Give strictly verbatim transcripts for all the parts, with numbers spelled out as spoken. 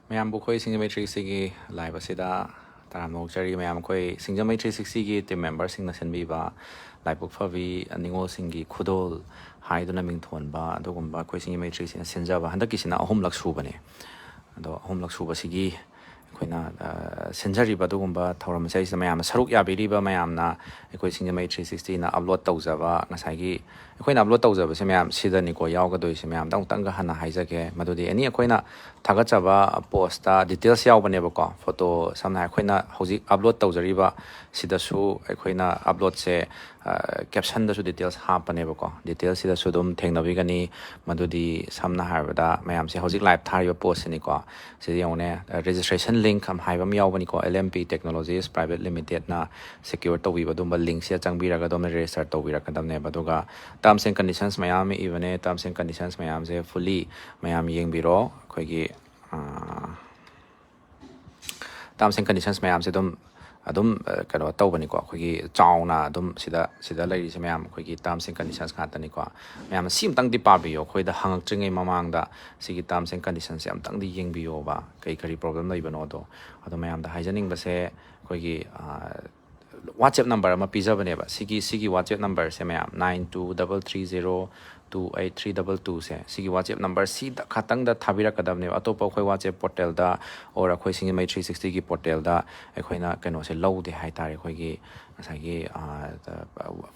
ꯃꯌꯥꯝꯕꯨ ꯑꯩꯈꯣꯏ ꯁꯤꯡꯖꯃꯩ three ꯁꯤꯛꯁꯇꯤꯒꯤ live ꯑꯁꯤꯗ ꯇꯔꯥꯝꯅ ꯑꯣꯛꯆꯔꯤ꯫ ꯃꯌꯥꯝ ꯑꯩꯈꯣꯏ ꯁꯤꯡꯖꯃꯩ ꯊ꯭ꯔꯤ ꯁꯤꯛꯁꯇꯤꯒꯤ team memberꯁꯤꯡꯅ ꯁꯤꯟꯕꯤꯕ ꯂꯥꯏꯕꯛ ꯐꯕꯤ ꯅꯤꯉꯣꯜꯁꯤꯡꯒꯤ ꯈꯨꯗꯣꯜ ꯍꯥꯏꯗꯨꯅ ꯃꯤꯡꯊꯣꯟꯕ ꯑꯗꯨꯒꯨꯝꯕ ꯑꯩꯈꯣꯏ ꯁꯤꯡꯖꯃꯩ ꯊ꯭ꯔꯤ ꯁꯤꯛꯁꯇꯤꯅ ꯁꯤꯟꯖꯕ ꯍꯟꯗꯛꯀꯤꯁꯤꯅ ꯑꯍꯨꯝꯂꯛ ꯁꯨꯕꯅꯦ꯫ ꯑꯗꯣ ꯑꯍꯨꯝꯂꯛ ꯁꯨꯕꯁꯤꯒꯤ ꯑꯩꯈꯣꯏꯅ, ꯑ, ꯁꯤꯟꯖꯔꯤꯕ ꯑꯗꯨꯒꯨꯝꯕ ꯊꯧꯔꯝ ꯑꯁꯤꯗꯩꯁꯤꯗ ꯃꯌꯥꯝꯅ ꯁꯔꯨꯛ ꯌꯥꯕꯤꯔꯤꯕ ꯃꯌꯥꯝꯅ ꯑꯩꯈꯣꯏ ꯁꯤꯡꯖꯃꯩ ꯊ꯭ꯔꯤ ꯁꯤꯛꯁꯇꯤꯅ upload ꯇꯧꯖꯕ ꯉꯁꯥꯏꯒꯤ ꯑꯩꯈꯣꯏꯅ upload ꯇꯧꯖꯕꯁꯦ ꯃꯌꯥꯝ ꯁꯤꯗꯅꯤꯀꯣ ꯌꯥꯎꯒꯗꯣꯏꯁꯦ꯫ ꯃꯌꯥꯝꯗ ꯑꯃꯨꯛꯇꯪꯒ ꯍꯟꯅ ꯍꯥꯏꯖꯒꯦ, ꯃꯗꯨꯗꯤ ꯑꯦꯅꯤ ꯑꯩꯈꯣꯏꯅ ꯊꯥꯒꯠꯆꯕ postꯇ details ꯌꯥꯎꯕꯅꯦꯕꯀꯣ꯫ Photo ꯁꯝꯅ ꯍꯥꯏ ꯑꯩꯈꯣꯏꯅ ꯍꯧꯖꯤꯛ upload ꯇꯧꯖꯔꯤꯕ ꯁꯤꯗꯁꯨ ꯑꯩꯈꯣꯏꯅ uploadꯁꯦ, ꯑ, captionꯗꯁꯨ details ꯍꯥꯞꯄꯅꯦꯕꯀꯣ꯫ Detailsꯁꯤꯗꯁꯨ ꯑꯗꯨꯝ ꯊꯦꯡꯅꯕꯤꯒꯅꯤ꯫ ꯃꯗꯨꯗꯤ ꯁꯝꯅ ꯍꯥꯏꯔꯕꯗ ꯃꯌꯥꯝꯁꯦ ꯍꯧꯖꯤꯛ live ꯊꯥꯔꯤꯕ postꯁꯤꯅꯤꯀꯣ꯫ ꯁꯤꯗ ꯌꯦꯡꯉꯨꯅꯦ, registration link ꯑꯃ ꯍꯥꯏꯕ ꯑꯃ ꯌꯥꯎꯕꯅꯤꯀꯣ, L M P Technologies Private Limitedꯅ secure ꯇꯧꯕꯤꯕ ꯑꯗꯨꯝꯕ linkꯁꯤꯗ ꯆꯪꯕꯤꯔꯒ ꯑꯗꯣꯝꯅ register ꯇꯧꯕꯤꯔꯛꯀꯗꯕꯅꯦꯕ꯫ ꯑꯗꯨꯒ terms and conditions ꯃꯌꯥꯝ ꯑꯃ ꯏꯕꯅꯦ, terms and conditions ꯃꯌꯥꯝꯁꯦ fully ꯃꯌꯥꯝ ꯌꯦꯡꯕꯤꯔꯣ꯫ ꯑꯩꯈꯣꯏꯒꯤ, ꯑ, terms and conditions ꯃꯌꯥꯝꯁꯦ ꯑꯗꯨꯝ, ꯑꯗꯨꯝ, ꯑ, ꯀꯩꯅꯣ ꯇꯧꯕꯅꯤꯀꯣ, ꯑꯩꯈꯣꯏꯒꯤ ꯆꯥꯎꯅ ꯑꯗꯨꯝ ꯁꯤꯗ, ꯁꯤꯗ ꯂꯩꯔꯤꯁꯦ ꯃꯌꯥꯝ ꯑꯩꯈꯣꯏꯒꯤ terms and conditions ꯉꯥꯛꯇꯅꯤꯀꯣ꯫ ꯃꯌꯥꯝꯅ ꯁꯤ ꯑꯝꯇꯪꯗꯤ ꯄꯥꯕꯤꯌꯣ, ꯑꯩꯈꯣꯏꯗ ꯍꯪꯉꯛꯇ꯭ꯔꯤꯉꯩ ꯃꯃꯥꯡꯗ ꯁꯤꯒꯤ terms and conditionsꯁꯦ ꯑꯝꯇꯪꯗꯤ ꯌꯦꯡꯕꯤꯌꯣꯕ, ꯀꯩ ꯀꯔꯤ problem ꯂꯩꯕꯅꯣꯗꯣ꯫ ꯑꯗꯣ ꯃꯌꯥꯝꯗ ꯍꯥꯏꯖꯅꯤꯡꯕꯁꯦ ꯑꯩꯈꯣꯏꯒꯤ, ꯑ, WhatsApp number ꯑꯃ ꯄꯤꯖꯕꯅꯦꯕ꯫ ꯁꯤꯒꯤ, ꯁꯤꯒꯤ WhatsApp numberꯁꯦ ꯃꯌꯥꯝ nine two double three zero two eight three double twoꯁꯦ, ꯁꯤꯒꯤ WhatsApp number ꯁꯤꯗ ꯈꯛꯇꯪꯗ ꯊꯥꯕꯤꯔꯛꯀꯗꯕꯅꯦꯕ꯫ ꯑꯇꯣꯞꯄ ꯑꯩꯈꯣꯏ WhatsApp portalꯗ or ꯑꯩꯈꯣꯏ ꯁꯤꯡꯖꯃꯩ ꯊ꯭ꯔꯤ ꯁꯤꯛꯁꯇꯤꯒꯤ portalꯗ ꯑꯩꯈꯣꯏꯅ ꯀꯩꯅꯣꯁꯦ ꯂꯧꯗꯦ ꯍꯥꯏꯇꯥꯔꯦ꯫ ꯑꯩꯈꯣꯏꯒꯤ ꯉꯁꯥꯏꯒꯤ, ꯑ,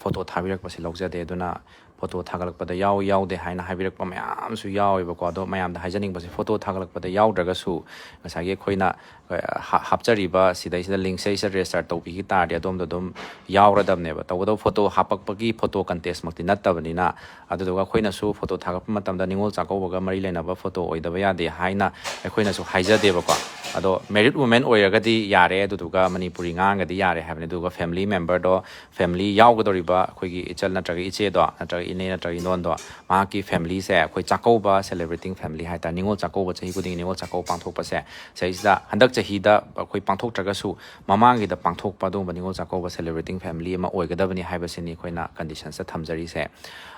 photo ꯊꯥꯕꯤꯔꯛꯄꯁꯦ ꯂꯧꯖꯗꯦ꯫ ꯑꯗꯨꯅ photo ꯊꯥꯒꯠꯂꯛꯄꯗ ꯌꯥꯎ ꯌꯥꯎꯗꯦ ꯍꯥꯏꯅ ꯍꯥꯏꯕꯤꯔꯛꯄ ꯃꯌꯥꯝ ꯑꯃꯁꯨ ꯌꯥꯎꯋꯦꯕꯀꯣ꯫ ꯑꯗꯣ ꯃꯌꯥꯝꯗ ꯍꯥꯏꯖꯅꯤꯡꯕꯁꯦ, photo ꯊꯥꯒꯠꯂꯛꯄꯗ ꯌꯥꯎꯗ꯭ꯔꯒꯁꯨ ꯉꯁꯥꯏꯒꯤ ꯑꯩꯈꯣꯏꯅ, ꯑ, ꯍꯥ-, ꯍꯥꯞꯆꯔꯤꯕ ꯁꯤꯗꯩꯁꯤꯗ linkꯁꯤꯗꯩꯁꯤꯗ register ꯇꯧꯕꯤꯈꯤ ꯇꯥꯔꯗꯤ ꯑꯗꯣꯝꯗ ꯑꯗꯨꯝ ꯌꯥꯎꯔꯗꯕꯅꯦꯕ꯫ ꯇꯧꯕꯇꯕꯨ photo ꯍꯥꯞꯄꯛꯄꯒꯤ photo contestꯃꯛꯇꯤ ꯅꯠꯇꯕꯅꯤꯅ, ꯑꯗꯨꯗꯨꯒ ꯑꯩꯈꯣꯏꯅꯁꯨ photo ꯊꯥꯒꯠꯄ ꯃꯇꯝꯗ ꯅꯤꯉꯣꯜ ꯆꯥꯛꯀꯧꯕꯒ ꯃꯔꯤ ꯂꯩꯅꯕ photo ꯑꯣꯏꯗꯕ ꯌꯥꯗꯦ ꯍꯥꯏꯅ ꯑꯩꯈꯣꯏꯅꯁꯨ ꯍꯥꯏꯖꯗꯦꯕꯀꯣ꯫ ꯑꯗꯣ married woman ꯑꯣꯏꯔꯒꯗꯤ ꯌꯥꯔꯦ, ꯑꯗꯨꯗꯨꯒ ꯃꯅꯤꯄꯨꯔꯤ ꯉꯥꯡꯉꯒꯗꯤ ꯌꯥꯔꯦ ꯍꯥꯏꯕꯅꯤ꯫ ꯑꯗꯨꯒ family memberꯗꯣ, family ꯌꯥꯎꯒꯗꯧꯔꯤꯕ ꯑꯩꯈꯣꯏꯒꯤ ꯏꯆꯜ ꯅꯠꯇ꯭ꯔꯒ ꯏꯆꯦꯗꯣ, ꯅꯠꯇ꯭ꯔꯒ ꯏꯅꯦ ꯅꯠꯇ꯭ꯔꯒ ꯏꯟꯗꯣꯟꯗꯣ, ꯃꯍꯥꯛꯀꯤ familyꯁꯦ ꯑꯩꯈꯣꯏ ꯆꯥꯛꯀꯧꯕ celebrating family ꯍꯥꯏꯇꯥꯔꯦ, ꯅꯤꯉꯣꯜ ꯆꯥꯛꯀꯧꯕ, ꯆꯍꯤ ꯈꯨꯗꯤꯡꯒꯤ ꯅꯤꯉꯣꯜ ꯆꯥꯛꯀꯧꯕ ꯄꯥꯡꯊꯣꯛꯄꯁꯦ, ꯁꯤꯗꯩꯁꯤꯗ ꯍꯟꯗꯛ ꯆꯍꯤꯗ ꯑꯩꯈꯣꯏ ꯄꯥꯡꯊꯣꯛꯇ꯭ꯔꯒꯁꯨ ꯃꯃꯥꯡꯒꯤꯗ ꯄꯥꯡꯊꯣꯛꯄ ꯑꯗꯨꯒꯨꯝꯕ ꯅꯤꯉꯣꯜ ꯆꯥꯛꯀꯧꯕ celebrating family ꯑꯃ ꯑꯣꯏꯒꯗꯕꯅꯤ ꯍꯥꯏꯕꯁꯤꯅꯤ ꯑꯩꯈꯣꯏꯅ conditionsꯇ ꯊꯝꯖꯔꯤꯁꯦ꯫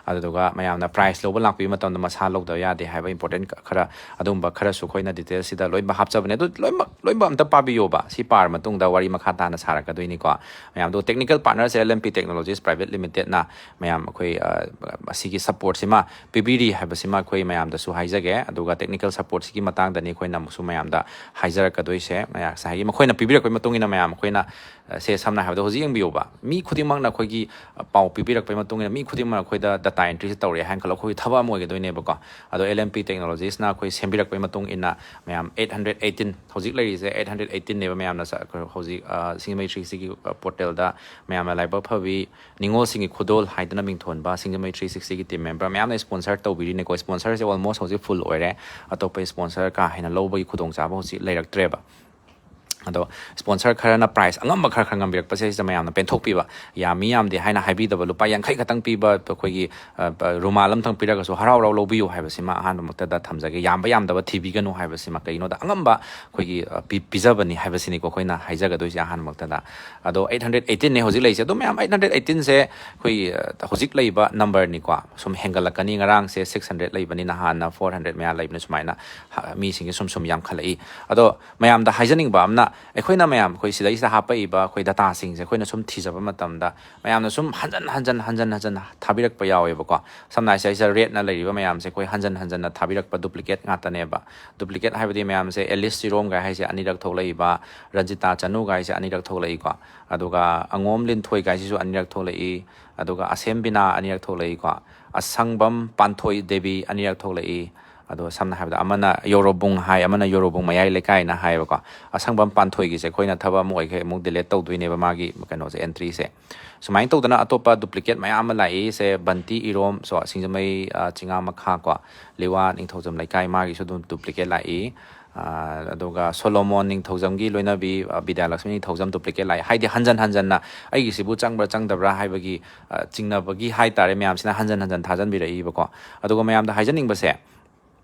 ꯑꯗꯨꯗꯨꯒ ꯃꯌꯥꯝꯅ prize ꯂꯧꯕ ꯂꯥꯛꯄꯤꯕ ꯃꯇꯝꯗ ꯃꯁꯥ ꯂꯧꯗꯕ ꯌꯥꯗꯦ ꯍꯥꯏꯕ important ꯈꯔ, ꯑꯗꯨꯒꯨꯝꯕ ꯈꯔꯁꯨ ꯑꯩꯈꯣꯏꯅ detailꯁꯤꯗ ꯂꯣꯏꯅꯃꯛ ꯍꯥꯞꯆꯕꯅꯦ꯫ ꯑꯗꯨ ꯂꯣꯏꯅꯃꯛ, ꯂꯣꯏꯅꯃꯛ ꯑꯝꯇ ꯄꯥꯕꯤꯌꯣꯕ꯫ ꯁꯤ ꯄꯥꯔ ꯃꯇꯨꯡꯗ ꯋꯥꯔꯤ ꯃꯈꯥ ꯇꯥꯅ ꯁꯥꯔꯛꯀꯗꯣꯏꯅꯤꯀꯣ꯫ ꯃꯌꯥꯝꯗꯣ technical partnerꯁꯦ L M P Technologies Private Limitedꯅ ꯃꯌꯥꯝ ꯑꯩꯈꯣꯏ, ꯑ, ꯑꯁꯤꯒꯤ supportꯁꯤꯃ ꯄꯤꯕꯤꯔꯤ ꯍꯥꯏꯕꯁꯤꯃ ꯑꯩꯈꯣꯏ ꯃꯌꯥꯝꯗꯁꯨ ꯍꯥꯏꯖꯒꯦ꯫ ꯑꯗꯨꯒ technical supportꯁꯤꯒꯤ ꯃꯇꯥꯡꯗꯅꯤ ꯑꯩꯈꯣꯏꯅ ꯑꯃꯨꯛꯁꯨ ꯃꯌꯥꯝꯗ ꯍꯥꯏꯖꯔꯛꯀꯗꯣꯏꯁꯦ꯫ ꯉꯁꯥꯏꯒꯤ ꯃꯈꯣꯏꯅ ꯄꯤꯕꯤꯔꯛꯄꯒꯤ ꯃꯇꯨꯡ ꯏꯟꯅ ꯃꯌꯥꯝ ꯑꯩꯈꯣꯏꯅ, ꯑ, ꯁꯦ ꯁꯝꯅ ꯍꯥꯏꯔꯕꯗ ꯍꯧꯖꯤꯛ ꯌꯦꯡꯕꯤꯌꯣꯕ, ꯃꯤ ꯈꯨꯗꯤꯡꯃꯛꯅ ꯑꯩꯈꯣꯏꯒꯤ, ꯑ, ꯄꯥꯎ ꯄꯤꯕꯤꯔꯛꯄꯒꯤ ꯃꯇꯨꯡ ꯏꯟꯅ ꯃꯤ ꯈꯨꯗꯤꯡꯃꯛ ꯑꯩꯈꯣꯏꯗ data entryꯁꯦ ꯇꯧꯔꯛꯑꯦ ꯍꯥꯏꯅ ꯈꯜꯂꯣ, ꯑꯩꯈꯣꯏꯒꯤ ꯊꯕꯛ ꯑꯃ ꯑꯣꯏꯒꯗꯣꯏꯅꯦꯕꯀꯣ꯫ ꯑꯗꯣ L M P Technologiesꯅ ꯑꯩꯈꯣꯏ ꯁꯦꯝꯕꯤꯔꯛꯄꯒꯤ ꯃꯇꯨꯡ ꯏꯟꯅ ꯃꯌꯥꯝ eight hundred eighteen, ꯍꯧꯖꯤꯛ ꯂꯩꯔꯤꯁꯦ eight hundred eighteenꯅꯦꯕ ꯃꯌꯥꯝꯅ ꯁ-, ꯑꯩꯈꯣꯏ ꯍꯧꯖꯤꯛ, ꯑ, ꯁꯤꯡꯖꯃꯩ three sixtyꯒꯤ, ꯑ, portalꯗ ꯃꯌꯥꯝꯅ ꯂꯥꯏꯕꯛ ꯐꯕꯤ ꯅꯤꯉꯣꯜꯁꯤꯡꯒꯤ ꯈꯨꯗꯣꯜ ꯍꯥꯏꯗꯅ ꯃꯤꯡꯊꯣꯟꯕ ꯁꯤꯡꯖꯃꯩ three sixtyꯒꯤ team member ꯃꯌꯥꯝꯅ sponsor ꯇꯧꯕꯤꯔꯤꯅꯦꯀꯣ꯫ Sponsorꯁꯦ almost ꯍꯧꯖꯤꯛ full ꯑꯣꯏꯔꯦ, ꯑꯇꯣꯞꯄ sponsor ꯀꯥ ꯍꯦꯟꯅ ꯂꯧꯕꯒꯤ ꯈꯨꯗꯣꯡꯆꯥꯕ ꯍꯧꯖꯤꯛ ꯂꯩꯔꯛꯇ꯭ꯔꯦꯕ꯫ ꯑꯗꯣ sponsor ꯈꯔꯅ prize ꯑꯉꯝꯕ ꯈꯔ ꯈꯔ ꯉꯝꯕꯤꯔꯛꯄꯁꯦ ꯁꯤꯗ ꯃꯌꯥꯝꯅ ꯄꯦꯟꯊꯣꯛꯄꯤꯕ, ꯌꯥꯝꯃꯤ ꯌꯥꯝꯗꯦ ꯍꯥꯏꯅ ꯍꯥꯏꯕꯤꯗꯕ, ꯂꯨꯄꯥ ꯌꯥꯡꯈꯩ ꯈꯛꯇꯪ ꯄꯤꯕ ꯑꯩꯈꯣꯏꯒꯤ, ꯑ, ꯄ-, ꯔꯨꯃꯥꯜ ꯑꯃꯇꯪ ꯄꯤꯔꯒꯁꯨ ꯍꯔꯥꯎ ꯍꯔꯥꯎ ꯂꯧꯕꯤꯌꯨ ꯍꯥꯏꯕꯁꯤꯃ ꯑꯍꯥꯟꯕꯃꯛꯇꯗ ꯊꯝꯖꯒꯦ꯫ ꯌꯥꯝꯕ ꯌꯥꯝꯗꯕ ꯊꯤꯕꯤꯒꯅꯨ ꯍꯥꯏꯕꯁꯤꯃ ꯀꯩꯒꯤꯅꯣꯗ ꯑꯉꯝꯕ ꯑꯩꯈꯣꯏꯒꯤ, ꯑ, ꯄꯤ-, ꯄꯤꯖꯕꯅꯤ ꯍꯥꯏꯕꯁꯤꯅꯤꯀꯣ ꯑꯩꯈꯣꯏꯅ ꯍꯥꯏꯖꯒꯗꯣꯏꯁꯦ ꯑꯍꯥꯟꯕꯃꯛꯇꯗ꯫ ꯑꯗꯣ eight hundred eighteenꯅꯦ ꯍꯧꯖꯤꯛ ꯂꯩꯔꯤꯁꯦ꯫ ꯑꯗꯣ ꯃꯌꯥꯝ eight hundred eighteenꯁꯦ ꯑꯩꯈꯣꯏ, ꯑ, ꯍꯧꯖꯤꯛ ꯂꯩꯕ numberꯅꯤꯀꯣ, ꯁꯨꯝ ꯍꯦꯟꯒꯠꯂꯛꯀꯅꯤ꯫ ꯉꯔꯥꯡꯁꯦ six hundred ꯂꯩꯕꯅꯤ, ꯅꯍꯥꯟꯅ four hundred ꯃꯌꯥ ꯂꯩꯕꯅꯤ, ꯁꯨꯃꯥꯏꯅ ꯍ-, ꯃꯤꯁꯤꯡꯁꯦ ꯁꯨꯝ ꯁꯨꯝ ꯌꯥꯝꯈꯠꯂꯛꯏ꯫ ꯑꯗꯣ ꯃꯌꯥꯝꯗ ꯍꯥꯏꯖꯅꯤꯡꯕ ꯑꯃꯅ, ꯑꯩꯈꯣꯏꯅ ꯃꯌꯥꯝ, ꯑꯩꯈꯣꯏ ꯁꯤꯗꯩꯁꯤꯗ ꯍꯥꯞꯄꯛꯏꯕ ꯑꯩꯈꯣꯏ dataꯁꯤꯡꯁꯦ ꯑꯩꯈꯣꯏꯅ ꯁꯨꯝ ꯊꯤꯖꯕ ꯃꯇꯝꯗ ꯃꯌꯥꯝꯅ ꯁꯨꯝ ꯍꯟꯖꯟ ꯍꯟꯖꯟ, ꯍꯟꯖꯟ ꯍꯟꯖꯟ ꯊꯥꯕꯤꯔꯛꯄ ꯌꯥꯎꯋꯦꯕꯀꯣ꯫ ꯁꯝꯅ ꯍꯥꯏꯁꯦ, ꯑꯩꯁꯦ redꯅ ꯂꯩꯔꯤꯕ ꯃꯌꯥꯝꯁꯦ ꯑꯩꯈꯣꯏ ꯍꯟꯖꯟ ꯍꯟꯖꯟꯅ ꯊꯥꯕꯤꯔꯛꯄ duplicate ꯉꯥꯛꯇꯅꯦꯕ꯫ Duplicate ꯍꯥꯏꯕꯗꯤ ꯃꯌꯥꯝꯁꯦ ꯑꯦꯂꯤꯁ ꯆꯤꯔꯣꯝꯒ ꯍꯥꯏꯁꯦ ꯑꯅꯤꯔꯛ ꯊꯣꯛꯂꯛꯏꯕ, ꯔꯟꯖꯤꯇꯥ ꯆꯅꯨꯒ ꯍꯥꯏꯁꯦ ꯑꯅꯤꯔꯛ ꯊꯣꯛꯂꯛꯏꯀꯣ꯫ ꯑꯗꯨꯒ ꯑꯉꯣꯝ ꯂꯤꯟꯊꯣꯏꯒ ꯍꯥꯏꯁꯤꯁꯨ ꯑꯅꯤꯔꯛ ꯊꯣꯛꯂꯛꯏ꯫ ꯑꯗꯨꯒ ꯑꯁꯦꯝ ꯕꯤꯅꯥ ꯑꯅꯤꯔꯛ ꯊꯣꯛꯂꯛꯏꯀꯣ꯫ ꯑꯁꯪꯕꯝ ꯄꯥꯟꯊꯣꯏ ꯗꯦꯕꯤ ꯑꯅꯤꯔꯛ ꯊꯣꯛꯂꯛꯏ꯫ ꯑꯗꯣ ꯁꯝꯅ ꯍꯥꯏꯔꯕꯗ ꯑꯃꯅ ꯌꯣꯔꯣꯕꯨꯡ ꯍꯥꯏ, ꯑꯃꯅ ꯌꯣꯔꯣꯕꯨꯡ ꯃꯌꯥꯏ ꯂꯩꯀꯥꯏꯅ ꯍꯥꯏꯌꯦꯕꯀꯣ꯫ ꯑꯁꯪꯕꯝ ꯄꯥꯟꯊꯣꯏꯒꯤꯁꯦ ꯑꯩꯈꯣꯏꯅ ꯊꯕꯛ ꯑꯃ ꯑꯣꯏꯈ꯭ꯔꯦ, ꯑꯃꯨꯛ delete ꯇꯧꯗꯣꯏꯅꯦꯕ ꯃꯥꯒꯤ ꯀꯩꯅꯣꯁꯦ, entryꯁꯦ꯫ ꯁꯨꯃꯥꯏꯅ ꯇꯧꯗꯅ ꯑꯇꯣꯞꯄ duplicate ꯃꯌꯥꯝ ꯑꯃ ꯂꯥꯛꯏ꯫ ꯁꯦ ꯕꯟꯇꯤ ꯏꯔꯣꯝ, ꯁꯣ ꯁꯤꯡꯖꯃꯩ, ꯑ, ꯆꯤꯉꯥ ꯃꯈꯥ ꯀꯣ, ꯂꯤꯋꯥ ꯅꯤꯡꯊꯧꯖꯝ ꯂꯩꯀꯥꯏ, ꯃꯥꯒꯤꯁꯨ ꯑꯗꯨꯝ duplicate ꯂꯥꯛꯏ꯫ ꯑ, ꯑꯗꯨꯒ ꯁꯣꯂꯣꯃꯣꯟ ꯅꯤꯡꯊꯧꯖꯝꯒꯤ ꯂꯣꯏꯅꯕꯤ, ꯑ, ꯕꯤꯗ꯭ꯌꯥꯂꯛꯁꯃꯤ ꯅꯤꯡꯊꯧꯖꯝ duplicate ꯂꯥꯛꯏ꯫ ꯍꯥꯏꯗꯤ ꯍꯟꯖꯟ ꯍꯟꯖꯟꯅ ꯑꯩꯒꯤꯁꯤꯕꯨ ꯆꯪꯕ꯭ꯔꯥ ꯆꯪꯗꯕ꯭ꯔꯥ ꯍꯥꯏꯕꯒꯤ, ꯑ, ꯆꯤꯡꯅꯕꯒꯤ ꯍꯥꯏ ꯇꯥꯔꯦ, ꯃꯌꯥꯝꯁꯤꯅ ꯍꯟꯖꯟ ꯍꯟꯖꯟ ꯊꯥꯖꯟꯕꯤꯔꯛꯏꯕꯀꯣ꯫ ꯑꯗꯨꯒ ꯃꯌꯥꯝꯗ ꯍꯥꯏꯖꯅꯤꯡꯕꯁꯦ,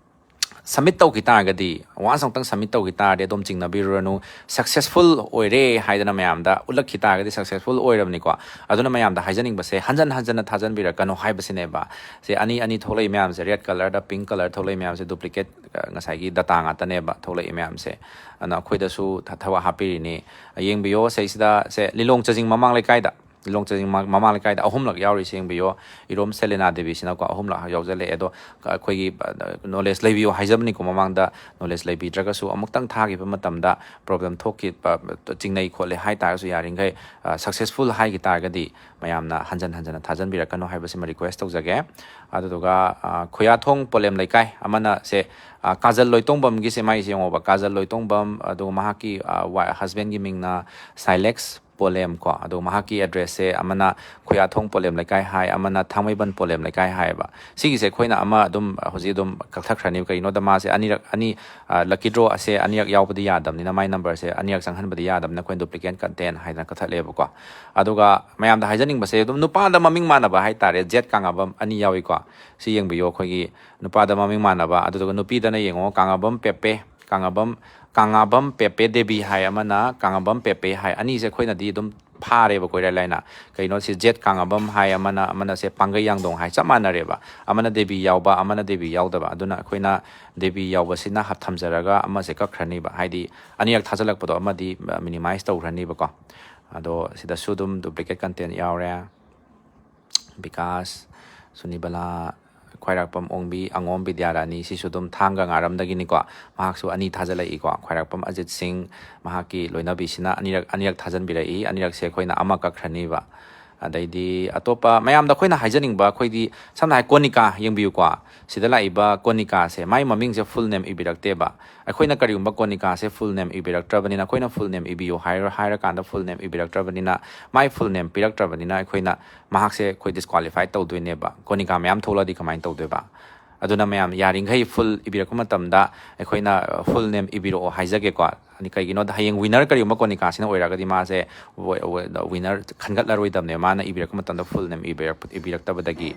ꯁꯕꯃꯤꯠ ꯇꯧꯈꯤ ꯇꯥꯔꯒꯗꯤ, ꯋꯥꯟꯁ ꯑꯃꯨꯛꯇꯪ ꯁꯕꯃꯤꯠ ꯇꯧꯈꯤ ꯇꯥꯔꯗꯤ ꯑꯗꯨꯝ ꯆꯤꯡꯅꯕꯤꯔꯨꯔꯅꯨ꯫ ꯁꯛꯁꯦꯁꯐꯨꯜ ꯑꯣꯏꯔꯦ ꯍꯥꯏꯗꯅ ꯃꯌꯥꯝꯗ ꯎꯠꯂꯛꯈꯤ ꯇꯥꯔꯒꯗꯤ ꯁꯛꯁꯦꯁꯐꯨꯜ ꯑꯣꯏꯔꯕꯅꯤꯀꯣ꯫ ꯑꯗꯨꯅ ꯃꯌꯥꯝꯗ ꯍꯥꯏꯖꯅꯤꯡꯕꯁꯦ, ꯍꯟꯖꯟ ꯍꯟꯖꯟꯅ ꯊꯥꯖꯟꯕꯤꯔꯛꯀꯅꯨ ꯍꯥꯏꯕꯁꯤꯅꯦꯕ꯫ ꯁꯦ, ꯑꯅꯤ ꯑꯅꯤ ꯊꯣꯛꯂꯛꯏ ꯃꯌꯥꯝꯁꯦ, ꯔꯦꯗ ꯀꯂꯔꯗ ꯄꯤꯡ ꯀꯂꯔ ꯊꯣꯛꯂꯛꯏ ꯃꯌꯥꯝꯁꯦ ꯗꯨꯄ꯭ꯂꯤꯀꯦꯠ, ꯑ, ꯉꯁꯥꯏꯒꯤ ꯗꯇꯥ ꯉꯥꯛꯇꯅꯦꯕ ꯊꯣꯛꯂꯛꯏ ꯃꯌꯥꯝꯁꯦ꯫ ꯑꯗꯨꯅ ꯑꯩꯈꯣꯏꯗꯁꯨ ꯊ-, ꯊꯕꯛ ꯍꯥꯞꯄꯤꯔꯤꯅꯤ꯫ ꯌꯦꯡꯕꯤꯌꯣ ꯁꯩꯁꯤꯗ, ꯁꯦ, ꯂꯤꯂꯣꯡ ꯆꯖꯤꯡ ꯃꯃꯥꯡ ꯂꯩꯀꯥꯏꯗ, ꯂꯤꯂꯣꯡ ꯆꯖꯤꯡ ꯃ-, ꯃꯃꯥꯡ ꯂꯩꯀꯥꯏꯗ ꯑꯍꯨꯝꯂꯛ ꯌꯥꯎꯔꯤꯁꯦ ꯌꯦꯡꯕꯤꯌꯣ꯫ ꯏꯔꯣꯝ ꯁꯦꯂꯦꯅꯥ ꯗꯦꯕꯤꯁꯤꯅꯀꯣ ꯑꯍꯨꯝꯂꯛ ꯌꯥꯎꯖꯜꯂꯛꯑꯦ꯫ ꯑꯗꯣ ꯑꯩꯈꯣꯏꯒꯤ, ꯑ, ꯅꯣꯂꯦꯖ ꯂꯩꯕꯤꯌꯣ ꯍꯥꯏꯖꯕꯅꯤꯀꯣ꯫ ꯃꯃꯥꯡꯗ ꯅꯣꯂꯦꯖ ꯂꯩꯕꯤꯗ꯭ꯔꯒꯁꯨ ꯑꯃꯨꯛꯇꯪ ꯊꯥꯈꯤꯕ ꯃꯇꯝꯗ ꯄ꯭ꯔꯣꯕ꯭ꯂꯦꯝ ꯊꯣꯛꯈꯤꯕ, ꯆꯤꯡꯅꯩ ꯈꯣꯠꯂꯦ ꯍꯥꯏ ꯇꯥꯔꯒꯁꯨ ꯌꯥꯔꯤꯈꯩ, ꯑ, ꯁꯛꯁꯦꯁꯐꯨꯜ ꯍꯥꯏꯈꯤ ꯇꯥꯔꯒꯗꯤ ꯃꯌꯥꯝꯅ ꯍꯟꯖꯟ ꯍꯟꯖꯟꯅ ꯊꯥꯖꯟꯕꯤꯔꯛꯀꯅꯨ ꯍꯥꯏꯕꯁꯤꯃ ꯔꯤꯀ꯭ꯋꯦꯁ ꯇꯧꯖꯒꯦ꯫ ꯑꯗꯨꯗꯨꯒ, ꯑ, ꯈꯨꯌꯥꯊꯣꯡ ꯄꯣꯂꯦꯝ ꯂꯩꯀꯥꯏ ꯑꯃꯅ ꯁꯦ, ꯑ, ꯀꯥꯖꯜ ꯂꯣꯏꯇꯣꯡꯕꯝꯒꯤꯁꯦ ꯃꯥꯏꯁꯦ ꯌꯦꯡꯉꯣꯕ꯫ ꯀꯥꯖꯜ ꯂꯣꯏꯇꯣꯡꯕꯝ, ꯑꯗꯨꯒ ꯃꯍꯥꯛꯀꯤ, ꯑ, ꯋꯥ-, ꯍꯁꯕꯦꯟꯒꯤ ꯃꯤꯡꯅ ꯁꯥꯏꯂꯦꯛꯁ ꯄꯣꯂꯦꯝ ꯀꯣ, ꯑꯗꯨꯒ ꯃꯍꯥꯛꯀꯤ ꯑꯦꯗ꯭ꯔꯦꯁꯁꯦ ꯑꯃꯅ ꯈꯨꯌꯥꯊꯣꯡ ꯄꯣꯂꯦꯝ ꯂꯩꯀꯥꯏ ꯍꯥꯏ, ꯑꯃꯅ ꯊꯥꯡꯃꯩꯕꯟ ꯄꯣꯂꯦꯝ ꯂꯩꯀꯥꯏ ꯍꯥꯏꯌꯦꯕ꯫ ꯁꯤꯒꯤꯁꯦ ꯑꯩꯈꯣꯏꯅ ꯑꯃ ꯑꯗꯨꯝ ꯍꯧꯖꯤꯛ ꯑꯗꯨꯝ ꯀꯛꯊꯠꯈ꯭ꯔꯅꯤ꯫ ꯀꯩꯒꯤꯅꯣꯗ ꯃꯥꯁꯦ ꯑꯅꯤꯔꯛ, ꯑꯅꯤ, ꯑ, ꯂꯛꯀꯤ ꯗ꯭ꯔꯣ ꯑꯁꯦ ꯑꯅꯤꯔꯛ ꯌꯥꯎꯕꯗꯤ ꯌꯥꯗꯕꯅꯤꯅ, ꯃꯥꯏ ꯅꯝꯕꯔꯁꯦ ꯑꯅꯤꯔꯛ ꯆꯪꯍꯟꯕꯗꯤ ꯌꯥꯗꯕꯅꯤꯅ ꯑꯩꯈꯣꯏꯅ ꯗꯨꯄ꯭ꯂꯤꯀꯦꯠ ꯀꯟꯇꯦꯟ ꯍꯥꯏꯗꯅ ꯀꯛꯊꯠꯂꯦꯕꯀꯣ꯫ ꯑꯗꯨꯒ ꯃꯌꯥꯝꯗ ꯍꯥꯏꯖꯅꯤꯡꯕꯁꯦ, ꯑꯗꯨꯝ ꯅꯨꯄꯥꯗ ꯃꯃꯤꯡ ꯃꯥꯟꯅꯕ ꯍꯥꯏꯇꯥꯔꯦ, ꯖꯦꯠ ꯀꯥꯡꯉꯕꯝ ꯑꯅꯤ ꯌꯥꯎꯏꯀꯣ꯫ ꯁꯤ ꯌꯦꯡꯕꯤꯌꯣ, ꯑꯩꯈꯣꯏꯒꯤ ꯅꯨꯄꯥꯗ ꯃꯃꯤꯡ ꯃꯥꯟꯅꯕ꯫ ꯑꯗꯨꯗꯨꯒ ꯅꯨꯄꯤꯗꯅ ꯌꯦꯡꯉꯣ, ꯀꯥꯡꯉꯕꯝ ꯄꯦꯄꯦ, ꯀꯥꯡꯉꯕꯝ, ꯀꯥꯡꯉꯥꯕꯝ ꯄꯦꯄꯦ ꯗꯦꯕꯤ ꯍꯥꯏ ꯑꯃꯅ, ꯀꯥꯡꯉꯥꯕꯝ ꯄꯦꯄꯦ ꯍꯥꯏ꯫ ꯑꯅꯤꯁꯦ ꯑꯩꯈꯣꯏꯅꯗꯤ ꯑꯗꯨꯝ ꯐꯥꯔꯦꯕꯀꯣ ꯏꯔꯥꯏ ꯂꯥꯏꯅ꯫ ꯀꯩꯅꯣ ꯁꯤ ꯖꯦꯠ ꯀꯥꯡꯉꯥꯕꯝ ꯍꯥꯏ ꯑꯃꯅ, ꯑꯃꯅ ꯁꯦ ꯄꯥꯡꯒꯩ ꯌꯥꯡꯗꯣꯡ ꯍꯥꯏ, ꯆꯞ ꯃꯥꯟꯅꯔꯦꯕ꯫ ꯑꯃꯅ ꯗꯦꯕꯤ ꯌꯥꯎꯕ, ꯑꯃꯅ ꯗꯦꯕꯤ ꯌꯥꯎꯗꯕ꯫ ꯑꯗꯨꯅ ꯑꯩꯈꯣꯏꯅ ꯗꯦꯕꯤ ꯌꯥꯎꯕꯁꯤꯅ ꯍꯥꯞ-, ꯊꯝꯖꯔꯒ ꯑꯃꯁꯦ ꯀꯛꯈ꯭ꯔꯅꯤꯕ꯫ ꯍꯥꯏꯗꯤ ꯑꯅꯤꯔꯛ ꯊꯥꯖꯤꯜꯂꯛꯄꯗꯣ ꯑꯃꯗꯤ ꯃꯤꯅꯤꯃꯥꯏꯁ ꯇꯧꯈ꯭ꯔꯅꯤꯕꯀꯣ꯫ ꯑꯗꯣ ꯁꯤꯗꯁꯨ ꯑꯗꯨꯝ ꯗꯨꯄ꯭ꯂꯤꯀꯦꯠ ꯀꯟꯇꯦꯟ ꯌꯥꯎꯔꯦ꯫ ꯕꯤꯀꯥꯁ, ꯁꯨꯅꯤꯕꯂꯥ, ꯈ꯭ꯋꯥꯏꯔꯥꯛꯄꯝ ꯑꯣꯡꯕꯤ, ꯑꯉꯣꯝ ꯕꯤꯗ꯭ꯌꯥꯔꯥꯅꯤ, ꯁꯤꯁꯨ ꯑꯗꯨꯝ ꯊꯥꯡꯒ ꯉꯥꯔꯝꯗꯒꯤꯅꯤꯀꯣ꯫ ꯃꯍꯥꯛꯁꯨ ꯑꯅꯤ ꯊꯥꯖꯤꯜꯂꯛꯏꯀꯣ꯫ ꯈ꯭ꯋꯥꯏꯔꯥꯛꯄꯝ ꯑꯖꯤꯠ ꯁꯤꯡ, ꯃꯍꯥꯛꯀꯤ ꯂꯣꯏꯅꯕꯤꯁꯤꯅ ꯑꯅꯤꯔꯛ, ꯑꯅꯤꯔꯛ ꯊꯥꯖꯤꯟꯕꯤꯔꯛꯏ꯫ ꯑꯅꯤꯔꯛꯁꯦ ꯑꯩꯈꯣꯏꯅ ꯑꯃ ꯀꯛꯈ꯭ꯔꯅꯤꯕ꯫ ꯑꯗꯩꯗꯤ ꯑꯇꯣꯞꯄ ꯃꯌꯥꯝꯗ ꯑꯩꯈꯣꯏꯅ ꯍꯥꯏꯖꯅꯤꯡꯕ, ꯑꯩꯈꯣꯏꯗꯤ ꯁꯝꯅ ꯍꯥꯏ ꯀꯣꯅꯤꯀꯥ ꯌꯦꯡꯕꯤꯌꯨꯀꯣ꯫ ꯁꯤꯗ ꯂꯥꯛꯏꯕ ꯀꯣꯅꯤꯀꯥꯁꯦ, ꯃꯥꯏ ꯃꯃꯤꯡꯁꯦ ꯐꯨꯜ ꯅꯦꯝ ꯏꯕꯤꯔꯛꯇꯦꯕ꯫ ꯑꯩꯈꯣꯏꯅ ꯀꯔꯤꯒꯨꯝꯕ ꯀꯣꯅꯤꯀꯥꯁꯦ ꯐꯨꯜ ꯅꯦꯝ ꯏꯕꯤꯔꯛꯇ꯭ꯔꯕꯅꯤꯅ, ꯑꯩꯈꯣꯏꯅ ꯐꯨꯜ ꯅꯦꯝ ꯏꯕꯤꯌꯨ ꯍꯥꯏꯔ-, ꯍꯥꯏꯔꯀꯥꯟꯗ ꯐꯨꯜ ꯅꯦꯝ ꯏꯕꯤꯔꯛꯇ꯭ꯔꯕꯅꯤꯅ, ꯃꯥꯏ ꯐꯨꯜ ꯅꯦꯝ ꯄꯤꯔꯛꯇ꯭ꯔꯕꯅꯤꯅ ꯑꯩꯈꯣꯏꯅ ꯃꯍꯥꯛꯁꯦ ꯑꯩꯈꯣꯏ ꯗꯤꯁꯀ꯭ꯋꯥꯂꯤꯐꯥꯏ ꯇꯧꯗꯣꯏꯅꯦꯕ꯫ ꯀꯣꯅꯤꯀꯥ ꯃꯌꯥꯝ ꯊꯣꯛꯂꯛꯑꯗꯤ ꯀꯃꯥꯏꯅ ꯇꯧꯗꯣꯏꯕ? ꯑꯗꯨꯅ ꯃꯌꯥꯝ ꯌꯥꯔꯤꯈꯩ ꯐꯨꯜ ꯏꯕꯤꯔꯛꯄ ꯃꯇꯝꯗ ꯑꯩꯈꯣꯏꯅ, ꯑ, ꯐꯨꯜ ꯅꯦꯝ ꯏꯕꯤꯔꯛꯑꯣ ꯍꯥꯏꯖꯒꯦꯀꯣ꯫ ꯑꯅꯤ-, ꯀꯩꯒꯤꯅꯣꯗ ꯍꯌꯦꯡ ꯋꯤꯅꯔ ꯀꯔꯤꯒꯨꯝꯕ ꯀꯣꯅꯤꯀꯥꯁꯤꯅ ꯑꯣꯏꯔꯒꯗꯤ ꯃꯥꯁꯦ ꯋ-, ꯋ-, ꯋꯤꯅꯔ ꯈꯟꯒꯠꯂꯔꯣꯏꯗꯕꯅꯦ, ꯃꯥꯅ ꯏꯕꯤꯔꯛꯄ ꯃꯇꯝꯗ ꯐꯨꯜ ꯅꯦꯝ ꯏꯕꯤꯔꯛꯄ-, ꯏꯕꯤꯔꯛꯇꯕꯗꯒꯤ꯫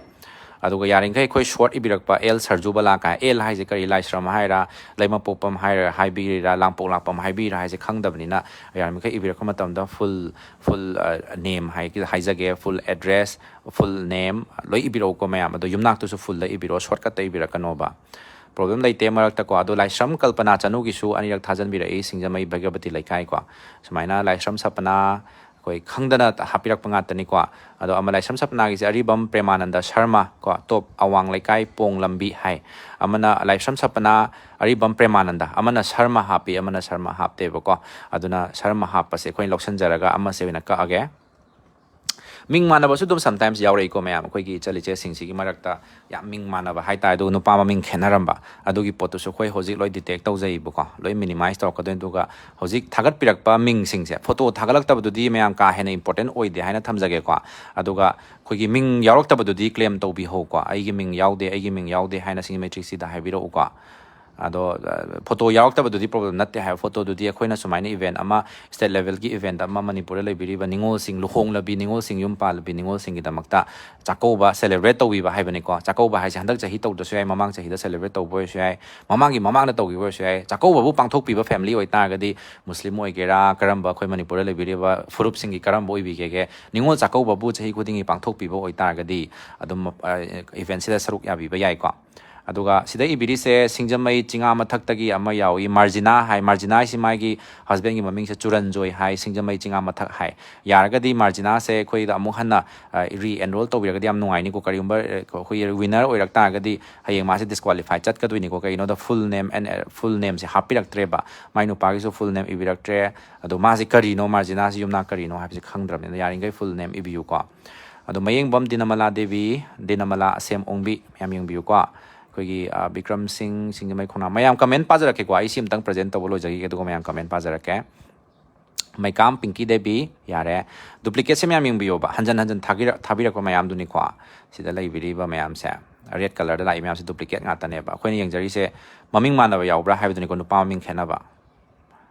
ꯑꯗꯨꯒ ꯌꯥꯔꯤꯈꯩ ꯑꯩꯈꯣꯏ ꯁꯣꯔꯠ ꯏꯕꯤꯔꯛꯄ ꯑꯦꯜ ꯁꯔꯖꯨꯕꯂꯥ ꯀꯥꯏ, ꯑꯦꯜ ꯍꯥꯏꯁꯦ ꯀꯔꯤ, ꯂꯥꯏꯁ꯭ꯔꯝ ꯍꯥꯏꯔ, ꯂꯩꯃꯄꯣꯛꯄꯝ ꯍꯥꯏꯔ, ꯍꯥꯏꯕꯤꯔꯤꯔꯥ, ꯂꯥꯡꯄꯣꯛ ꯂꯥꯛꯄꯝ ꯍꯥꯏꯕꯤꯔꯤꯔꯥ ꯍꯥꯏꯁꯦ ꯈꯪꯗꯕꯅꯤꯅ, ꯌꯥꯔꯤꯃꯈꯩ ꯏꯕꯤꯔꯛꯄ ꯃꯇꯝꯗ ꯐꯨꯜ ꯐꯨꯜ ꯅꯦꯝ ꯍꯥꯏꯖꯒꯦ, ꯐꯨꯜ ꯑꯦꯗ꯭ꯔꯦꯁ, ꯐꯨꯜ ꯅꯦꯝ ꯂꯣꯏ ꯏꯕꯤꯔꯛꯎꯀꯣ ꯃꯌꯥꯝ꯫ ꯑꯗꯣ ꯌꯨꯝꯅꯥꯛꯇꯨꯁꯨ ꯐꯨꯜꯗ ꯏꯕꯤꯔꯛꯑꯣ, ꯁꯣꯔꯠꯀꯠꯇ ꯏꯕꯤꯔꯛꯀꯅꯣꯕ꯫ ꯄ꯭ꯔꯣꯕ꯭ꯂꯦꯝ ꯂꯩꯇꯦ ꯃꯔꯛꯇꯀꯣ꯫ ꯑꯗꯣ ꯂꯥꯏꯁ꯭ꯔꯝ ꯀꯜꯄꯅꯥ ꯆꯅꯨꯒꯤꯁꯨ ꯑꯅꯤꯔꯛ ꯊꯥꯖꯟꯕꯤꯔꯛꯏ, ꯁꯤꯡꯖꯃꯩ ꯚꯒꯕꯇꯤ ꯂꯩꯀꯥꯏꯀꯣ꯫ ꯁꯨꯃꯥꯏꯅ ꯂꯥꯏꯁ꯭ꯔꯝ ꯁꯄꯅꯥ ꯑꯩꯈꯣꯏ ꯈꯪꯗꯅ ꯍꯥꯞꯄꯤꯔꯛꯄ ꯉꯥꯛꯇꯅꯤꯀꯣ꯫ ꯑꯗꯣ ꯑꯃ ꯂꯥꯏꯁ꯭ꯔꯝ ꯁꯄꯅꯥꯒꯤꯁꯦ ꯑꯔꯤꯕꯝ ꯄ꯭ꯔꯦꯃꯥꯅꯟꯗ ꯁꯔꯃ ꯀꯣ, ꯇꯣꯞ ꯑꯋꯥꯡ ꯂꯩꯀꯥꯏ ꯄꯣꯡ ꯂꯝꯕꯤ ꯍꯥꯏ꯫ ꯑꯃꯅ ꯂꯥꯏꯁ꯭ꯔꯝ ꯁꯄꯅꯥ ꯑꯔꯤꯕꯝ ꯄ꯭ꯔꯦꯃꯥꯅꯟꯗ, ꯑꯃꯅ ꯁꯔꯃ ꯍꯥꯞꯄꯤ, ꯑꯃꯅ ꯁꯔꯃ ꯍꯥꯞꯇꯦꯕꯀꯣ꯫ ꯑꯗꯨꯅ ꯁꯔꯃ ꯍꯥꯞꯄꯁꯦ ꯑꯩꯈꯣꯏꯅ ꯂꯧꯁꯤꯟꯖꯔꯒ ꯑꯃꯁꯦ ꯑꯣꯏꯅ ꯀꯛꯑꯒꯦ꯫ ꯃꯤꯡ ꯃꯥꯟꯅꯕꯁꯨ ꯑꯗꯨꯝ sometimes ꯌꯥꯎꯔꯛꯏꯀꯣ ꯃꯌꯥꯝ, ꯑꯩꯈꯣꯏꯒꯤ ꯏꯆꯜ ꯏꯆꯦꯁꯤꯡꯁꯤꯒꯤ ꯃꯔꯛꯇ ꯌꯥꯝ ꯃꯤꯡ ꯃꯥꯟꯅꯕ ꯍꯥꯏꯇꯥꯔꯦ, ꯑꯗꯨꯒ ꯅꯨꯄꯥ ꯃꯃꯤꯡ ꯈꯦꯠꯅꯔꯝꯕ, ꯑꯗꯨꯒꯤ ꯄꯣꯠꯇꯨꯁꯨ ꯑꯩꯈꯣꯏ ꯍꯧꯖꯤꯛ ꯂꯣꯏ ꯗꯤꯇꯦꯛ ꯇꯧꯖꯩꯕꯀꯣ, ꯂꯣꯏ ꯃꯤꯅꯤꯃꯥꯏꯁ ꯇꯧꯔꯛꯀꯗꯣꯏꯅꯤ꯫ ꯑꯗꯨꯒ ꯍꯧꯖꯤꯛ ꯊꯥꯒꯠꯄꯤꯔꯛꯄ ꯃꯤꯡꯁꯤꯡꯁꯦ, ꯐꯣꯇꯣ ꯊꯥꯒꯠꯂꯛꯇꯕꯗꯨꯗꯤ ꯃꯌꯥꯝ ꯀꯥ ꯍꯦꯟꯅ ꯏꯝꯄꯣꯔꯇꯦꯟ ꯑꯣꯏꯗꯦ ꯍꯥꯏꯅ ꯊꯝꯖꯒꯦꯀꯣ꯫ ꯑꯗꯨꯒ ꯑꯩꯈꯣꯏꯒꯤ ꯃꯤꯡ ꯌꯥꯎꯔꯛꯇꯕꯗꯨꯗꯤ ꯀ꯭ꯂꯦꯝ ꯇꯧꯕꯤꯍꯧꯀꯣ, "ꯑꯩꯒꯤ ꯃꯤꯡ ꯌꯥꯎꯗꯦ, ꯑꯩꯒꯤ ꯃꯤꯡ ꯌꯥꯎꯗꯦ" ꯍꯥꯏꯅ ꯁꯤꯒꯤ ꯃꯦꯇ꯭ꯔꯤꯛꯁꯤꯗ ꯍꯥꯏꯕꯤꯔꯛꯎꯀꯣ꯫ ꯑꯗꯣ ꯐꯣꯇꯣ ꯌꯥꯎꯔꯛꯇꯕꯗꯨꯗꯤ ꯄ꯭ꯔꯣꯕ꯭ꯂꯦꯝ ꯅꯠꯇꯦ ꯍꯥꯏꯕ꯫ ꯐꯣꯇꯣꯗꯨꯗꯤ ꯑꯩꯈꯣꯏꯅ ꯁꯨꯃꯥꯏꯅ ꯏꯚꯦꯟꯠ ꯑꯃ, ꯁ꯭ꯇꯦꯠ ꯂꯦꯚꯦꯜꯒꯤ ꯏꯚꯦꯟꯠ ꯑꯃ ꯃꯅꯤꯄꯨꯔꯗ ꯂꯩꯕꯤꯔꯤꯕ ꯅꯤꯉꯣꯜꯁꯤꯡ, ꯂꯨꯍꯣꯡꯂꯕꯤ ꯅꯤꯉꯣꯜꯁꯤꯡ, ꯌꯨꯝ ꯄꯥꯜꯂꯕꯤ ꯅꯤꯉꯣꯜꯁꯤꯡꯒꯤꯗꯃꯛꯇ ꯆꯥꯛꯀꯧꯕ ꯁꯦꯂꯦꯕ꯭ꯔꯦꯠ ꯇꯧꯕꯤꯕ ꯍꯥꯏꯕꯅꯤꯀꯣ꯫ ꯆꯥꯛꯀꯧꯕ ꯍꯥꯏꯁꯦ ꯍꯟꯗꯛ ꯆꯍꯤ ꯇꯧꯗ꯭ꯔꯁꯨ ꯌꯥꯏ, ꯃꯃꯥꯡ ꯆꯍꯤꯗ ꯁꯦꯂꯦꯕ꯭ꯔꯦꯠ ꯇꯧꯕ ꯑꯣꯏꯔꯁꯨ ꯌꯥꯏ, ꯃꯃꯥꯡꯒꯤ ꯃꯃꯥꯡꯗ ꯇꯧꯈꯤꯕ ꯑꯣꯏꯔꯁꯨ ꯌꯥꯏ꯫ ꯆꯥꯛꯀꯧꯕꯕꯨ ꯄꯥꯡꯊꯣꯛꯄꯤꯕ ꯐꯦꯃꯤꯂꯤ ꯑꯣꯏꯇꯥꯔꯒꯗꯤ, ꯃꯨꯁꯂꯤꯝ ꯑꯣꯏꯒꯦꯔꯥ, ꯀꯔꯝꯕ ꯑꯩꯈꯣꯏ ꯃꯅꯤꯄꯨꯔꯗ ꯂꯩꯕꯤꯔꯤꯕ ꯐꯨꯔꯨꯞꯁꯤꯡꯒꯤ ꯀꯔꯝꯕ ꯑꯣꯏꯕꯤꯒꯦꯒꯦ, ꯅꯤꯉꯣꯜ ꯆꯥꯛꯀꯧꯕꯕꯨ ꯆꯍꯤ ꯈꯨꯗꯤꯡꯒꯤ ꯄꯥꯡꯊꯣꯛꯄꯤꯕ ꯑꯣꯏꯇꯥꯔꯒꯗꯤ ꯑꯗꯨꯝ ꯏꯚꯦꯟꯠꯁꯤꯗ ꯁꯔꯨꯛ ꯌꯥꯕꯤꯕ ꯌꯥꯏꯀꯣ꯫ ꯑꯗꯨꯒ ꯁꯤꯗ ꯏꯕꯤꯔꯤꯁꯦ ꯁꯤꯡꯖꯃꯩ ꯆꯤꯉꯥ ꯃꯊꯛꯇꯒꯤ ꯑꯃ ꯌꯥꯎꯏ, ꯃꯥꯔꯖꯤꯅꯥ ꯍꯥꯏ꯫ ꯃꯥꯔꯖꯤꯅꯥ ꯍꯥꯏꯁꯤ ꯃꯥꯒꯤ ꯍꯁꯕꯦꯟꯒꯤ ꯃꯃꯤꯡꯁꯦ ꯆꯨꯔꯟꯖꯣꯏ ꯍꯥꯏ, ꯁꯤꯡꯖꯃꯩ ꯆꯤꯉꯥ ꯃꯊꯛ ꯍꯥꯏ꯫ ꯌꯥꯔꯒꯗꯤ ꯃꯥꯔꯖꯤꯅꯥꯁꯦ ꯑꯩꯈꯣꯏꯗ ꯑꯃꯨꯛ ꯍꯟꯅ ꯔꯤ ꯑꯦꯟꯔꯣꯜ ꯇꯧꯕꯤꯔꯒꯗꯤ ꯌꯥꯝ ꯅꯨꯡꯉꯥꯏꯅꯤꯀꯣ꯫ ꯀꯔꯤꯒꯨꯝꯕ ꯑꯩꯈꯣꯏꯒꯤ ꯋꯤꯅꯔ ꯑꯣꯏꯔꯛ ꯇꯥꯔꯒꯗꯤ ꯍꯌꯦꯡ ꯃꯥꯁꯦ ꯗꯤꯁꯀ꯭ꯋꯥꯂꯤꯐꯥꯏ ꯆꯠꯀꯗꯣꯏꯅꯤꯀꯣ꯫ ꯀꯩꯒꯤꯅꯣꯗ ꯐꯨꯜ ꯅꯦꯝ ꯑꯦꯟ ꯐꯨꯜ ꯅꯦꯝꯁꯦ ꯍꯥꯞꯄꯤꯔꯛꯇ꯭ꯔꯦꯕ, ꯃꯥꯏ ꯅꯨꯄꯥꯒꯤꯁꯨ ꯐꯨꯜ ꯅꯦꯝ ꯏꯕꯤꯔꯛꯇ꯭ꯔꯦ꯫ ꯑꯗꯣ ꯃꯥꯁꯦ ꯀꯔꯤꯅꯣ, ꯃꯥꯔꯖꯤꯅꯥꯁꯤ ꯌꯨꯝꯅꯥꯛ ꯀꯔꯤꯅꯣ ꯍꯥꯏꯕꯁꯦ ꯈꯪꯗ꯭ꯔꯕꯅꯤꯅ ꯌꯥꯔꯤꯈꯩ ꯐꯨꯜ ꯅꯦꯝ ꯏꯕꯤꯌꯨꯀꯣ꯫ ꯑꯗꯣ ꯃꯌꯦꯡꯕꯝ ꯗꯤꯅꯃꯂꯥ ꯗꯦꯕꯤ, ꯗꯤꯅꯃꯂꯥ ꯑꯁꯦꯝ ꯑꯣꯡꯕꯤ, ꯃꯌꯥꯝ ꯌꯦꯡꯕꯤꯌꯨꯀꯣ꯫ ꯑꯩꯈꯣꯏꯒꯤ ꯕꯤꯀ꯭ꯔꯝ ꯁꯤꯡ, ꯁꯤꯡꯖꯃꯩ ꯈꯣꯡꯅꯥꯡ, ꯃꯌꯥꯝ ꯀꯃꯦꯟ ꯄꯥꯖꯔꯛꯀꯦꯀꯣ꯫ ꯑꯩ ꯁꯤ ꯑꯃꯇꯪ ꯄ꯭ꯔꯖꯦꯟ ꯇꯧꯕ ꯂꯣꯏꯖꯈꯤꯒꯦ, ꯑꯗꯨꯒ ꯃꯌꯥꯝ ꯀꯃꯦꯟ ꯄꯥꯖꯔꯛꯀꯦ꯫ ꯃꯩꯀꯥꯝ ꯄꯤꯡꯀꯤ ꯗꯦꯕꯤ, ꯌꯥꯔꯦ꯫ ꯗꯨꯄ꯭ꯂꯤꯀꯦꯠꯁꯦ ꯃꯌꯥꯝ ꯌꯦꯡꯕꯤꯌꯣꯕ, ꯍꯟꯖꯟ ꯍꯟꯖꯟ ꯊꯥꯕꯤꯔꯛ-, ꯊꯥꯕꯤꯔꯛꯄ ꯃꯌꯥꯝꯗꯨꯅꯤꯀꯣ꯫ ꯁꯤꯗ ꯂꯩꯕꯤꯔꯤꯕ ꯃꯌꯥꯝꯁꯦ, ꯔꯦꯗ ꯀꯂꯔꯗ ꯂꯥꯛꯏ ꯃꯌꯥꯝꯁꯦ ꯗꯨꯄ꯭ꯂꯤꯀꯦꯠ ꯉꯥꯛꯇꯅꯦꯕ꯫ ꯑꯩꯈꯣꯏꯅ ꯌꯦꯡꯖꯔꯤꯁꯦ ꯃꯃꯤꯡ ꯃꯥꯟꯅꯕ ꯌꯥꯎꯕ꯭ꯔꯥ ꯍꯥꯏꯕꯗꯨꯅꯤꯀꯣ, ꯅꯨꯄꯥ ꯃꯃꯤꯡ ꯈꯦꯠꯅꯕ꯫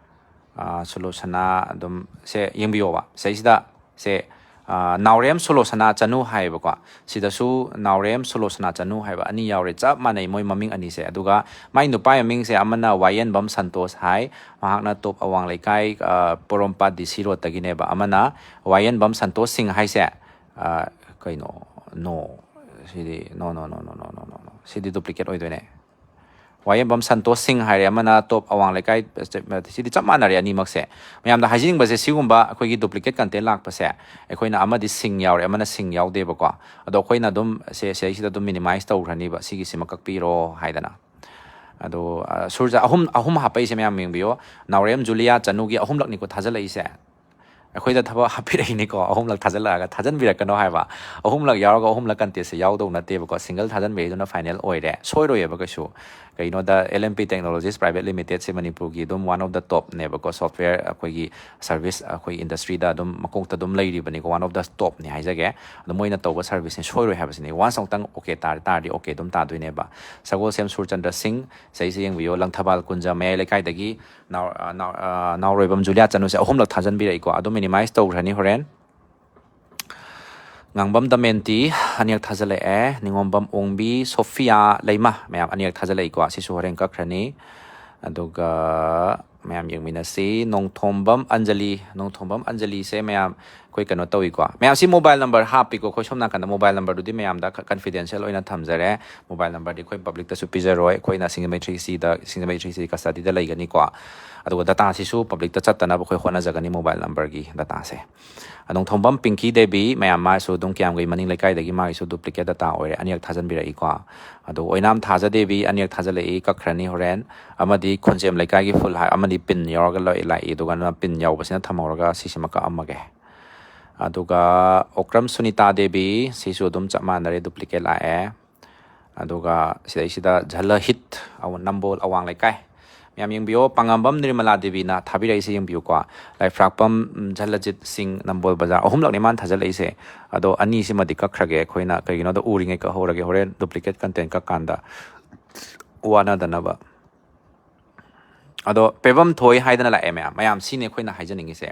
ꯁꯨꯂꯣꯁꯅꯥ ꯑꯗꯨꯝ ꯁꯦ ꯌꯦꯡꯕꯤꯌꯣꯕ꯫ ꯁꯤꯁꯤꯗ ꯁꯦ ꯑꯥ, ꯅꯥꯎꯔꯦꯝ ꯁꯣꯂꯣꯁꯅꯥ ꯆꯅꯨ ꯍꯥꯏꯌꯦꯕꯀꯣ꯫ ꯁꯤꯗꯁꯨ ꯅꯥꯎꯔꯦꯝ ꯁꯣꯂꯣꯁꯅꯥ ꯆꯅꯨ ꯍꯥꯏꯕ ꯑꯅꯤ ꯌꯥꯎꯔꯦ, ꯆꯞ ꯃꯥꯟꯅꯩ ꯃꯣꯏ ꯃꯃꯤꯡ ꯑꯅꯤꯁꯦ꯫ ꯑꯗꯨꯒ ꯃꯥꯏ ꯅꯨꯄꯥꯒꯤ ꯃꯃꯤꯡꯁꯦ ꯑꯃꯅ ꯋꯥꯌꯦꯟꯕꯝ ꯁꯟꯇꯣꯁ ꯍꯥꯏ, ꯃꯍꯥꯛꯅ ꯇꯣꯞ ꯑꯋꯥꯡ ꯂꯩꯀꯥꯏ, ꯑꯥ, ꯄꯣꯔꯣꯝꯄꯥꯠ ꯗꯤ ꯁꯤ ꯔꯣꯗꯇꯒꯤꯅꯦꯕ꯫ ꯑꯃꯅ ꯋꯥꯌꯦꯟꯕꯝ ꯁꯟꯇꯣꯁ ꯁꯤꯡ ꯍꯥꯏꯁꯦ, ꯑꯥ, ꯀꯩꯅꯣ, ꯅꯣ, ꯁꯤꯗꯤ ꯅꯣ, ꯅꯣ, ꯅꯣ, ꯅꯣ, ꯅꯣ, ꯅꯣ, ꯅꯣ, ꯅꯣ, ꯁꯤꯗꯤ duplicate ꯑꯣꯏꯗꯣꯏꯅꯦ꯫ ꯋꯥꯌꯦꯟꯕꯝ ꯁꯟꯇꯣꯁ ꯁꯤꯡ ꯍꯥꯏꯔꯦ, ꯑꯃꯅ ꯇꯣꯞ ꯑꯋꯥꯡ ꯂꯩꯀꯥꯏ, ꯁꯤꯗꯤ ꯆꯞ ꯃꯥꯟꯅꯔꯦ ꯑꯅꯤꯃꯛꯁꯦ꯫ ꯃꯌꯥꯝꯗ ꯍꯥꯏꯖꯅꯤꯡꯕꯁꯦ, ꯁꯤꯒꯨꯝꯕ ꯑꯩꯈꯣꯏꯒꯤ duplicate content ꯂꯥꯛꯄꯁꯦ, ꯑꯩꯈꯣꯏꯅ ꯑꯃꯗꯤ ꯁꯤꯡ ꯌꯥꯎꯔꯦ, ꯑꯃꯅ ꯁꯤꯡ ꯌꯥꯎꯗꯦꯕꯀꯣ꯫ ꯑꯗꯣ ꯑꯩꯈꯣꯏꯅ ꯑꯗꯨꯝ ꯁꯦ, ꯁꯤꯗꯩꯁꯤꯗ ꯑꯗꯨꯝ minimize ꯇꯧꯈ꯭ꯔꯅꯤꯕ, ꯁꯤꯒꯤꯁꯤꯃ ꯀꯛꯄꯤꯔꯣ ꯍꯥꯏꯗꯅ꯫ ꯑꯗꯣ, ꯑ, ꯁꯨꯔꯁꯦ ꯑꯍꯨꯝ, ꯑꯍꯨꯝ ꯍꯥꯞꯄꯛꯏꯁꯦ ꯃꯌꯥꯝ ꯌꯦꯡꯕꯤꯌꯣ꯫ ꯅꯥꯎꯔꯦꯝ ꯖꯨꯂꯤꯌꯥ ꯆꯅꯨꯒꯤ ꯑꯍꯨꯝꯂꯛꯅꯤꯀꯣ ꯊꯥꯖꯤꯜꯂꯛꯏꯁꯦ꯫ ꯑꯩꯈꯣꯏꯗ ꯊꯕꯛ ꯍꯥꯞꯄꯤꯔꯛꯏꯅꯤꯀꯣ, ꯑꯍꯨꯝꯂꯛ ꯊꯥꯖꯤꯜꯂꯛꯑꯒ꯫ ꯊꯥꯖꯤꯟꯕꯤꯔꯛꯀꯅꯣ ꯍꯥꯏꯕ꯫ ꯑꯍꯨꯝꯂꯛ ꯌꯥꯎꯔꯒ ꯑꯍꯨꯝꯂꯛ contentꯁꯦ ꯌꯥꯎꯗꯧ ꯅꯠꯇꯦꯕꯀꯣ, single ꯊꯥꯖꯤꯟꯕꯤꯔꯛꯏꯗꯨꯅ final ꯑꯣꯏꯔꯦ, ꯁꯣꯏꯔꯣꯏꯌꯦꯕ ꯀꯩꯁꯨ꯫ ꯀꯩꯒꯤꯅꯣꯗ, L M P Technologies Private Limitedꯁꯦ ꯃꯅꯤꯄꯨꯔꯒꯤ ꯑꯗꯨꯝ one of the topꯅꯦꯕꯀꯣ, software ꯑꯩꯈꯣꯏꯒꯤ service, ꯑꯩꯈꯣꯏ industryꯗ ꯑꯗꯨꯝ ꯃꯀꯣꯛꯇ ꯑꯗꯨꯝ ꯂꯩꯔꯤꯕꯅꯤꯀꯣ, one of the topꯅꯤ ꯍꯥꯏꯖꯒꯦ꯫ ꯑꯗꯣ ꯃꯣꯏꯅ ꯇꯧꯕ serviceꯅꯤ, ꯁꯣꯏꯔꯣꯏ ꯍꯥꯏꯕꯁꯤꯅꯤ꯫ Once ꯑꯃꯨꯛꯇꯪ okay ꯇꯥꯔ ꯇꯥꯔꯗꯤ okay ꯑꯗꯨꯝ ꯇꯥꯗꯣꯏꯅꯦꯕ꯫ ꯁꯒꯣꯜꯁꯦꯝ ꯁꯨꯔꯆꯟꯗ꯭ꯔ ꯁꯤꯡ, ꯁꯤꯗꯩꯁꯦ ꯌꯦꯡꯕꯤꯌꯣ, ꯂꯪꯊꯕꯥꯜ ꯀꯨꯟꯖ ꯃꯌꯥꯏ ꯂꯩꯀꯥꯏꯗꯒꯤ ꯅꯥꯎ-, ꯑ, ꯅꯥꯎ-, ꯑ, ꯅꯥꯎꯔꯣꯏꯕꯝ ꯖꯨꯂꯤꯌꯥ ꯆꯅꯨꯁꯦ ꯑꯍꯨꯝꯂꯛ ꯊꯥꯖꯟꯕꯤꯔꯛꯏꯀꯣ꯫ ꯑꯗꯨꯝ minimize ꯇꯧꯈ꯭ꯔꯅꯤ ꯍꯣꯔꯦꯟ꯫ ꯉꯥꯡꯕꯝ ꯗꯃꯦꯟꯇꯤ ꯑꯅꯤꯔꯛ ꯊꯥꯖꯜꯂꯛꯑꯦ꯫ ꯅꯤꯉꯣꯝꯕꯝ ꯑꯣꯡꯕꯤ, ꯁꯣꯐꯤꯌꯥ ꯂꯩꯃ ꯃꯌꯥꯝ ꯑꯅꯤꯔꯛ ꯊꯥꯖꯜꯂꯛꯏꯀꯣ꯫ ꯁꯤꯁꯨ ꯍꯣꯔꯦꯟ ꯀꯛꯈ꯭ꯔꯅꯤ꯫ ꯑꯗꯨꯒ ꯃꯌꯥꯝ ꯌꯦꯡꯃꯤꯟꯅꯁꯤ꯫ ꯅꯣꯡꯊꯣꯝꯕꯝ ꯑꯟꯖꯂꯤ, ꯅꯣꯡꯊꯣꯝꯕꯝ ꯑꯟꯖꯂꯤꯁꯦ ꯃꯌꯥꯝ ꯑꯩꯈꯣꯏ ꯀꯩꯅꯣ ꯇꯧꯏꯀꯣ꯫ ꯃꯌꯥꯝ ꯁꯤ mobile number ꯍꯥꯞꯄꯤꯀꯣ꯫ ꯑꯩꯈꯣꯏ ꯁꯣꯝ ꯅꯥꯀꯟꯗ mobile numberꯗꯨꯗꯤ ꯃꯌꯥꯝꯗ ꯈ-, confidential ꯑꯣꯏꯅ ꯊꯝꯖꯔꯦ꯫ Mobile numberꯗꯤ ꯑꯩꯈꯣꯏ publicꯇꯁꯨ ꯄꯤꯖꯔꯣꯏ꯫ ꯑꯩꯈꯣꯏꯅ ꯁꯤꯡꯖꯃꯩ three Cꯗ, ꯁꯤꯡꯖꯃꯩ three C custodyꯗ ꯂꯩꯒꯅꯤꯀꯣ꯫ ꯑꯗꯨꯒ dataꯁꯤꯁꯨ publicꯇ ꯆꯠꯇꯅꯕ ꯑꯩꯈꯣꯏ ꯍꯣꯠꯅꯖꯒꯅꯤ, mobile numberꯒꯤ dataꯁꯦ꯫ ꯅꯣꯡꯊꯣꯝꯕꯝ ꯄꯤꯡꯀꯤ ꯗꯦꯕꯤ, ꯃꯌꯥꯝ ꯃꯥꯁꯨ ꯑꯗꯨꯝ ꯀꯤꯌꯥꯝꯒꯩ ꯃꯅꯤꯡ ꯂꯩꯀꯥꯏꯗꯒꯤ, ꯃꯥꯒꯤꯁꯨ duplicate data ꯑꯣꯏꯔꯦ, ꯑꯅꯤꯔꯛ ꯊꯥꯖꯟꯕꯤꯔꯛꯏꯀꯣ꯫ ꯑꯗꯨ ꯑꯣꯏꯅꯥꯝ ꯊꯥꯖ ꯗꯦꯕꯤ ꯑꯅꯤꯔꯛ ꯊꯥꯖꯜꯂꯛꯏ, ꯀꯛꯈ꯭ꯔꯅꯤ ꯍꯣꯔꯦꯟ꯫ ꯑꯃꯗꯤ ꯈꯣꯟꯖꯦꯝ ꯂꯩꯀꯥꯏꯒꯤ full ꯍꯥꯏ, ꯑꯃꯗꯤ pin ꯌꯥꯎꯔꯒ ꯂꯣꯏ ꯂꯥꯛꯏ, ꯑꯗꯨꯒ ꯅꯪꯅ pin ꯌꯥꯎꯕꯁꯤꯅ ꯊꯝꯍꯧꯔꯒ ꯁꯤꯁꯤꯃ ꯀꯛꯑꯝꯃꯒꯦ꯫ ꯑꯗꯨꯒ ꯑꯣꯀ꯭ꯔꯝ ꯁꯨꯅꯤꯇꯥ ꯗꯦꯕꯤ, ꯁꯤꯁꯨ ꯑꯗꯨꯝ ꯆꯞ ꯃꯥꯟꯅꯔꯦ, duplicate ꯂꯥꯛꯑꯦ꯫ ꯑꯗꯨꯒ ꯁꯤꯗꯩꯁꯤꯗ ꯖꯂꯍꯤꯠ, ꯑꯋ-, ꯅꯝꯕꯣꯜ ꯑꯋꯥꯡ ꯂꯩꯀꯥꯏ꯫ ꯃꯌꯥꯝ ꯌꯦꯡꯕꯤꯌꯣ, ꯄꯥꯉꯥꯝꯕꯝ ꯅꯤꯔꯃꯂꯥ ꯗꯦꯕꯤꯅ ꯊꯥꯕꯤꯔꯛꯏꯁꯦ ꯌꯦꯡꯕꯤꯌꯨꯀꯣ꯫ ꯂꯥꯏꯐ꯭ꯔꯥꯛꯄꯝ, ꯎꯝ, ꯖꯂꯖꯤꯠ ꯁꯤꯡ, ꯅꯝꯕꯣꯜ ꯕꯖꯥꯔ, ꯑꯍꯨꯝꯂꯛꯅꯤ ꯃꯥꯅ ꯊꯥꯖꯜꯂꯛꯏꯁꯦ꯫ ꯑꯗꯣ ꯑꯅꯤꯁꯤꯃꯗꯤ ꯀꯛꯈ꯭ꯔꯒꯦ ꯑꯩꯈꯣꯏꯅ, ꯀꯩꯒꯤꯅꯣꯗ ꯎꯔꯤꯉꯩ ꯀꯛꯍꯧꯔꯒꯦ, ꯍꯣꯔꯦꯟ duplicate content ꯀꯛꯀꯥꯟꯗ ꯋꯥꯅꯗꯅꯕ꯫ ꯑꯗꯣ ꯄꯦꯕꯝ ꯊꯣꯏ ꯍꯥꯏꯗꯅ ꯂꯥꯛꯑꯦ ꯃꯌꯥꯝ꯫ ꯃꯌꯥꯝ ꯁꯤꯅꯤ ꯑꯩꯈꯣꯏꯅ ꯍꯥꯏꯖꯅꯤꯡꯉꯤꯁꯦ꯫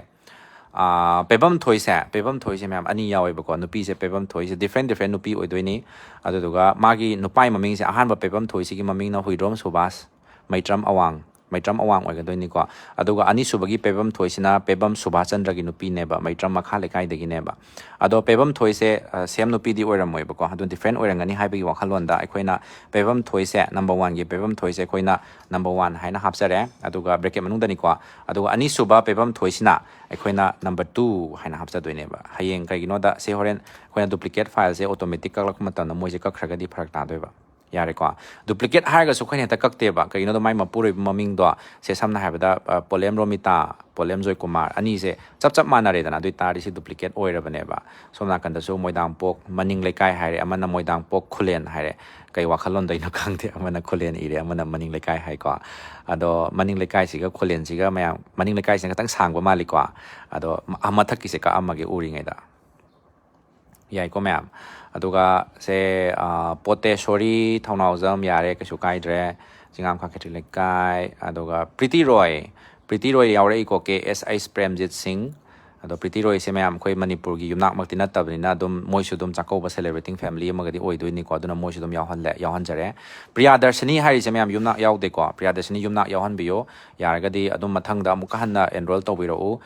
ꯄꯦꯕꯝ ꯊꯣꯏꯁꯦ, ꯄꯦꯕꯝ ꯊꯣꯏꯁꯦ ꯃꯌꯥꯝ ꯑꯅꯤ ꯌꯥꯎꯋꯦꯕꯀꯣ꯫ ꯅꯨꯄꯤꯁꯦ ꯄꯦꯕꯝ ꯊꯣꯏꯁꯦ different different ꯅꯨꯄꯤ ꯑꯣꯏꯗꯣꯏꯅꯤ꯫ ꯑꯗꯨꯗꯨꯒ ꯃꯥꯒꯤ ꯅꯨꯄꯥꯒꯤ ꯃꯃꯤꯡꯁꯦ, ꯑꯍꯥꯟꯕ ꯄꯦꯕꯝ ꯊꯣꯏꯁꯤꯒꯤ ꯃꯃꯤꯡꯅ ꯍꯨꯏꯗ꯭ꯔꯣꯝ ꯁꯨꯕꯥꯁ, ꯃꯩꯇ꯭ꯔꯝ ꯑꯋꯥꯡ, ꯃꯩꯇ꯭ꯔꯝ ꯑꯋꯥꯡ ꯑꯣꯏꯒꯗꯣꯏꯅꯤꯀꯣ꯫ ꯑꯗꯨꯒ ꯑꯅꯤꯁꯨꯕꯒꯤ ꯄꯦꯕꯝ ꯊꯣꯏꯁꯤꯅ ꯄꯦꯕꯝ ꯁꯨꯕꯥꯁ ꯆꯟꯗ꯭ꯔꯒꯤ ꯅꯨꯄꯤꯅꯦꯕ, ꯃꯩꯇ꯭ꯔꯝ ꯃꯈꯥ ꯂꯩꯀꯥꯏꯗꯒꯤꯅꯦꯕ꯫ ꯑꯗꯣ ꯄꯦꯕꯝ ꯊꯣꯏꯁꯦ ꯁꯦꯝ ꯅꯨꯄꯤꯗꯤ ꯑꯣꯏꯔꯝꯃꯣꯏꯕꯀꯣ, ꯑꯗꯨ different ꯑꯣꯏꯔꯝꯒꯅꯤ ꯍꯥꯏꯕꯒꯤ ꯋꯥꯈꯜꯂꯣꯟꯗ ꯑꯩꯈꯣꯏꯅ ꯄꯦꯕꯝ ꯊꯣꯏꯁꯦ number oneꯒꯤ ꯄꯦꯕꯝ ꯊꯣꯏꯁꯦ ꯑꯩꯈꯣꯏꯅ number one ꯍꯥꯏꯅ ꯍꯥꯞꯆꯔꯦ, ꯑꯗꯨꯒ bracket ꯃꯅꯨꯡꯗꯅꯤꯀꯣ꯫ ꯑꯗꯨꯒ ꯑꯅꯤꯁꯨꯕ ꯄꯦꯕꯝ ꯊꯣꯏꯁꯤꯅ ꯑꯩꯈꯣꯏꯅ number two ꯍꯥꯏꯅ ꯍꯥꯞꯆꯗꯣꯏꯅꯦꯕ꯫ ꯍꯌꯦꯡ ꯀꯩꯒꯤꯅꯣꯗ ꯁꯦ ꯍꯣꯔꯦꯟ ꯑꯩꯈꯣꯏꯅ duplicate fileꯁꯦ automatic ꯀꯛꯂꯛꯄ ꯃꯇꯝꯗ ꯃꯣꯏꯁꯦ ꯀꯛꯈ꯭ꯔꯒꯗꯤ ꯐꯔꯛ ꯇꯥꯗꯣꯏꯕ꯫ ꯌꯥꯔꯦꯀꯣ꯫ Duplicate ꯍꯥꯏꯔꯒꯁꯨ ꯑꯩꯈꯣꯏꯅ ꯍꯦꯛꯇ ꯀꯛꯇꯦꯕ, ꯀꯩꯒꯤꯅꯣꯗ ꯃꯥꯏ ꯃꯄꯨꯔꯣꯏꯕ ꯃꯃꯤꯡꯗꯣ ꯁꯦ ꯁꯝꯅ ꯍꯥꯏꯔꯕꯗ ꯄꯣꯂꯦꯝ ꯔꯣꯃꯤꯇꯥ, ꯄꯣꯂꯦꯝ ꯖꯣꯏꯀꯨꯃꯥꯔ, ꯑꯅꯤꯁꯦ ꯆꯞ ꯆꯞ ꯃꯥꯟꯅꯔꯦꯗꯅ꯫ ꯑꯗꯨ ꯑꯣꯏꯇꯥꯔꯗꯤ ꯁꯤ duplicate ꯑꯣꯏꯔꯕꯅꯦꯕ꯫ ꯁꯣꯝ ꯅꯥꯀꯟꯗꯁꯨ ꯃꯣꯏꯗꯥꯡꯄꯣꯛ ꯃꯅꯤꯡ ꯂꯩꯀꯥꯏ ꯍꯥꯏꯔꯦ, ꯑꯃꯅ ꯃꯣꯏꯗꯥꯡꯄꯣꯛ ꯈꯨꯂꯦꯟ ꯍꯥꯏꯔꯦ꯫ ꯀꯩ ꯋꯥꯈꯜꯂꯣꯟꯗꯩꯅꯣ ꯈꯪꯗꯦ, ꯑꯃꯅ ꯈꯨꯂꯦꯟ ꯏꯔꯦ, ꯑꯃꯅ ꯃꯅꯤꯡ ꯂꯩꯀꯥꯏ ꯍꯥꯏꯀꯣ꯫ ꯑꯗꯣ ꯃꯅꯤꯡ ꯂꯩꯀꯥꯏꯁꯤꯒ ꯈꯨꯂꯦꯟꯁꯤꯒ ꯃꯌꯥꯝ, ꯃꯅꯤꯡ ꯂꯩꯀꯥꯏꯁꯤꯅ ꯈꯤꯇꯪ ꯁꯥꯡꯕ ꯃꯥꯜꯂꯤꯀꯣ꯫ ꯑꯗꯣ ꯃ-, ꯃꯊꯛꯀꯤꯁꯦ ꯀꯛꯑꯝꯃꯒꯦ ꯎꯔꯤꯉꯩꯗ꯫ ꯌꯥꯏꯀꯣ ꯃꯌꯥꯝ꯫ ꯑꯗꯨꯒ ꯁꯦ, ꯄꯣꯇꯦꯁꯣꯔꯤ ꯊꯧꯅꯥꯎꯖꯝ, ꯌꯥꯔꯦ, ꯀꯩꯁꯨ ꯀꯥꯏꯗ꯭ꯔꯦ꯫ ꯆꯤꯡꯉꯥꯝ ꯈꯥꯈꯦꯇ꯭ꯔꯤ ꯂꯩꯀꯥꯏ꯫ ꯑꯗꯨꯒ ꯄ꯭ꯔꯤꯇꯤ ꯔꯣꯏ, ꯄ꯭ꯔꯤꯇꯤ ꯔꯣꯏ ꯌꯥꯎꯔꯛꯏꯀꯣ꯫ ꯀꯦ ꯑꯦꯁ ꯑꯩꯆ ꯄ꯭ꯔꯦꯝꯖꯤꯠ ꯁꯤꯡ꯫ ꯑꯗꯣ ꯄ꯭ꯔꯤꯇꯤ ꯔꯣꯏꯁꯦ ꯃꯌꯥꯝ ꯑꯩꯈꯣꯏ ꯃꯅꯤꯄꯨꯔꯒꯤ ꯌꯨꯝꯅꯥꯛꯃꯛꯇꯤ ꯅꯠꯇꯕꯅꯤꯅ ꯑꯗꯨꯝ ꯃꯣꯏꯁꯨ ꯑꯗꯨꯝ ꯆꯥꯛꯀꯧꯕ celebrating family ꯑꯃꯒꯗꯤ ꯑꯣꯏꯗꯣꯏꯅꯤꯀꯣ, ꯑꯗꯨꯅ ꯃꯣꯏꯁꯨ ꯑꯗꯨꯝ ꯌꯥꯎꯍꯜꯂꯦ, ꯌꯥꯎꯍꯟꯖꯔꯦ꯫ ꯄ꯭ꯔꯤꯌꯥꯗꯔꯁꯤꯅꯤ ꯍꯥꯏꯔꯤꯁꯦ ꯃꯌꯥꯝ ꯌꯨꯝꯅꯥꯛ ꯌꯥꯎꯗꯦꯀꯣ꯫ ꯄ꯭ꯔꯤꯌꯥꯗꯔꯁꯤꯅꯤ ꯌꯨꯝꯅꯥꯛ ꯌꯥꯎꯍꯟꯕꯤꯌꯣ꯫ ꯌꯥꯔꯒꯗꯤ ꯑꯗꯨꯝ ꯃꯊꯪꯗ ꯑꯃꯨꯛꯀ ꯍꯟꯅ enroll ꯇꯧꯕꯤꯔꯛꯎ꯫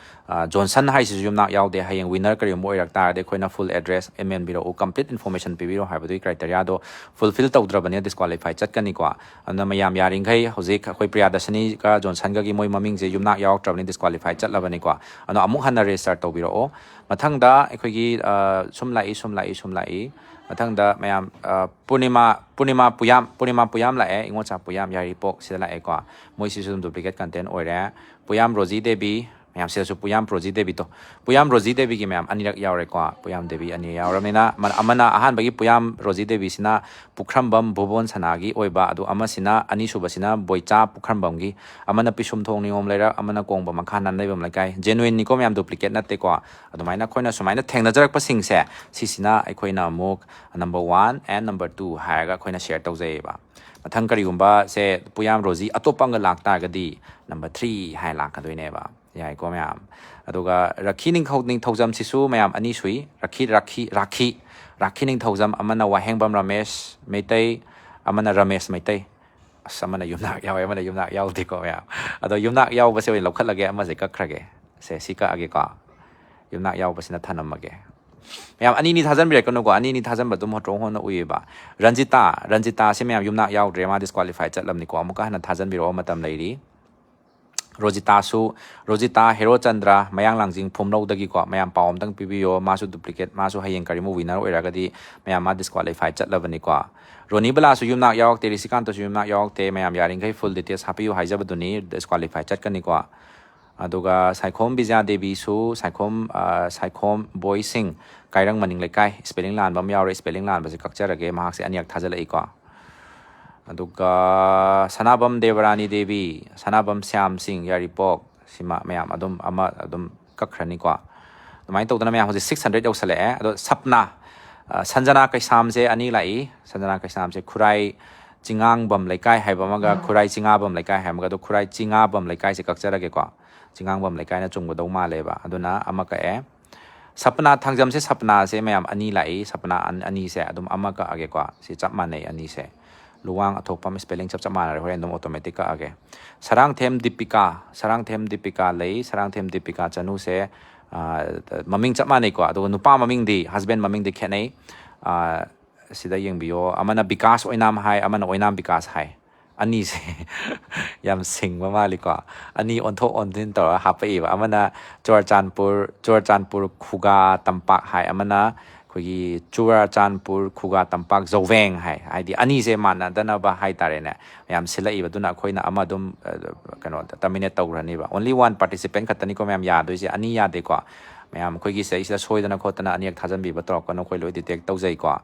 ꯖꯣꯟꯁꯟ ꯍꯥꯏꯁꯤꯁꯨ ꯌꯨꯝꯅꯥꯛ ꯌꯥꯎꯗꯦ꯫ ꯍꯌꯦꯡ winner ꯀꯔꯤꯒꯨꯝꯕ ꯑꯣꯏꯔꯛ ꯇꯥꯔꯗꯤ ꯑꯩꯈꯣꯏꯅ full address ꯃꯦꯟꯕꯤꯔꯛꯎ, complete information ꯄꯤꯕꯤꯔꯣ ꯍꯥꯏꯕꯗꯨꯒꯤ criteriaꯗꯣ fulfill ꯇꯧꯗ꯭ꯔꯕꯅꯤꯅ disqualify ꯆꯠꯀꯅꯤꯀꯣ꯫ ꯑꯗꯨꯅ ꯃꯌꯥꯝ ꯌꯥꯔꯤꯈꯩ ꯍꯧꯖꯤꯛ ꯑꯩꯈꯣꯏ ꯄ꯭ꯔꯤꯌꯥꯗꯔꯁꯤꯅꯤꯒ ꯖꯣꯟꯁꯟꯒꯒꯤ ꯃꯣꯏ ꯃꯃꯤꯡꯁꯦ ꯌꯨꯝꯅꯥꯛ ꯌꯥꯎꯔꯛꯇ꯭ꯔꯕꯅꯤ, disqualify ꯆꯠꯂꯕꯅꯤꯀꯣ꯫ ꯑꯗꯣ ꯑꯃꯨꯛ ꯍꯟꯅ register ꯇꯧꯕꯤꯔꯛꯑꯣ꯫ ꯃꯊꯪꯗ ꯑꯩꯈꯣꯏꯒꯤ, ꯑ, ꯁꯨꯝ ꯂꯥꯛꯏ, ꯁꯨꯝ ꯂꯥꯛꯏ, ꯁꯨꯝ ꯂꯥꯛꯏ꯫ ꯃꯊꯪꯗ ꯃꯌꯥꯝ, ꯑ, ꯄꯨꯔꯅꯤꯃꯥ, ꯄꯨꯔꯅꯤꯃꯥ ꯄꯨꯌꯥꯝ, ꯄꯨꯔꯅꯤꯃꯥ ꯄꯨꯌꯥꯝ ꯂꯥꯛꯑꯦ, ꯏꯉꯣꯆꯥ ꯄꯨꯌꯥꯝ ꯌꯥꯏꯔꯤꯄꯣꯛ ꯁꯤꯗ ꯂꯥꯛꯑꯦꯀꯣ꯫ ꯃꯣꯏꯁꯤꯁꯨ ꯑꯗꯨꯝ duplicate content ꯑꯣꯏꯔꯦ꯫ ꯄꯨꯌꯥꯝ ꯔꯣꯖꯤ ꯗꯦꯕꯤ, ꯃꯌꯥꯝ ꯁꯤꯗꯁꯨ ꯄꯨꯌꯥꯝ ꯔꯣꯖꯤ ꯗꯦꯕꯤꯗꯣ, ꯄꯨꯌꯥꯝ ꯔꯣꯖꯤ ꯗꯦꯕꯤꯒꯤ ꯃꯌꯥꯝ ꯑꯅꯤꯔꯛ ꯌꯥꯎꯔꯦꯀꯣ꯫ ꯄꯨꯌꯥꯝ ꯗꯦꯕꯤ ꯑꯅꯤ ꯌꯥꯎꯔꯕꯅꯤꯅ, ꯑꯃ-, ꯑꯃꯅ ꯑꯍꯥꯟꯕꯒꯤ ꯄꯨꯌꯥꯝ ꯔꯣꯖꯤ ꯗꯦꯕꯤꯁꯤꯅ ꯄꯨꯈ꯭ꯔꯝꯕꯝ ꯚꯨꯕꯣꯟ ꯁꯅꯥꯒꯤ ꯑꯣꯏꯕ, ꯑꯗꯨ ꯑꯃꯁꯤꯅ, ꯑꯅꯤꯁꯨꯕꯁꯤꯅ ꯕꯣꯏꯆꯥ ꯄꯨꯈ꯭ꯔꯝꯕꯝꯒꯤ, ꯑꯃꯅ ꯄꯤꯁꯨꯝꯊꯣꯡ ꯅꯤꯉꯣꯝ ꯂꯩꯔꯛ, ꯑꯃꯅ ꯀꯣꯡꯕ ꯃꯈꯥ ꯅꯥꯟꯂꯩꯕꯝ ꯂꯩꯀꯥꯏ꯫ Genuineꯅꯤꯀꯣ ꯃꯌꯥꯝ, duplicate ꯅꯠꯇꯦꯀꯣ꯫ ꯑꯗꯨꯃꯥꯏꯅ ꯑꯩꯈꯣꯏꯅ ꯁꯨꯃꯥꯏꯅ ꯊꯦꯡꯅꯖꯔꯛꯄꯁꯤꯡꯁꯦ, ꯁꯤꯁꯤꯅ ꯑꯩꯈꯣꯏꯅ ꯑꯃꯨꯛ number one and number two ꯍꯥꯏꯔꯒ ꯑꯩꯈꯣꯏꯅ share ꯇꯧꯖꯩꯌꯦꯕ꯫ ꯃꯊꯪ ꯀꯔꯤꯒꯨꯝꯕ ꯁꯦ ꯄꯨꯌꯥꯝ ꯔꯣꯖꯤ ꯑꯇꯣꯞꯄ ꯑꯃꯒ ꯂꯥꯛꯇꯥꯔꯒꯗꯤ number three ꯍꯥꯏ ꯂꯥꯛꯀꯗꯣꯏꯅꯦꯕ꯫ ꯌꯥꯏꯀꯣ ꯃꯌꯥꯝ꯫ ꯑꯗꯨꯒ ꯔꯥꯈꯤ ꯅꯤꯡꯊꯧ ꯅꯤꯡꯊꯧꯖꯝꯁꯤꯁꯨ ꯃꯌꯥꯝ ꯑꯅꯤ ꯁꯨꯏ꯫ ꯔꯥꯈꯤ ꯔꯥꯈꯤ ꯔꯥꯈꯤ ꯔꯥꯈꯤ ꯅꯤꯡꯊꯧꯖꯝ, ꯑꯃꯅ ꯋꯥꯍꯦꯡꯕꯝ ꯔꯃꯦꯁ ꯃꯩꯇꯩ, ꯑꯃꯅ ꯔꯃꯦꯁ ꯃꯩꯇꯩ꯫ ꯑꯁ, ꯑꯃꯅ ꯌꯨꯝꯅꯥꯛ ꯌꯥꯎꯋꯦ, ꯑꯃꯅ ꯌꯨꯝꯅꯥꯛ ꯌꯥꯎꯗꯦꯀꯣ ꯃꯌꯥꯝ꯫ ꯑꯗꯣ ꯌꯨꯝꯅꯥꯛ ꯌꯥꯎꯕꯁꯦ ꯑꯣꯏꯅ ꯂꯧꯈꯠꯂꯒꯦ, ꯑꯃꯁꯦ ꯀꯛꯈ꯭ꯔꯒꯦ꯫ ꯁꯦ, ꯁꯤ ꯀꯛꯑꯒꯦꯀꯣ꯫ ꯌꯨꯝꯅꯥꯛ ꯌꯥꯎꯕꯁꯤꯅ ꯊꯅꯝꯃꯒꯦ꯫ ꯃꯌꯥꯝ ꯑꯅꯤ ꯑꯅꯤ ꯊꯥꯖꯟꯕꯤꯔꯛꯀꯅꯨꯀꯣ, ꯑꯅꯤ ꯑꯅꯤ ꯊꯥꯖꯟꯕ ꯑꯗꯨꯝ ꯍꯣꯇ꯭ꯔꯣꯡ ꯍꯣꯟꯅ ꯎꯏꯌꯦꯕ꯫ ꯔꯟꯖꯤꯇꯥ, ꯔꯟꯖꯤꯇꯥꯁꯦ ꯃꯌꯥꯝ ꯌꯨꯝꯅꯥꯛ ꯌꯥꯎꯗ꯭ꯔꯦ, ꯃꯥ ꯗꯤꯁꯀ꯭ꯋꯥꯂꯤꯐꯥꯏ ꯆꯠꯂꯝꯅꯤꯀꯣ, ꯑꯃꯨꯛꯀ ꯍꯟꯅ ꯊꯥꯖꯟꯕꯤꯔꯛꯑꯣ, ꯃꯇꯝ ꯂꯩꯔꯤ꯫ ꯔꯣꯖꯤꯇꯥꯁꯨ, ꯔꯣꯖꯤꯇꯥ ꯍꯦꯔꯣꯆꯟꯗ꯭ꯔ ꯃꯌꯥꯡ ꯂꯥꯡꯖꯤꯡ ꯐꯨꯝꯂꯧꯗꯒꯤꯀꯣ, ꯃꯌꯥꯝ ꯄꯥꯎ ꯑꯝꯇꯪ ꯄꯤꯕꯤꯌꯣ, ꯃꯥꯁꯨ ꯗꯨꯄ꯭ꯂꯤꯀꯦꯠ, ꯃꯥꯁꯨ ꯍꯌꯦꯡ ꯀꯔꯤꯒꯨꯝꯕ ꯋꯤꯅꯔ ꯑꯣꯏꯔꯒꯗꯤ ꯃꯌꯥꯝ ꯃꯥ ꯗꯤꯁꯀ꯭ꯋꯥꯂꯤꯐꯥꯏ ꯆꯠꯂꯕꯅꯤꯀꯣ꯫ ꯔꯣꯅꯤꯕꯂꯥꯁꯨ ꯌꯨꯝꯅꯥꯛ ꯌꯥꯎꯔꯛꯇꯦ, ꯔꯤꯁꯤꯀꯥꯟꯇꯁꯨ ꯌꯨꯝꯅꯥꯛ ꯌꯥꯎꯔꯛꯇꯦ, ꯃꯌꯥꯝ ꯌꯥꯔꯤꯈꯩ ꯐꯨꯜ ꯗꯤꯇꯦꯜꯁ ꯍꯥꯞꯄꯤꯌꯨ ꯍꯥꯏꯖꯕꯗꯨꯅꯤ, ꯗꯤꯁꯀ꯭ꯋꯥꯂꯤꯐꯥꯏ ꯆꯠꯀꯅꯤꯀꯣ꯫ ꯑꯗꯨꯒ ꯁꯥꯏꯈꯣꯝ ꯕꯤꯖ꯭ꯌꯥ ꯗꯦꯕꯤꯁꯨ, ꯁꯥꯏꯈꯣꯝ, ꯑ, ꯁꯥꯏꯈꯣꯝ ꯕꯣꯏꯁꯤꯡ, ꯀꯥꯏꯔꯪ ꯃꯅꯤꯡ ꯂꯩꯀꯥꯏ, ꯁ꯭ꯄꯦꯂꯤꯡ ꯂꯥꯟꯕ ꯑꯃ ꯌꯥꯎꯔꯦ, ꯁ꯭ꯄꯦꯂꯤꯡ ꯂꯥꯟꯕꯁꯦ ꯀꯛꯆꯔꯒꯦ, ꯃꯍꯥꯛꯁꯦ ꯑꯅꯤꯔꯛ ꯊꯥꯖꯤꯜꯂꯛꯏꯀꯣ꯫ ꯑꯗꯨꯒ ꯁꯅꯥꯕꯝ ꯗꯦꯕꯔꯥꯅꯤ ꯗꯦꯕꯤ, ꯁꯅꯥꯕꯝ ꯁ꯭ꯌꯥꯝ ꯁꯤꯡ ꯌꯥꯏꯔꯤꯄꯣꯛ, ꯁꯤꯃ ꯃꯌꯥꯝ ꯑꯗꯨꯝ ꯑꯃ ꯑꯗꯨꯝ ꯀꯛꯈ꯭ꯔꯅꯤꯀꯣ꯫ ꯑꯗꯨꯃꯥꯏꯅ ꯇꯧꯗꯅ ꯃꯌꯥꯝ ꯍꯧꯖꯤꯛ ꯁꯤꯛꯁ ꯍꯟꯗ꯭ꯔꯦꯠ ꯌꯧꯁꯜꯂꯛꯑꯦ꯫ ꯑꯗꯣ ꯁꯞꯅꯥ, ꯑ, ꯁꯟꯖꯅꯥ ꯀꯩꯁꯥꯝꯁꯦ ꯑꯅꯤ ꯂꯥꯛꯏ꯫ ꯁꯟꯖꯅꯥ ꯀꯩꯁꯥꯝꯁꯦ ꯈꯨꯔꯥꯏ ꯆꯤꯉꯥꯡꯕꯝ ꯂꯩꯀꯥꯏ ꯍꯥꯏꯕ ꯑꯃꯒ ꯈꯨꯔꯥꯏ ꯆꯤꯉꯥꯕꯝ ꯂꯩꯀꯥꯏ ꯍꯥꯏꯕ ꯑꯃꯒ, ꯑꯗꯣ ꯈꯨꯔꯥꯏ ꯆꯤꯉꯥꯕꯝ ꯂꯩꯀꯥꯏꯁꯦ ꯀꯛꯆꯔꯒꯦꯀꯣ꯫ ꯆꯤꯉꯥꯡꯕꯝ ꯂꯩꯀꯥꯏꯅ ꯆꯨꯝꯒꯗꯧ ꯃꯥꯜꯂꯦꯕ꯫ ꯑꯗꯨꯅ ꯑꯃ ꯀꯛꯑꯦ꯫ ꯁꯄꯅꯥ ꯊꯥꯡꯖꯝꯁꯦ, ꯁꯄꯅꯥꯁꯦ ꯃꯌꯥꯝ ꯑꯅꯤ ꯂꯥꯛꯏ꯫ ꯁꯄꯅꯥ ꯑꯟ-, ꯑꯅꯤꯁꯦ ꯑꯗꯨꯝ ꯑꯃ ꯀꯛꯑꯒꯦꯀꯣ꯫ ꯁꯤ ꯆꯞ ꯃꯥꯟꯅꯩ ꯑꯅꯤꯁꯦ꯫ ꯂꯨꯋꯥꯡ ꯑꯊꯣꯛꯄꯝ, ꯁ꯭ꯄꯦꯂꯤꯡ ꯆꯞ ꯆꯞ ꯃꯥꯟꯅꯔꯦ꯫ ꯍꯣꯔꯦꯟ ꯑꯗꯨꯝ ꯑꯣꯇꯣꯃꯦꯇꯤꯛ ꯀꯛꯑꯒꯦ꯫ ꯁꯔꯥꯡꯊꯦꯝ ꯗꯤꯄꯤꯀꯥ, ꯁꯔꯥꯡꯊꯦꯝ ꯗꯤꯄꯤꯀꯥ ꯂꯩ꯫ ꯁꯔꯥꯡꯊꯦꯝ ꯗꯤꯄꯤꯀꯥ ꯆꯅꯨꯁꯦ, ꯑ, ꯃꯃꯤꯡ ꯆꯞ ꯃꯥꯟꯅꯩꯀꯣ꯫ ꯑꯗꯨꯒ ꯅꯨꯄꯥ ꯃꯃꯤꯡꯗꯤ, ꯍꯁꯕꯦꯟ ꯃꯃꯤꯡꯗꯤ ꯈꯦꯠꯅꯩ꯫ ꯑ, ꯁꯤꯗ ꯌꯦꯡꯕꯤꯌꯣ꯫ ꯑꯃꯅ ꯕꯤꯀꯥꯁ ꯑꯣꯏꯅꯥꯝ ꯍꯥꯏ, ꯑꯃꯅ ꯑꯣꯏꯅꯥꯝ ꯕꯤꯀꯥꯁ ꯍꯥꯏ꯫ ꯑꯅꯤꯁꯦ ꯌꯥꯝ ꯁꯤꯡꯕ ꯃꯥꯜꯂꯤꯀꯣ꯫ ꯑꯅꯤ ꯑꯣꯟꯊꯣꯛ ꯑꯣꯟꯁꯤꯟ ꯇꯧꯔꯒ ꯍꯥꯞꯄꯛꯏꯕ꯫ ꯑꯃꯅ ꯆꯨꯔꯆꯥꯟꯄꯨꯔ, ꯆꯨꯔꯆꯥꯟꯄꯨꯔ ꯈꯨꯒꯥ ꯇꯝꯄꯥꯛ ꯍꯥꯏ, ꯑꯃꯅ ꯑꯩꯈꯣꯏꯒꯤ ꯆꯨꯔꯆꯥꯟꯄꯨꯔ ꯈꯨꯒꯥ ꯇꯝꯄꯥꯛ ꯖꯧꯋꯦꯡ ꯍꯥꯏ꯫ ꯍꯥꯏꯗꯤ ꯑꯅꯤꯁꯦ ꯃꯥꯟꯅꯗꯅꯕ ꯍꯥꯏꯇꯥꯔꯦꯅꯦ꯫ ꯃꯌꯥꯝ ꯁꯤꯜꯂꯛꯏꯕ꯫ ꯑꯗꯨꯅ ꯑꯩꯈꯣꯏꯅ ꯑꯃ ꯑꯗꯨꯝ, ꯑ, ꯀꯩꯅꯣ, ꯇꯔꯃꯤꯅꯦꯠ ꯇꯧꯈ꯭ꯔꯅꯤꯕ꯫ Only one participant ꯈꯛꯇꯅꯤꯀꯣ ꯃꯌꯥꯝ ꯌꯥꯗꯣꯏꯁꯦ꯫ ꯑꯅꯤ ꯌꯥꯗꯦꯀꯣ꯫ ꯃꯌꯥꯝ ꯑꯩꯈꯣꯏꯒꯤ ꯁꯤꯗꯩꯁꯤꯗ ꯁꯣꯏꯗꯅ ꯈꯣꯠꯇꯅ ꯑꯅꯤꯔꯛ ꯊꯥꯖꯟꯕꯤꯕ ꯇꯧꯔꯛꯀꯅꯨ, ꯑꯩꯈꯣꯏ ꯂꯣꯏ ꯗꯤꯇꯦꯛ ꯇꯧꯖꯩꯀꯣ꯫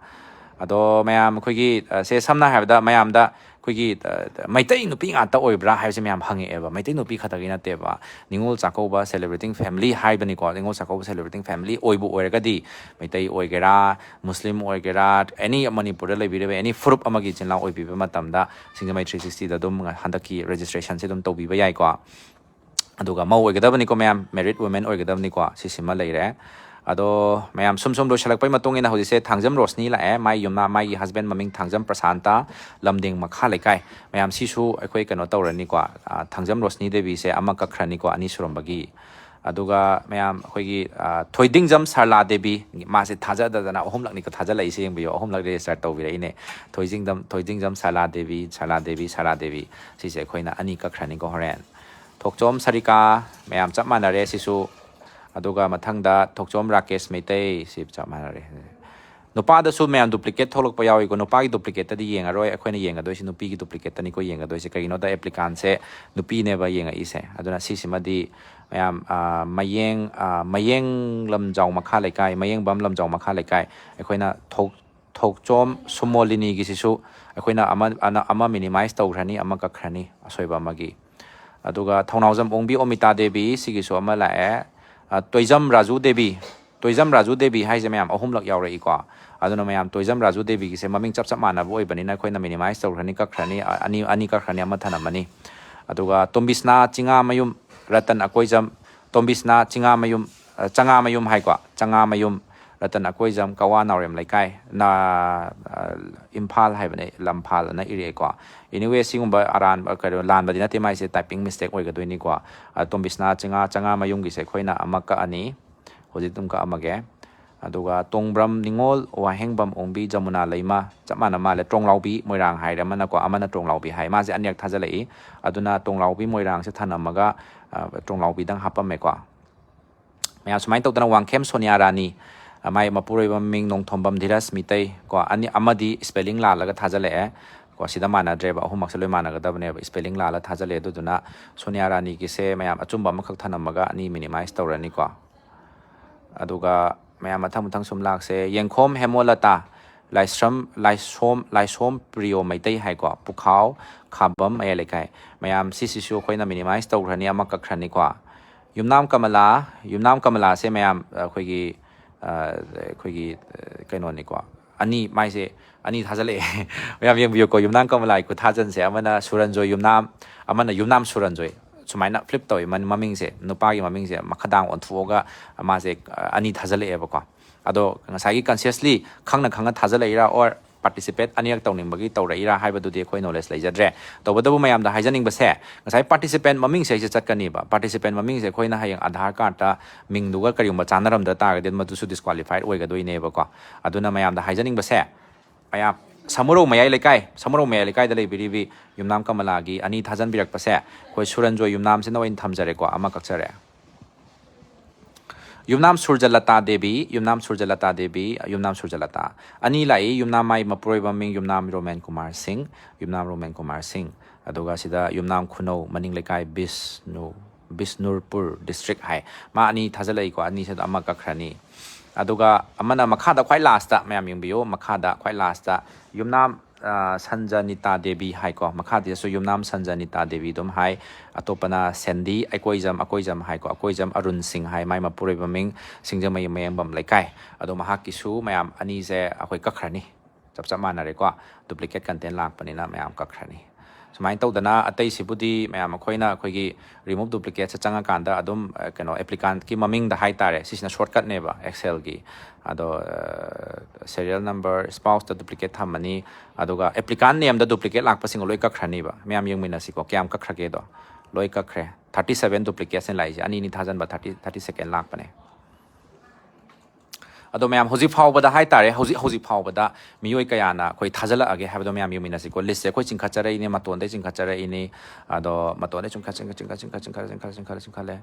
ꯑꯗꯣ ꯃꯌꯥꯝ ꯑꯩꯈꯣꯏꯒꯤ, ꯑ, ꯁꯦ ꯁꯝꯅ ꯍꯥꯏꯔꯕꯗ ꯃꯌꯥꯝꯗ ꯑꯩꯈꯣꯏꯒꯤ, ꯑ, ꯃꯩꯇꯩ ꯅꯨꯄꯤ ꯉꯥꯛꯇ ꯑꯣꯏꯕ꯭ꯔꯥ ꯍꯥꯏꯕꯁꯦ ꯃꯌꯥꯝ ꯍꯪꯉꯛꯑꯦꯕ꯫ ꯃꯩꯇꯩ ꯅꯨꯄꯤ ꯈꯛꯇꯒꯤ ꯅꯠꯇꯦꯕ꯫ ꯅꯤꯉꯣꯜ ꯆꯥꯛꯀꯧꯕ celebrating family ꯍꯥꯏꯕꯅꯤꯀꯣ꯫ ꯅꯤꯉꯣꯜ ꯆꯥꯛꯀꯧꯕ celebrating family ꯑꯣꯏꯕꯨ ꯑꯣꯏꯔꯒꯗꯤ ꯃꯩꯇꯩ ꯑꯣꯏꯒꯦꯔꯥ, ꯃꯨꯁꯂꯤꯝ ꯑꯣꯏꯒꯦꯔꯥ, ꯑꯦꯅꯤ ꯃꯅꯤꯄꯨꯔꯗ ꯂꯩꯕꯤꯔꯤꯕ ꯑꯦꯅꯤ ꯐꯨꯔꯨꯞ ꯑꯃꯒꯤ ꯏꯆꯤꯟ ꯏꯅꯥꯎ ꯑꯣꯏꯕꯤꯕ ꯃꯇꯝꯗ ꯁꯤꯡꯖꯃꯩ ꯊ꯭ꯔꯤ ꯁꯤꯛꯁꯇꯤꯗ ꯑꯗꯨꯝ ꯍꯟꯗꯛꯀꯤ ꯔꯦꯖꯤꯁꯇ꯭ꯔꯦꯁꯟꯁꯦ ꯑꯗꯨꯝ ꯇꯧꯕꯤꯕ ꯌꯥꯏꯀꯣ꯫ ꯑꯗꯨꯒ ꯃꯧ ꯑꯣꯏꯒꯗꯕꯅꯤꯀꯣ ꯃꯌꯥꯝ, married women ꯑꯣꯏꯒꯗꯕꯅꯤꯀꯣ꯫ ꯁꯤꯁꯤꯃ ꯂꯩꯔꯦ꯫ ꯑꯗꯣ ꯃꯌꯥꯝ ꯁꯨꯝ ꯁꯨꯝ ꯂꯣꯏꯁꯤꯜꯂꯛꯄꯩ ꯃꯇꯨꯡ ꯏꯟꯅ ꯍꯧꯖꯤꯛꯁꯦ ꯊꯥꯡꯖꯝ ꯔꯣꯁꯅꯤ ꯂꯥꯛꯑꯦ꯫ ꯃꯥꯏ ꯌꯨꯝꯅꯥ-, ꯃꯥꯒꯤ husband ꯃꯃꯤꯡ ꯊꯥꯡꯖꯝ ꯄ꯭ꯔꯁꯥꯟꯇ, ꯂꯝꯗꯤꯡ ꯃꯈꯥ ꯂꯩꯀꯥꯏ꯫ ꯃꯌꯥꯝ ꯁꯤꯁꯨ ꯑꯩꯈꯣꯏ ꯀꯩꯅꯣ ꯇꯧꯔꯅꯤꯀꯣ, ꯑ, ꯊꯥꯡꯖꯝ ꯔꯣꯁꯅꯤ ꯗꯦꯕꯤꯁꯦ ꯑꯃ ꯀꯛꯈ꯭ꯔꯅꯤꯀꯣ, ꯑꯅꯤ ꯁꯨꯔꯝꯕꯒꯤ꯫ ꯑꯗꯨꯒ ꯃꯌꯥꯝ ꯑꯩꯈꯣꯏꯒꯤ, ꯑ, ꯊꯣꯏꯗꯤꯡꯖꯝ ꯁꯔꯂꯥ ꯗꯦꯕꯤ, ꯃꯥꯁꯦ ꯊꯥꯖꯗꯗꯅ ꯑꯍꯨꯝꯂꯛꯅꯤꯀꯣ ꯊꯥꯖꯜꯂꯛꯏꯁꯦ, ꯌꯦꯡꯕꯤꯌꯣ, ꯑꯍꯨꯝꯂꯛ register ꯇꯧꯕꯤꯔꯛꯏꯅꯦ꯫ ꯊꯣꯏꯗꯤꯡꯖꯝ, ꯊꯣꯏꯗꯤꯡꯖꯝ ꯁꯔꯂꯥ ꯗꯦꯕꯤ, ꯁꯔꯂꯥ ꯗꯦꯕꯤ, ꯁꯔꯂꯥ ꯗꯦꯕꯤ꯫ ꯁꯤꯁꯦ ꯑꯩꯈꯣꯏꯅ ꯑꯅꯤ ꯀꯛꯈ꯭ꯔꯅꯤꯀꯣ ꯍꯣꯔꯦꯟ꯫ ꯊꯣꯛꯆꯣꯝ ꯁꯔꯤꯀꯥ, ꯃꯌꯥꯝ ꯆꯞ ꯃꯥꯟꯅꯔꯦ ꯁꯤꯁꯨ꯫ ꯑꯗꯨꯒ ꯃꯊꯪꯗ ꯊꯣꯛꯆꯣꯝ ꯔꯥꯀꯦꯁ ꯃꯩꯇꯩ, ꯁꯤ ꯆꯞ ꯃꯥꯟꯅꯔꯦ꯫ ꯅꯨꯄꯥꯗꯁꯨ ꯃꯌꯥꯝ duplicate ꯊꯣꯛꯂꯛꯄ ꯌꯥꯎꯏꯀꯣ꯫ ꯅꯨꯄꯥꯒꯤ duplicateꯇꯗꯤ ꯌꯦꯡꯉꯔꯣꯏ, ꯑꯩꯈꯣꯏꯅ ꯌꯦꯡꯒꯗꯣꯏꯁꯤ ꯅꯨꯄꯤꯒꯤ duplicateꯇꯅꯤꯀꯣ ꯌꯦꯡꯒꯗꯣꯏꯁꯦ꯫ ꯀꯩꯒꯤꯅꯣꯗ applicantꯁꯦ ꯅꯨꯄꯤꯅꯦꯕ ꯌꯦꯡꯉꯛꯏꯁꯦ꯫ ꯑꯗꯨꯅ ꯁꯤꯁꯤꯃꯗꯤ ꯃꯌꯥꯝ, ꯑ, ꯃꯌꯦꯡ, ꯑ, ꯃꯌꯦꯡ ꯂꯝꯖꯥꯎ ꯃꯈꯥ ꯂꯩꯀꯥꯏ, ꯃꯌꯦꯡꯕꯝ ꯂꯝꯖꯥꯎ ꯃꯈꯥ ꯂꯩꯀꯥꯏ꯫ ꯑꯩꯈꯣꯏꯅ ꯊꯣꯛ-, ꯊꯣꯛꯆꯣꯝ ꯁꯨꯃꯣꯂꯤꯅꯤꯒꯤꯁꯤꯁꯨ ꯑꯩꯈꯣꯏꯅ ꯑꯃ, ꯑꯅ-, ꯑꯃ minimize ꯇꯧꯈ꯭ꯔꯅꯤ, ꯑꯃ ꯀꯛꯈ꯭ꯔꯅꯤ, ꯑꯁꯣꯏꯕ ꯑꯃꯒꯤ꯫ ꯑꯗꯨꯒ ꯊꯧꯅꯥꯎꯖꯝ ꯑꯣꯡꯕꯤ ꯑꯣꯃꯤꯇꯥ ꯗꯦꯕꯤ, ꯁꯤꯒꯤꯁꯨ ꯑꯃ ꯂꯥꯛꯑꯦ꯫ ꯑ, ꯇꯣꯏꯖꯝ ꯔꯥꯖꯨ ꯗꯦꯕꯤ, ꯇꯣꯏꯖꯝ ꯔꯥꯖꯨ ꯗꯦꯕꯤ ꯍꯥꯏꯁꯦ ꯃꯌꯥꯝ ꯑꯍꯨꯝꯂꯛ ꯌꯥꯎꯔꯛꯏꯀꯣ꯫ ꯑꯗꯨꯅ ꯃꯌꯥꯝ ꯇꯣꯏꯖꯝ ꯔꯥꯖꯨ ꯗꯦꯕꯤꯒꯤꯁꯦ ꯃꯃꯤꯡ ꯆꯞ ꯆꯞ ꯃꯥꯟꯅꯕ ꯑꯣꯏꯕꯅꯤꯅ ꯑꯩꯈꯣꯏꯅ minimize ꯇꯧꯈ꯭ꯔꯅꯤ, ꯀꯛꯈ꯭ꯔꯅꯤ, ꯑ-, ꯑꯅꯤ, ꯑꯅꯤ ꯀꯛꯈ꯭ꯔꯅꯤ, ꯑꯃ ꯊꯅꯝꯃꯅꯤ꯫ ꯑꯗꯨꯒ ꯇꯣꯝꯕꯤꯁꯅꯥ ꯆꯤꯉꯥꯃꯌꯨꯝ, ꯔꯇꯟ ꯑꯀꯣꯏꯖꯝ, ꯇꯣꯝꯕꯤꯁꯅꯥ ꯆꯤꯉꯥꯃꯌꯨꯝ, ꯑ, ꯆꯉꯥꯃꯌꯨꯝ ꯍꯥꯏꯀꯣ, ꯆꯉꯥꯃꯌꯨꯝ, ꯔꯇꯟ ꯑꯀꯣꯏꯖꯝ, ꯀꯋꯥ ꯅꯥꯎꯔꯦꯝ ꯂꯩꯀꯥꯏ, ꯅ-, ꯑ, ꯏꯝꯐꯥꯜ ꯍꯥꯏꯕꯅꯦ, ꯂꯝꯐꯥꯜ ꯑꯅ ꯏꯔꯛꯑꯦꯀꯣ꯫ Anyway, ꯁꯤꯒꯨꯝꯕ ꯑꯔꯥꯟꯕ, ꯀꯩꯅꯣ, ꯂꯥꯟꯕꯗꯤ ꯅꯠꯇꯦ, ꯃꯥꯏꯁꯦ typing mistake ꯑꯣꯏꯒꯗꯣꯏꯅꯤꯀꯣ꯫ ꯑ, ꯇꯣꯝꯕꯤꯁꯅꯥ ꯆꯤꯉꯥ, ꯆꯉꯥꯃꯌꯨꯝꯒꯤꯁꯦ ꯑꯩꯈꯣꯏꯅ ꯑꯃ ꯀꯛꯑꯅꯤ, ꯍꯧꯖꯤꯛ ꯑꯗꯨꯝ ꯀꯛꯑꯝꯃꯒꯦ꯫ ꯑꯗꯨꯒ ꯇꯣꯡꯕ꯭ꯔꯝ ꯅꯤꯉꯣꯜ, ꯋꯥꯍꯦꯡꯕꯝ ꯑꯣꯡꯕꯤ, ꯖꯃꯨꯅꯥ ꯂꯩꯃ, ꯆꯞ ꯃꯥꯟꯅ ꯃꯥꯜꯂꯦ꯫ ꯇ꯭ꯔꯣꯡꯂꯥꯎꯕꯤ ꯃꯣꯏꯔꯥꯡ ꯍꯥꯏꯔꯦ ꯑꯃꯅꯀꯣ, ꯑꯃꯅ ꯇ꯭ꯔꯣꯡꯂꯥꯎꯕꯤ ꯍꯥꯏ꯫ ꯃꯥꯁꯦ ꯑꯅꯤꯔꯛ ꯊꯥꯖꯜꯂꯛꯏ꯫ ꯑꯗꯨꯅ ꯇ꯭ꯔꯣꯡꯂꯥꯎꯕꯤ ꯃꯣꯏꯔꯥꯡꯁꯦ ꯊꯅꯝꯃꯒ, ꯑ, ꯇ꯭ꯔꯣꯡꯂꯥꯎꯕꯤꯗꯪ ꯍꯥꯞꯄꯝꯃꯦꯀꯣ꯫ ꯃꯌꯥꯝ ꯁꯨꯃꯥꯏꯅ ꯇꯧꯗꯅ ꯋꯥꯡꯈꯦꯝ ꯁꯣꯅꯤꯌꯥ ꯔꯥꯅꯤ, ꯑ, ꯃꯥꯏ ꯃꯄꯨꯔꯣꯏꯕ ꯃꯃꯤꯡ ꯅꯣꯡꯊꯣꯝꯕꯝ ꯙꯤꯔꯖ ꯃꯤꯇꯩ ꯀꯣ, ꯑꯅꯤ, ꯑꯃꯗꯤ spelling ꯂꯥꯜꯂꯒ ꯊꯥꯖꯜꯂꯛꯑꯦ ꯀꯣ꯫ ꯁꯤꯗ ꯃꯥꯟꯅꯗ꯭ꯔꯦꯕ, ꯑꯍꯨꯝꯃꯛꯁꯦ ꯂꯣꯏ ꯃꯥꯟꯅꯒꯗꯕꯅꯦꯕ, spelling ꯂꯥꯜꯂ ꯊꯥꯖꯜꯂꯛꯑꯦ꯫ ꯑꯗꯨꯗꯨꯅ ꯁꯣꯅꯤꯌꯥ ꯔꯥꯅꯤꯒꯤꯁꯦ ꯃꯌꯥꯝ ꯑꯆꯨꯝꯕ ꯑꯃꯈꯛ ꯊꯅꯝꯃꯒ ꯑꯅꯤ minimize ꯇꯧꯔꯅꯤꯀꯣ꯫ ꯑꯗꯨꯒ ꯃꯌꯥꯝ ꯃꯊꯪ ꯃꯊꯪ ꯁꯨꯝ ꯂꯥꯛꯁꯦ꯫ ꯌꯦꯡꯈꯣꯝ ꯍꯦꯃꯣꯂꯇꯥ, ꯂꯥꯏꯁ꯭ꯔꯝ, ꯂꯥꯏꯁꯣꯝ, ꯂꯥꯏꯁꯣꯝ ꯄ꯭ꯔꯤꯌꯣ ꯃꯩꯇꯩ ꯍꯥꯏꯀꯣ, ꯄꯨꯈꯥꯎ ꯈꯥꯕꯝ ꯃꯌꯥꯏ ꯂꯩꯀꯥꯏ꯫ ꯃꯌꯥꯝ ꯁꯤꯁꯤꯁꯨ ꯑꯩꯈꯣꯏꯅ minimize ꯇꯧꯈ꯭ꯔꯅꯤ, ꯑꯃ ꯀꯛꯈ꯭ꯔꯅꯤꯀꯣ꯫ ꯌꯨꯝꯅꯥꯝ ꯀꯃꯂꯥ, ꯌꯨꯝꯅꯥꯝ ꯀꯃꯂꯥꯁꯦ ꯃꯌꯥꯝ ꯑꯩꯈꯣꯏꯒꯤ, ꯑ, ꯑꯩꯈꯣꯏꯒꯤ, ꯑ, ꯀꯩꯅꯣꯅꯤꯀꯣ, ꯑꯅꯤ, ꯃꯥꯏꯁꯦ ꯑꯅꯤ ꯊꯥꯖꯜꯂꯛꯑꯦ꯫ ꯃꯌꯥꯝ ꯌꯦꯡꯕꯤꯌꯨꯀꯣ, ꯌꯨꯝꯅꯥꯝ ꯀꯃꯂꯥꯒꯤ ꯈꯨꯊꯥꯖꯟꯁꯦ, ꯑꯃꯅ ꯁꯨꯔꯟꯖꯣꯏ ꯌꯨꯝꯅꯥꯝ, ꯑꯃꯅ ꯌꯨꯝꯅꯥꯝ ꯁꯨꯔꯟꯖꯣꯏ꯫ ꯁꯨꯃꯥꯏꯅ flip ꯇꯧꯏ꯫ ꯃꯃꯤꯡꯁꯦ, ꯅꯨꯄꯥꯒꯤ ꯃꯃꯤꯡꯁꯦ ꯃꯈꯥꯗꯥꯡ ꯑꯣꯟꯊꯣꯛꯑꯒ ꯃꯥꯁꯦ ꯑꯅꯤ ꯊꯥꯖꯤꯜꯂꯛꯑꯦꯕꯀꯣ꯫ ꯑꯗꯣ ꯉꯁꯥꯏꯒꯤ consciously ꯈꯪꯅ ꯈꯪꯅ ꯊꯥꯖꯤꯜꯂꯛꯏꯔꯥ or participate ꯑꯅꯤꯔꯛ ꯇꯧꯅꯤꯡꯕꯒꯤ ꯇꯧꯔꯛꯏꯔꯥ ꯍꯥꯏꯕꯗꯨꯗꯤ ꯑꯩꯈꯣꯏ knowledge ꯂꯩꯖꯗ꯭ꯔꯦ꯫ ꯇꯧꯕꯇꯕꯨ ꯃꯌꯥꯝꯗ ꯍꯥꯏꯖꯅꯤꯡꯕꯁꯦ, ꯉꯁꯥꯏ participant ꯃꯃꯤꯡꯁꯦ ꯑꯩꯁꯦ ꯆꯠꯀꯅꯤꯕ꯫ Participant ꯃꯃꯤꯡꯁꯦ ꯑꯩꯈꯣꯏꯅ ꯍꯌꯦꯡ ꯑꯙꯥꯔ ꯀꯥꯔꯠꯇ ꯃꯤꯡꯗꯨꯒ ꯀꯔꯤꯒꯨꯝꯕ ꯆꯥꯟꯅꯔꯝꯗ ꯇꯥꯔꯒꯗꯤ ꯃꯗꯨꯁꯨ disqualified ꯑꯣꯏꯒꯗꯣꯏꯅꯦꯕꯀꯣ꯫ ꯑꯗꯨꯅ ꯃꯌꯥꯝꯗ ꯍꯥꯏꯖꯅꯤꯡꯕꯁꯦ, ꯃꯌꯥꯝ ꯁꯃꯨꯔꯧ ꯃꯌꯥꯏ ꯂꯩꯀꯥꯏ, ꯁꯃꯨꯔꯧ ꯃꯌꯥꯏ ꯂꯩꯀꯥꯏꯗ ꯂꯩꯕꯤꯔꯤꯕꯤ ꯌꯨꯝꯅꯥꯝ ꯀꯃꯂꯥꯒꯤ ꯑꯅꯤ ꯊꯥꯖꯟꯕꯤꯔꯛꯄꯁꯦ, ꯑꯩꯈꯣꯏ ꯁꯨꯔꯟꯖꯣꯏ ꯌꯨꯝꯅꯥꯝꯁꯤꯅ ꯑꯣꯏꯅ ꯊꯝꯖꯔꯦꯀꯣ, ꯑꯃ ꯀꯛꯆꯔꯦ꯫ ꯌꯨꯝꯅꯥꯝ ꯁꯨꯔꯖꯂꯇꯥ ꯗꯦꯕꯤ, ꯌꯨꯝꯅꯥꯝ ꯁꯨꯔꯖꯂꯇꯥ ꯗꯦꯕꯤ, ꯌꯨꯝꯅꯥꯝ ꯁꯨꯔꯖꯂꯇꯥ꯫ ꯑꯅꯤ ꯂꯥꯛꯏ, ꯌꯨꯝꯅꯥꯝ ꯃꯥꯏ ꯃꯄꯨꯔꯣꯏꯕ ꯃꯤꯡ ꯌꯨꯝꯅꯥꯝ ꯔꯣꯃꯦꯟ ꯀꯨꯃꯥꯔ ꯁꯤꯡ, ꯌꯨꯝꯅꯥꯝ ꯔꯣꯃꯦꯟ ꯀꯨꯃꯥꯔ ꯁꯤꯡ꯫ ꯑꯗꯨꯒ ꯁꯤꯗ ꯌꯨꯝꯅꯥꯝ ꯈꯨꯅꯧ ꯃꯅꯤꯡ ꯂꯩꯀꯥꯏ ꯕꯤꯁꯅꯨ, ꯕꯤꯁꯅꯨꯔꯄꯨꯔ district ꯍꯥꯏ꯫ ꯃꯥ ꯑꯅꯤ ꯊꯥꯖꯤꯜꯂꯛꯏꯀꯣ, ꯑꯅꯤꯁꯤꯗ ꯑꯃ ꯀꯛꯈ꯭ꯔꯅꯤ꯫ ꯑꯗꯨꯒ ꯑꯃꯅ ꯃꯈꯥꯗ ꯈ꯭ꯋꯥꯏ lastꯇ, ꯃꯌꯥꯝ ꯌꯦꯡꯕꯤꯌꯨ, ꯃꯈꯥꯗ ꯈ꯭ꯋꯥꯏ lastꯇ ꯌꯨꯝꯅꯥꯝ, ꯑ, ꯁꯟꯖꯅꯤꯇꯥ ꯗꯦꯕꯤ ꯍꯥꯏꯀꯣ, ꯃꯈꯥꯗꯁꯨ ꯌꯨꯝꯅꯥꯝ ꯁꯟꯖꯅꯤꯇꯥ ꯗꯦꯕꯤ ꯑꯗꯨꯝ ꯍꯥꯏ꯫ ꯑꯇꯣꯞꯄꯅ ꯁꯦꯟꯗꯤ ꯑꯩꯀꯣꯏꯖꯝ, ꯑꯩꯀꯣꯏꯖꯝ ꯍꯥꯏꯀꯣ, ꯑꯩꯀꯣꯏꯖꯝ ꯑꯔꯨꯟ ꯁꯤꯡ ꯍꯥꯏ, ꯃꯥꯏ ꯃꯄꯨꯔꯣꯏꯕ ꯃꯤꯡ ꯁꯤꯡꯖꯃꯩ ꯃꯌꯦꯡꯕꯝ ꯂꯩꯀꯥꯏ꯫ ꯑꯗꯣ ꯃꯍꯥꯛꯀꯤꯁꯨ ꯃꯌꯥꯝ ꯑꯅꯤꯁꯦ ꯑꯩꯈꯣꯏ ꯀꯛꯈ꯭ꯔꯅꯤ꯫ ꯆꯞ ꯆꯞ ꯃꯥꯟꯅꯔꯦꯀꯣ, duplicate content ꯂꯥꯛꯄꯅꯤꯅ ꯃꯌꯥꯝ ꯀꯛꯈ꯭ꯔꯅꯤ꯫ ꯁꯨꯃꯥꯏꯅ ꯇꯧꯗꯅ ꯑꯇꯩꯁꯤꯕꯨꯗꯤ ꯃꯌꯥꯝ ꯑꯩꯈꯣꯏꯅ ꯑꯩꯈꯣꯏꯒꯤ remove duplicateꯁꯦ ꯆꯪꯉꯀꯥꯟꯗ ꯑꯗꯨꯝ, ꯑ, ꯀꯩꯅꯣ, applicantꯀꯤ ꯃꯃꯤꯡꯗ ꯍꯥꯏꯇꯥꯔꯦ, ꯁꯤꯁꯤꯅ shortcutꯅꯦꯕ Excelꯒꯤ꯫ ꯑꯗꯣ, ꯑ, serial number, spouseꯇ duplicate ꯊꯝꯃꯅꯤ, ꯑꯗꯨꯒ applicant nameꯗ duplicate ꯂꯥꯛꯄꯁꯤꯡ ꯂꯣꯏ ꯀꯛꯈ꯭ꯔꯅꯤꯕ꯫ ꯃꯌꯥꯝ ꯌꯦꯡꯃꯤꯟꯅꯁꯤꯀꯣ, ꯀꯌꯥꯝ ꯀꯛꯈ꯭ꯔꯒꯦꯗꯣ꯫ ꯂꯣꯏ ꯀꯛꯈ꯭ꯔꯦ꯫ Thirty seven duplicateꯅꯦ ꯂꯥꯛꯏꯁꯦ, ꯑꯅꯤ ꯑꯅꯤ ꯊꯥꯖꯟꯕ thirty, thirty second ꯂꯥꯛꯄꯅꯦ꯫ ꯑꯗꯣ ꯃꯌꯥꯝ, ꯍꯧꯖꯤꯛ ꯐꯥꯎꯕꯗ ꯍꯥꯏꯇꯥꯔꯦ, ꯍꯧꯖꯤꯛ, ꯍꯧꯖꯤꯛ ꯐꯥꯎꯕꯗ ꯃꯤꯑꯣꯏ ꯀꯌꯥꯅ ꯑꯩꯈꯣꯏ ꯊꯥꯖꯤꯜꯂꯛꯑꯒꯦ ꯍꯥꯏꯕꯗꯣ ꯃꯌꯥꯝ ꯌꯦꯡꯃꯤꯟꯅꯁꯤꯀꯣ꯫ Listꯁꯦ ꯑꯩꯈꯣꯏ ꯆꯤꯡꯈꯠꯆꯔꯛꯏꯅꯦ, ꯃꯇꯣꯟꯗꯩ ꯆꯤꯡꯈꯠꯆꯔꯛꯏꯅꯤ꯫ ꯑꯗꯣ ꯃꯇꯣꯟꯗꯩ ꯆꯤꯡꯈꯠ, ꯆꯤꯡꯈꯠ, ꯆꯤꯡꯈꯠ, ꯆꯤꯡꯈꯠ, ꯆꯤꯡꯈꯠ, ꯆꯤꯡꯈꯠꯂꯦ꯫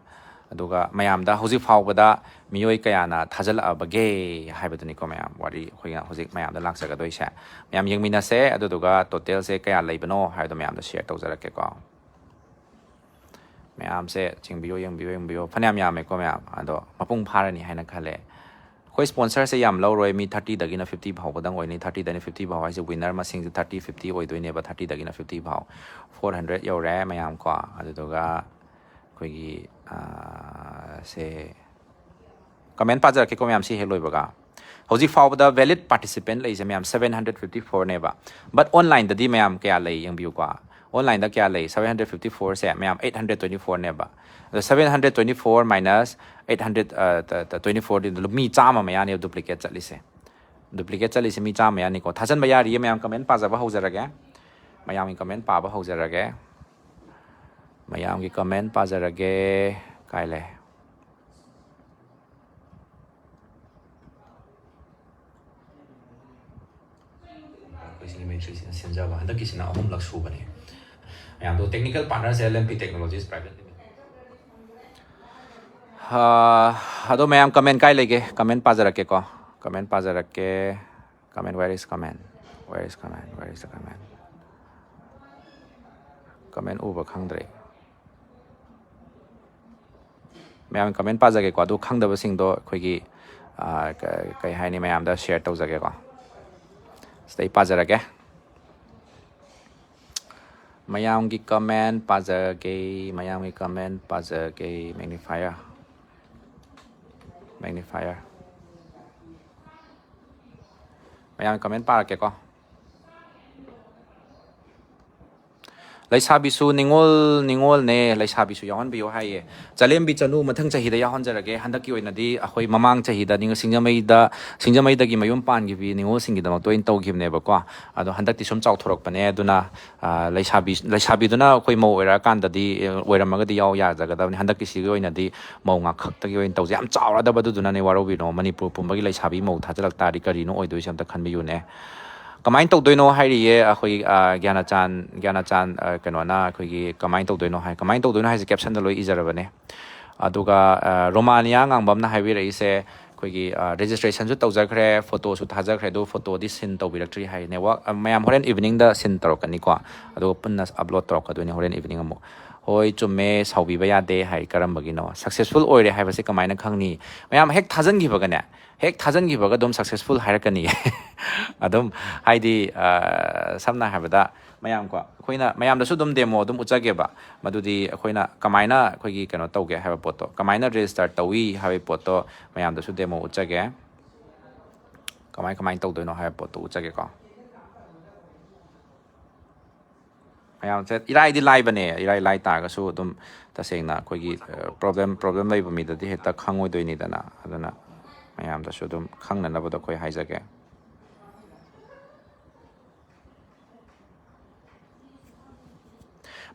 ꯑꯗꯨꯒ ꯃꯌꯥꯝꯗ ꯍꯧꯖꯤꯛ ꯐꯥꯎꯕꯗ ꯃꯤꯑꯣꯏ ꯀꯌꯥꯅ ꯊꯥꯖꯤꯜꯂꯛꯑꯕꯒꯦ ꯍꯥꯏꯕꯗꯨꯅꯤꯀꯣ ꯃꯌꯥꯝ, ꯋꯥꯔꯤ ꯑꯩꯈꯣꯏꯅ ꯍꯧꯖꯤꯛ ꯃꯌꯥꯝꯗ ꯂꯥꯛꯆꯒꯗꯣꯏꯁꯦ꯫ ꯃꯌꯥꯝ ꯌꯦꯡꯃꯤꯟꯅꯁꯦ, ꯑꯗꯨꯗꯨꯒ totalꯁꯦ ꯀꯌꯥ ꯂꯩꯕꯅꯣ ꯍꯥꯏꯕꯗꯣ ꯃꯌꯥꯝꯗ share ꯇꯧꯖꯔꯛꯀꯦꯀꯣ꯫ ꯃꯌꯥꯝꯁꯦ ꯆꯤꯡꯕꯤꯌꯣ, ꯌꯦꯡꯕꯤꯌꯣ, ꯌꯦꯡꯕꯤꯌꯣ꯫ ꯐꯅꯌꯥꯝ ꯌꯥꯝꯃꯦꯀꯣ ꯃꯌꯥꯝ, ꯑꯗꯣ ꯃꯄꯨꯡ ꯐꯥꯔꯅꯤ ꯍꯥꯏꯅ ꯈꯜꯂꯦ꯫ ꯑꯩꯈꯣꯏ sponsorꯁꯦ ꯌꯥꯝ ꯂꯧꯔꯣꯏ, ꯃꯤ thirtyꯗꯒꯤꯅ fifty ꯐꯥꯎꯕꯗꯪ ꯑꯣꯏꯅꯤ꯫ Thirtyꯗꯒꯤꯅ fifty ꯐꯥꯎ ꯍꯥꯏꯁꯦ winner ꯃꯁꯤꯡꯁꯦ thirty, fifty ꯑꯣꯏꯗꯣꯏꯅꯦꯕ, thirtyꯗꯒꯤꯅ fifty ꯐꯥꯎ꯫ Four hundred ꯌꯧꯔꯦ ꯃꯌꯥꯝ ꯀꯣ꯫ ꯑꯗꯨꯗꯨꯒ ꯑꯩꯈꯣꯏꯒꯤ, ꯑꯥ, ꯁꯦ, comment ꯄꯥꯖꯔꯛꯀꯦꯀꯣ ꯃꯌꯥꯝ, ꯁꯤ ꯍꯦꯛ ꯂꯣꯏꯕꯒ꯫ ꯍꯧꯖꯤꯛ ꯐꯥꯎꯕꯗ valid participant ꯂꯩꯁꯦ ꯃꯌꯥꯝ seven hundred fifty fourꯅꯦꯕ꯫ But onlineꯗꯗꯤ ꯃꯌꯥꯝ ꯀꯌꯥ ꯂꯩ ꯌꯦꯡꯕꯤꯌꯨꯀꯣ꯫ ꯑꯣꯟꯂꯥꯏꯟꯗ ꯀꯌꯥ ꯂꯩ? Seven hundred fifty four ꯁꯦ ꯃꯌꯥꯝ eight hundred twenty four ꯅꯦꯕ꯫ ꯑꯗꯣ seven hundred twenty four minus eight hundred twenty four ꯗꯤ ꯃꯤ ꯆꯥꯝꯃ ꯃꯌꯥꯅꯦꯕ duplicate ꯆꯠꯂꯤꯁꯦ꯫ Duplicate ꯆꯠꯂꯤꯁꯦ ꯃꯤ ꯆꯥꯝꯃ ꯃꯌꯥꯅꯤꯀꯣ꯫ ꯊꯥꯖꯟꯕ ꯌꯥꯔꯤꯌꯦ ꯃꯌꯥꯝ, comment ꯄꯥꯖꯕ ꯍꯧꯖꯔꯒꯦ꯫ ꯃꯌꯥꯝꯒꯤ comment ꯄꯥꯕ ꯍꯧꯖꯔꯒꯦ꯫ ꯃꯌꯥꯝꯒꯤ comment ꯄꯥꯖꯔꯒꯦ꯫ ꯀꯥꯏ ꯂꯩ? ꯑꯩꯈꯣꯏ ꯁꯤꯅꯦꯃꯦꯇ꯭ꯔꯤꯁꯤꯅ ꯁꯤꯟꯖꯕ꯫ ꯍꯟꯗꯛꯀꯤꯁꯤꯅ ꯑꯍꯨꯝꯂꯛ ꯁꯨꯕꯅꯦ꯫ ꯃꯌꯥꯝꯗꯣ technical partner ꯁꯦ L M P Technologies Private Limited꯫ ꯑꯗꯣ ꯃꯌꯥꯝ comment ꯀꯥꯏ ꯂꯩꯒꯦ? Comment ꯄꯥꯖꯔꯛꯀꯦꯀꯣ꯫ Comment ꯄꯥꯖꯔꯛꯀꯦ꯫ Comment, where is comment? Where is comment? Where is the comment? Comment ꯎꯕ ꯈꯪꯗ꯭ꯔꯦ꯫ ꯃꯌꯥꯝ comment ꯄꯥꯖꯒꯦꯀꯣ꯫ ꯑꯗꯨ ꯈꯪꯗꯕꯁꯤꯡꯗꯣ ꯑꯩꯈꯣꯏꯒꯤ, ꯑꯥ, ꯀ-, ꯀꯩ ꯍꯥꯏꯅꯤ, ꯃꯌꯥꯝꯗ share ꯇꯧꯖꯒꯦꯀꯣ꯫ ꯁꯤꯗꯩ ꯄꯥꯖꯔꯒꯦ꯫ ꯃꯌꯥꯝꯒꯤ comment ꯄꯥꯖꯒꯦ, ꯃꯌꯥꯝꯒꯤ comment ꯄꯥꯖꯒꯦ꯫ Magnifier, magnifier꯫ ꯃꯌꯥꯝꯒꯤ comment ꯄꯥꯔꯛꯀꯦꯀꯣ꯫ ꯂꯩꯁꯥꯕꯤꯁꯨ ꯅꯤꯉꯣꯜ, ꯅꯤꯉꯣꯜꯅꯦ, ꯂꯩꯁꯥꯕꯤꯁꯨ ꯌꯥꯎꯍꯟꯕꯤꯌꯣ ꯍꯥꯏꯌꯦ꯫ ꯆꯂꯦꯝꯕꯤ ꯆꯅꯨ ꯃꯊꯪ ꯆꯍꯤꯗ ꯌꯥꯎꯍꯟꯖꯔꯒꯦ꯫ ꯍꯟꯗꯛꯀꯤ ꯑꯣꯏꯅꯗꯤ ꯑꯩꯈꯣꯏ ꯃꯃꯥꯡ ꯆꯍꯤꯗ ꯅꯤꯡ-, ꯁꯤꯡꯖꯃꯩꯗ, ꯁꯤꯡꯖꯃꯩꯗꯒꯤ ꯃꯌꯨꯝ ꯄꯥꯟꯈꯤꯕꯤ ꯅꯤꯉꯣꯜꯁꯤꯡꯒꯤꯗꯃꯛꯇ ꯑꯣꯏꯅ ꯇꯧꯈꯤꯕꯅꯦꯕꯀꯣ꯫ ꯑꯗꯣ ꯍꯟꯗꯛꯇꯤ ꯁꯨꯝ ꯆꯥꯎꯊꯣꯔꯛꯄꯅꯦ, ꯑꯗꯨꯅ, ꯑ, ꯂꯩꯁꯥꯕꯤ, ꯂꯩꯁꯥꯕꯤꯗꯨꯅ ꯑꯩꯈꯣꯏ ꯃꯧ ꯑꯣꯏꯔꯛꯑꯀꯥꯟꯗꯗꯤ, ꯑ, ꯑꯣꯏꯔꯝꯃꯒꯗꯤ ꯌꯥꯎ ꯌꯥꯖꯒꯗꯕꯅꯤ꯫ ꯍꯟꯗꯛꯀꯤꯁꯤꯒꯤ ꯑꯣꯏꯅꯗꯤ ꯃꯧ ꯉꯥꯛꯈꯛꯇꯒꯤ ꯑꯣꯏꯅ ꯇꯧꯁꯦ꯫ ꯌꯥꯝ ꯆꯥꯎꯔꯗꯕꯗꯨꯗꯨꯅꯅꯦ, ꯋꯥꯔꯧꯕꯤꯅꯣ꯫ ꯃꯅꯤꯄꯨꯔ ꯄꯨꯝꯕꯒꯤ ꯂꯩꯁꯥꯕꯤ ꯃꯧ ꯊꯥꯖꯤꯜꯂꯛ ꯇꯥꯔꯗꯤ ꯀꯔꯤꯅꯣ ꯑꯣꯏꯗꯣꯏꯁꯦ ꯑꯝꯇ ꯈꯟꯕꯤꯌꯨꯅꯦ꯫ ꯀꯃꯥꯏꯅ ꯇꯧꯗꯣꯏꯅꯣ ꯍꯥꯏꯔꯤꯌꯦ ꯑꯩꯈꯣꯏ, ꯑ, ꯒ꯭ꯌꯥꯅꯆꯥꯟ, ꯒ꯭ꯌꯥꯅꯆꯥꯟ, ꯑ, ꯀꯩꯅꯣꯅ ꯑꯩꯈꯣꯏꯒꯤ ꯀꯃꯥꯏꯅ ꯇꯧꯗꯣꯏꯅꯣ ꯍꯥꯏ, ꯀꯃꯥꯏꯅ ꯇꯧꯗꯣꯏꯅꯣ ꯍꯥꯏꯁꯦ caption ꯗ ꯂꯣꯏ ꯏꯖꯔꯕꯅꯦ꯫ ꯑꯗꯨꯒ, ꯑ, ꯔꯣꯃꯥꯅꯤꯌꯥ ꯉꯥꯡꯕꯝꯅ ꯍꯥꯏꯕꯤꯔꯛꯏꯁꯦ, ꯑꯩꯈꯣꯏꯒꯤ, ꯑ, registration ꯁꯨ ꯇꯧꯖꯈ꯭ꯔꯦ, photo ꯁꯨ ꯊꯥꯖꯈ꯭ꯔꯦ, ꯑꯗꯨ photo ꯗꯤ send ꯇꯧꯕꯤꯔꯛꯇ꯭ꯔꯤ ꯍꯥꯏ꯫ Network, ꯑ, ꯃꯌꯥꯝ ꯍꯣꯔꯦꯟ evening ꯗ send ꯇꯧꯔꯛꯀꯅꯤꯀꯣ, ꯑꯗꯨꯒ ꯄꯨꯟꯅ upload ꯇꯧꯔꯛꯀꯗꯣꯏꯅꯦ ꯍꯣꯔꯦꯟ evening ꯑꯃꯨꯛ꯫ ꯍꯣꯏ, ꯆꯨꯝꯃꯦ, ꯁꯥꯎꯕꯤꯕ ꯌꯥꯗꯦ ꯍꯥꯏ꯫ ꯀꯔꯝꯕꯒꯤꯅꯣ? Successful ꯑꯣꯏꯔꯦ ꯍꯥꯏꯕꯁꯦ ꯀꯃꯥꯏꯅ ꯈꯪꯅꯤ? ꯃꯌꯥꯝ ꯍꯦꯛ ꯊꯥꯖꯟꯈꯤꯕꯒꯅꯦ, ꯍꯦꯛ ꯊꯥꯖꯟꯈꯤꯕꯒ ꯑꯗꯨꯝ successful ꯍꯥꯏꯔꯛꯀꯅꯤ꯫ ꯑꯗꯨꯝ, ꯍꯥꯏꯗꯤ, ꯑ, ꯁꯝꯅ ꯍꯥꯏꯔꯕꯗ, ꯃꯌꯥꯝ ꯀꯣ, ꯑꯩꯈꯣꯏꯅ ꯃꯌꯥꯝꯗꯁꯨ ꯑꯗꯨꯝ demo ꯑꯗꯨꯝ ꯎꯠꯆꯒꯦꯕ꯫ ꯃꯗꯨꯗꯤ ꯑꯩꯈꯣꯏꯅ ꯀꯃꯥꯏꯅ ꯑꯩꯈꯣꯏꯒꯤ ꯀꯩꯅꯣ ꯇꯧꯒꯦ ꯍꯥꯏꯕ ꯄꯣꯠꯇꯣ, ꯀꯃꯥꯏꯅ register ꯇꯧꯏ ꯍꯥꯏꯕ ꯄꯣꯠꯇꯣ ꯃꯌꯥꯝꯗꯁꯨ demo ꯎꯠꯆꯒꯦ꯫ ꯀꯃꯥꯏ, ꯀꯃꯥꯏꯅ ꯇꯧꯗꯣꯏꯅꯣ ꯍꯥꯏꯕ ꯄꯣꯠꯇꯣ ꯎꯠꯆꯒꯦꯀꯣ꯫ ꯃꯌꯥꯝꯁꯦ ꯏꯔꯥꯏꯗꯤ ꯂꯥꯏꯕꯅꯦ, ꯏꯔꯥꯏ ꯂꯥꯏ ꯇꯥꯔꯒꯁꯨ ꯑꯗꯨꯝ ꯇꯁꯦꯡꯅ ꯑꯩꯈꯣꯏꯒꯤ ꯄ꯭ꯔꯣꯕ꯭ꯂꯦꯝ ꯄ꯭ꯔꯣꯕ꯭ꯂꯦꯝ ꯂꯩꯕ ꯃꯤꯗꯗꯤ ꯍꯦꯛꯇ ꯈꯪꯉꯣꯏꯗꯣꯏꯅꯤꯗꯅ꯫ ꯑꯗꯨꯅ ꯃꯌꯥꯝꯗꯁꯨ ꯑꯗꯨꯝ ꯈꯪꯅꯅꯕꯗꯣ ꯑꯩꯈꯣꯏ ꯍꯥꯏꯖꯒꯦ꯫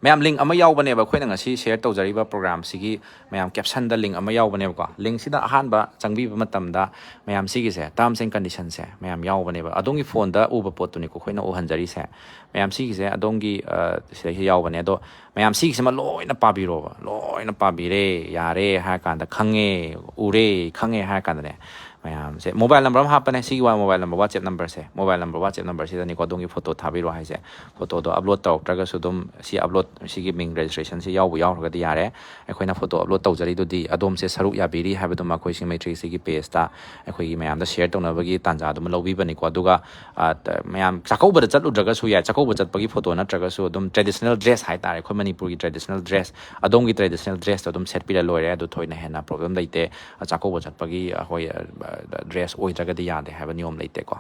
ꯃꯌꯥꯝ, ꯂꯤꯡ ꯑꯃ ꯌꯥꯎꯕꯅꯦꯕ ꯑꯩꯈꯣꯏꯅ ꯉꯁꯤ ꯁꯤꯌꯔ ꯇꯧꯖꯔꯤꯕ ꯄ꯭ꯔꯣꯒ꯭ꯔꯥꯝꯁꯤꯒꯤ꯫ ꯃꯌꯥꯝ, ꯀꯦꯞꯁꯟꯗ ꯂꯤꯡ ꯑꯃ ꯌꯥꯎꯕꯅꯦꯕꯀꯣ꯫ ꯂꯤꯡꯁꯤꯗ ꯑꯍꯥꯟꯕ ꯆꯪꯕꯤꯕ ꯃꯇꯝꯗ ꯃꯌꯥꯝ, ꯁꯤꯒꯤꯁꯦ ꯇꯔꯝꯁ ꯑꯦꯟ ꯀꯟꯗꯤꯁꯟꯁꯦ ꯃꯌꯥꯝ ꯌꯥꯎꯕꯅꯦꯕ꯫ ꯑꯗꯣꯝꯒꯤ ꯐꯣꯟꯗ ꯎꯕ ꯄꯣꯠꯇꯨꯅꯤꯀꯣ ꯑꯩꯈꯣꯏꯅ ꯎꯍꯟꯖꯔꯤꯁꯦ꯫ ꯃꯌꯥꯝ, ꯁꯤꯒꯤꯁꯦ ꯑꯗꯣꯝꯒꯤ, ꯑ, ꯁꯤꯗꯩꯁꯤꯗ ꯌꯥꯎꯕꯅꯦ꯫ ꯑꯗꯣ ꯃꯌꯥꯝ, ꯁꯤꯒꯤꯁꯤꯃ ꯂꯣꯏꯅ ꯄꯥꯕꯤꯔꯣꯕ꯫ ꯂꯣꯏꯅ ꯄꯥꯕꯤꯔꯦ, ꯌꯥꯔꯦ ꯍꯥꯏꯔ ꯀꯥꯟꯗ, ꯈꯪꯉꯦ, ꯎꯔꯦ, ꯈꯪꯉꯦ ꯍꯥꯏꯔ ꯀꯥꯟꯗꯅꯦ, ꯃꯌꯥꯝꯁꯦ ꯃꯣꯕꯥꯏꯜ ꯅꯝꯕꯔ ꯑꯃ ꯍꯥꯞꯄꯅꯦ꯫ ꯁꯤꯒꯤ ꯋꯥ ꯃꯣꯕꯥꯏꯜ ꯅꯝꯕꯔ, WhatsApp ꯅꯝꯕꯔꯁꯦ, ꯃꯣꯕꯥꯏꯜ ꯅꯝꯕꯔ, WhatsApp ꯅꯝꯕꯔꯁꯤꯗꯅꯤꯀꯣ ꯑꯗꯣꯝꯒꯤ ꯐꯣꯇꯣ ꯊꯥꯕꯤꯔꯣ ꯍꯥꯏꯁꯦ꯫ ꯐꯣꯇꯣꯗꯣ ꯑꯞꯂꯣꯗ ꯇꯧꯔꯛꯇ꯭ꯔꯒꯁꯨ ꯑꯗꯨꯝ ꯁꯤ ꯑꯞꯂꯣꯗ, ꯁꯤꯒꯤ ꯃꯤꯡ ꯔꯦꯖꯤꯁꯇ꯭ꯔꯦꯁꯟꯁꯤ ꯌꯥꯎꯕ ꯌꯥꯎꯈ꯭ꯔꯒꯗꯤ ꯌꯥꯔꯦ꯫ ꯑꯩꯈꯣꯏꯅ ꯐꯣꯇꯣ ꯑꯞꯂꯣꯗ ꯇꯧꯖꯔꯤꯗꯨꯗꯤ ꯑꯗꯣꯝꯁꯦ ꯁꯔꯨꯛ ꯌꯥꯕꯤꯔꯤ ꯍꯥꯏꯕꯗꯨꯃ ꯑꯩꯈꯣꯏ ꯁꯤꯡꯃꯩ ꯊ꯭ꯔꯤ ꯁꯤꯛꯁꯇꯤꯒꯤ ꯄꯦꯖꯇ ꯑꯩꯈꯣꯏꯒꯤ ꯃꯌꯥꯝꯗ ꯁꯤꯌꯔ ꯇꯧꯅꯕꯒꯤ ꯇꯥꯟꯖꯥꯗꯨꯃ ꯂꯧꯕꯤꯕꯅꯤꯀꯣ꯫ ꯑꯗꯨꯒ, ꯑ, ꯇ-, ꯃꯌꯥꯝ ꯆꯥꯛꯀꯧꯕꯗ ꯆꯠꯂꯨꯗ꯭ꯔꯒꯁꯨ ꯌꯥꯏ, ꯆꯥꯛꯀꯧꯕ ꯆꯠꯄꯒꯤ ꯐꯣꯇꯣ ꯅꯠꯇ꯭ꯔꯒꯁꯨ ꯑꯗꯨꯝ ꯇ꯭ꯔꯦꯗꯤꯁꯅꯦꯜ ꯗ꯭ꯔꯦꯁ ꯍꯥꯏꯇꯥꯔꯦ, ꯑꯩꯈꯣꯏ ꯃꯅꯤꯄꯨꯔꯒꯤ ꯇ꯭ꯔꯦꯗꯤꯁꯅꯦꯜ ꯗ꯭ꯔꯦꯁ, ꯑꯗꯣꯝꯒꯤ ꯇ꯭ꯔꯦꯗꯤꯁꯅꯦꯜ ꯗ꯭ꯔꯦꯁꯇꯣ ꯑꯗꯨꯝ ꯁꯦꯠꯄꯤꯔ ꯂꯣꯏꯔꯦ꯫ ꯑꯗꯨ ꯊꯣꯏꯅ ꯍꯦꯟꯅ ꯄ꯭ꯔꯣꯕ꯭ꯂꯦꯝ ꯂꯩꯇꯦ꯫ ꯑ, ꯆꯥꯛꯀꯧꯕ ꯆꯠꯄꯒꯤ ꯑꯩꯈꯣꯏ, ꯑ, ꯗ꯭ꯔꯦꯁ ꯑꯣꯏꯗ꯭ꯔꯒꯗꯤ ꯌꯥꯗꯦ ꯍꯥꯏꯕ ꯅꯤꯌꯣꯝ ꯂꯩꯇꯦꯀꯣ꯫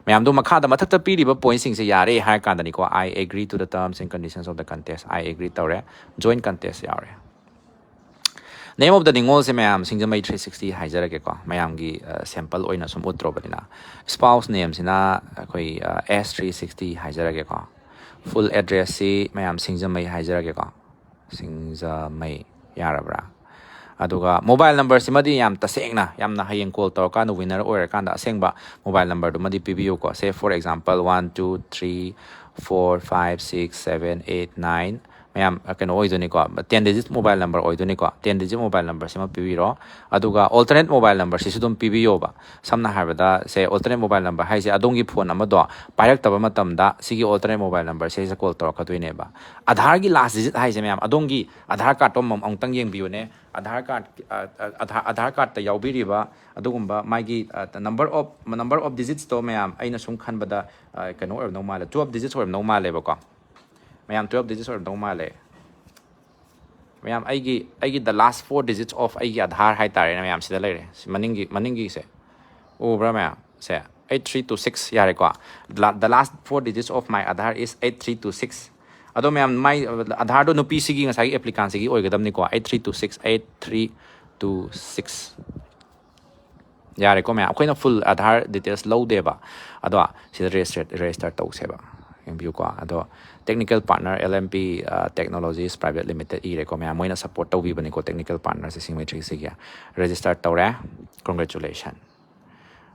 ꯃꯌꯥꯝꯗꯣ ꯃꯈꯥꯗ ꯃꯊꯛꯇ ꯄꯤꯔꯤꯕ ꯄꯣꯏꯟꯁꯤꯡꯁꯦ ꯌꯥꯔꯦ ꯍꯥꯏꯔ ꯀꯥꯟꯗꯅꯤꯀꯣ, "I agree to the terms and conditions of the contest", "I agree" ꯇꯧꯔꯦ, "Join contest" ꯌꯥꯎꯔꯦ꯫ Name of the ꯅꯤꯉꯣꯜꯁꯦ ꯃꯌꯥꯝ ꯁꯤꯡꯖꯃꯩ ꯊ꯭ꯔꯤ ꯁꯤꯛꯁꯇꯤ ꯍꯥꯏꯖꯔꯒꯦꯀꯣ, ꯃꯌꯥꯝꯒꯤ, ꯑ, ꯁꯦꯝꯄꯜ ꯑꯣꯏꯅ ꯁꯨꯝ ꯎꯠꯇ꯭ꯔꯣꯕꯅꯤꯅ꯫ Spouse nameꯁꯤꯅ ꯑꯩꯈꯣꯏ, ꯑ, ꯑꯦꯁ ꯊ꯭ꯔꯤ ꯁꯤꯛꯁꯇꯤ ꯍꯥꯏꯖꯔꯒꯦꯀꯣ꯫ Full addressꯁꯤ ꯃꯌꯥꯝ ꯁꯤꯡꯖꯃꯩ ꯍꯥꯏꯖꯔꯒꯦꯀꯣ, ꯁꯤꯡꯖꯃꯩ꯫ ꯌꯥꯔꯕ꯭ꯔꯥ? ꯑꯗꯨꯒ ꯃꯣꯕꯥꯏꯜ ꯅꯝꯕꯔꯁꯤꯃꯗꯤ ꯌꯥꯝ ꯇꯁꯦꯡꯅ, ꯌꯥꯝꯅ ꯍꯌꯦꯡ ꯀꯣꯜ ꯇꯧꯔꯀꯥꯟꯗ ꯋꯤꯟꯅꯔ ꯑꯣꯏꯔꯀꯥꯟꯗ ꯑꯁꯦꯡꯕ mobile ꯅꯝꯕꯔꯗꯨꯃꯗꯤ ꯄꯤꯕꯤꯌꯨꯀꯣ꯫ Say for example, one two three four five six seven eight nine, ꯃꯌꯥꯝ, ꯑ, ꯀꯩꯅꯣ ꯑꯣꯏꯗꯣꯏꯅꯤꯀꯣ, ꯇꯦꯟ ꯗꯤꯖꯤꯠ ꯃꯣꯕꯥꯏꯜ ꯅꯝꯕꯔ ꯑꯣꯏꯗꯣꯏꯅꯤꯀꯣ꯫ ꯇꯦꯟ ꯗꯤꯖꯤꯠ ꯃꯣꯕꯥꯏꯜ ꯅꯝꯕꯔꯁꯤꯃ ꯄꯤꯕꯤꯔꯣ꯫ ꯑꯗꯨꯒ ꯑꯣꯜꯇꯔꯅꯦꯠ ꯃꯣꯕꯥꯏꯜ ꯅꯝꯕꯔꯁꯤꯁꯨ ꯑꯗꯨꯝ ꯄꯤꯕꯤꯌꯣꯕ꯫ ꯁꯝꯅ ꯍꯥꯏꯔꯕꯗ, ꯁꯦ, ꯑꯣꯜꯇꯔꯅꯦꯠ ꯃꯣꯕꯥꯏꯜ ꯅꯝꯕꯔ ꯍꯥꯏꯁꯦ ꯑꯗꯣꯝꯒꯤ ꯐꯣꯟ ꯑꯃꯗꯣ ꯄꯥꯏꯔꯛꯇꯕ ꯃꯇꯝꯗ ꯁꯤꯒꯤ ꯑꯣꯜꯇꯔꯅꯦꯠ ꯃꯣꯕꯥꯏꯜ ꯅꯝꯕꯔꯁꯤꯗ ꯀꯣꯜ ꯇꯧꯔꯛꯀꯗꯣꯏꯅꯦꯕ꯫ ꯑꯙꯥꯔꯒꯤ ꯂꯥꯁ ꯗꯤꯖꯤꯠ ꯍꯥꯏꯁꯦ, ꯃꯌꯥꯝ, ꯑꯗꯣꯝꯒꯤ ꯑꯙꯥꯔ ꯀꯥꯔꯠꯇꯣ ꯑꯃ-, ꯑꯃꯨꯛꯇꯪ ꯌꯦꯡꯕꯤꯌꯨꯅꯦ꯫ ꯑꯙꯥꯔ ꯀꯥꯔꯠ, ꯑ, ꯑ, ꯑꯙꯥꯔ, ꯑꯙꯥꯔ ꯀꯥꯔꯠꯇ ꯌꯥꯎꯕꯤꯔꯤꯕ ꯑꯗꯨꯒꯨꯝꯕ ꯃꯥꯒꯤ, ꯑ, number of, number of digitsꯇꯣ, ꯃꯌꯥꯝ, ꯑꯩꯅ ꯁꯨꯝ ꯈꯟꯕꯗ, ꯑ, ꯀꯩꯅꯣ ꯑꯣꯏꯔꯝꯗꯧ ꯃꯥꯜꯂꯦ, twelve digits ꯑꯣꯏꯔꯝꯗꯧ ꯃꯥꯜꯂꯦꯕꯀꯣ꯫ ꯃꯌꯥꯝ, twelve digits ꯑꯣꯏꯔꯝꯗꯧ ꯃꯥꯜꯂꯦ꯫ ꯃꯌꯥꯝ, ꯑꯩꯒꯤ, ꯑꯩꯒꯤ the last four digits of ꯑꯩꯒꯤ ꯑꯙꯥꯔ ꯍꯥꯏꯇꯥꯔꯦꯅꯦ, ꯃꯌꯥꯝ, ꯁꯤꯗ ꯂꯩꯔꯦ꯫ ꯁꯤ ꯃꯅꯤꯡꯒꯤ, ꯃꯅꯤꯡꯒꯤꯁꯦ ꯎꯕ꯭ꯔꯥ, ꯃꯌꯥꯝ? ꯁꯦ, eight three two six, ꯌꯥꯔꯦꯀꯣ꯫ La-, the last four digits of my Aadhaar is eight three two six꯫ ꯑꯗꯣ ꯃꯌꯥꯝ, ꯃꯥꯏ ꯑꯙꯥꯔꯗꯣ ꯅꯨꯄꯤꯁꯤꯒꯤ, ꯉꯁꯥꯏꯒꯤ applicantꯁꯤꯒꯤ ꯑꯣꯏꯒꯗꯕꯅꯤꯀꯣ, eight three two six eight three two six꯫ ꯌꯥꯔꯦꯀꯣ ꯃꯌꯥꯝ, ꯑꯩꯈꯣꯏꯅ full ꯑꯙꯥꯔ details ꯂꯧꯗꯦꯕ꯫ ꯑꯗꯣ ꯁꯤꯗ register register ꯇꯧꯁꯦꯕ꯫ ꯌꯦꯡꯕꯤꯌꯨꯀꯣ꯫ ꯑꯗꯣ technical partner L M P Technologies Private Limited ꯏꯔꯦꯀꯣ ꯃꯌꯥꯝ, ꯃꯣꯏꯅ support ꯇꯧꯕꯤꯕꯅꯤꯀꯣ technical partnerꯁꯦ Singmetricsꯁꯤꯒꯤ꯫ Register ꯇꯧꯔꯦ꯫ Congratulation꯫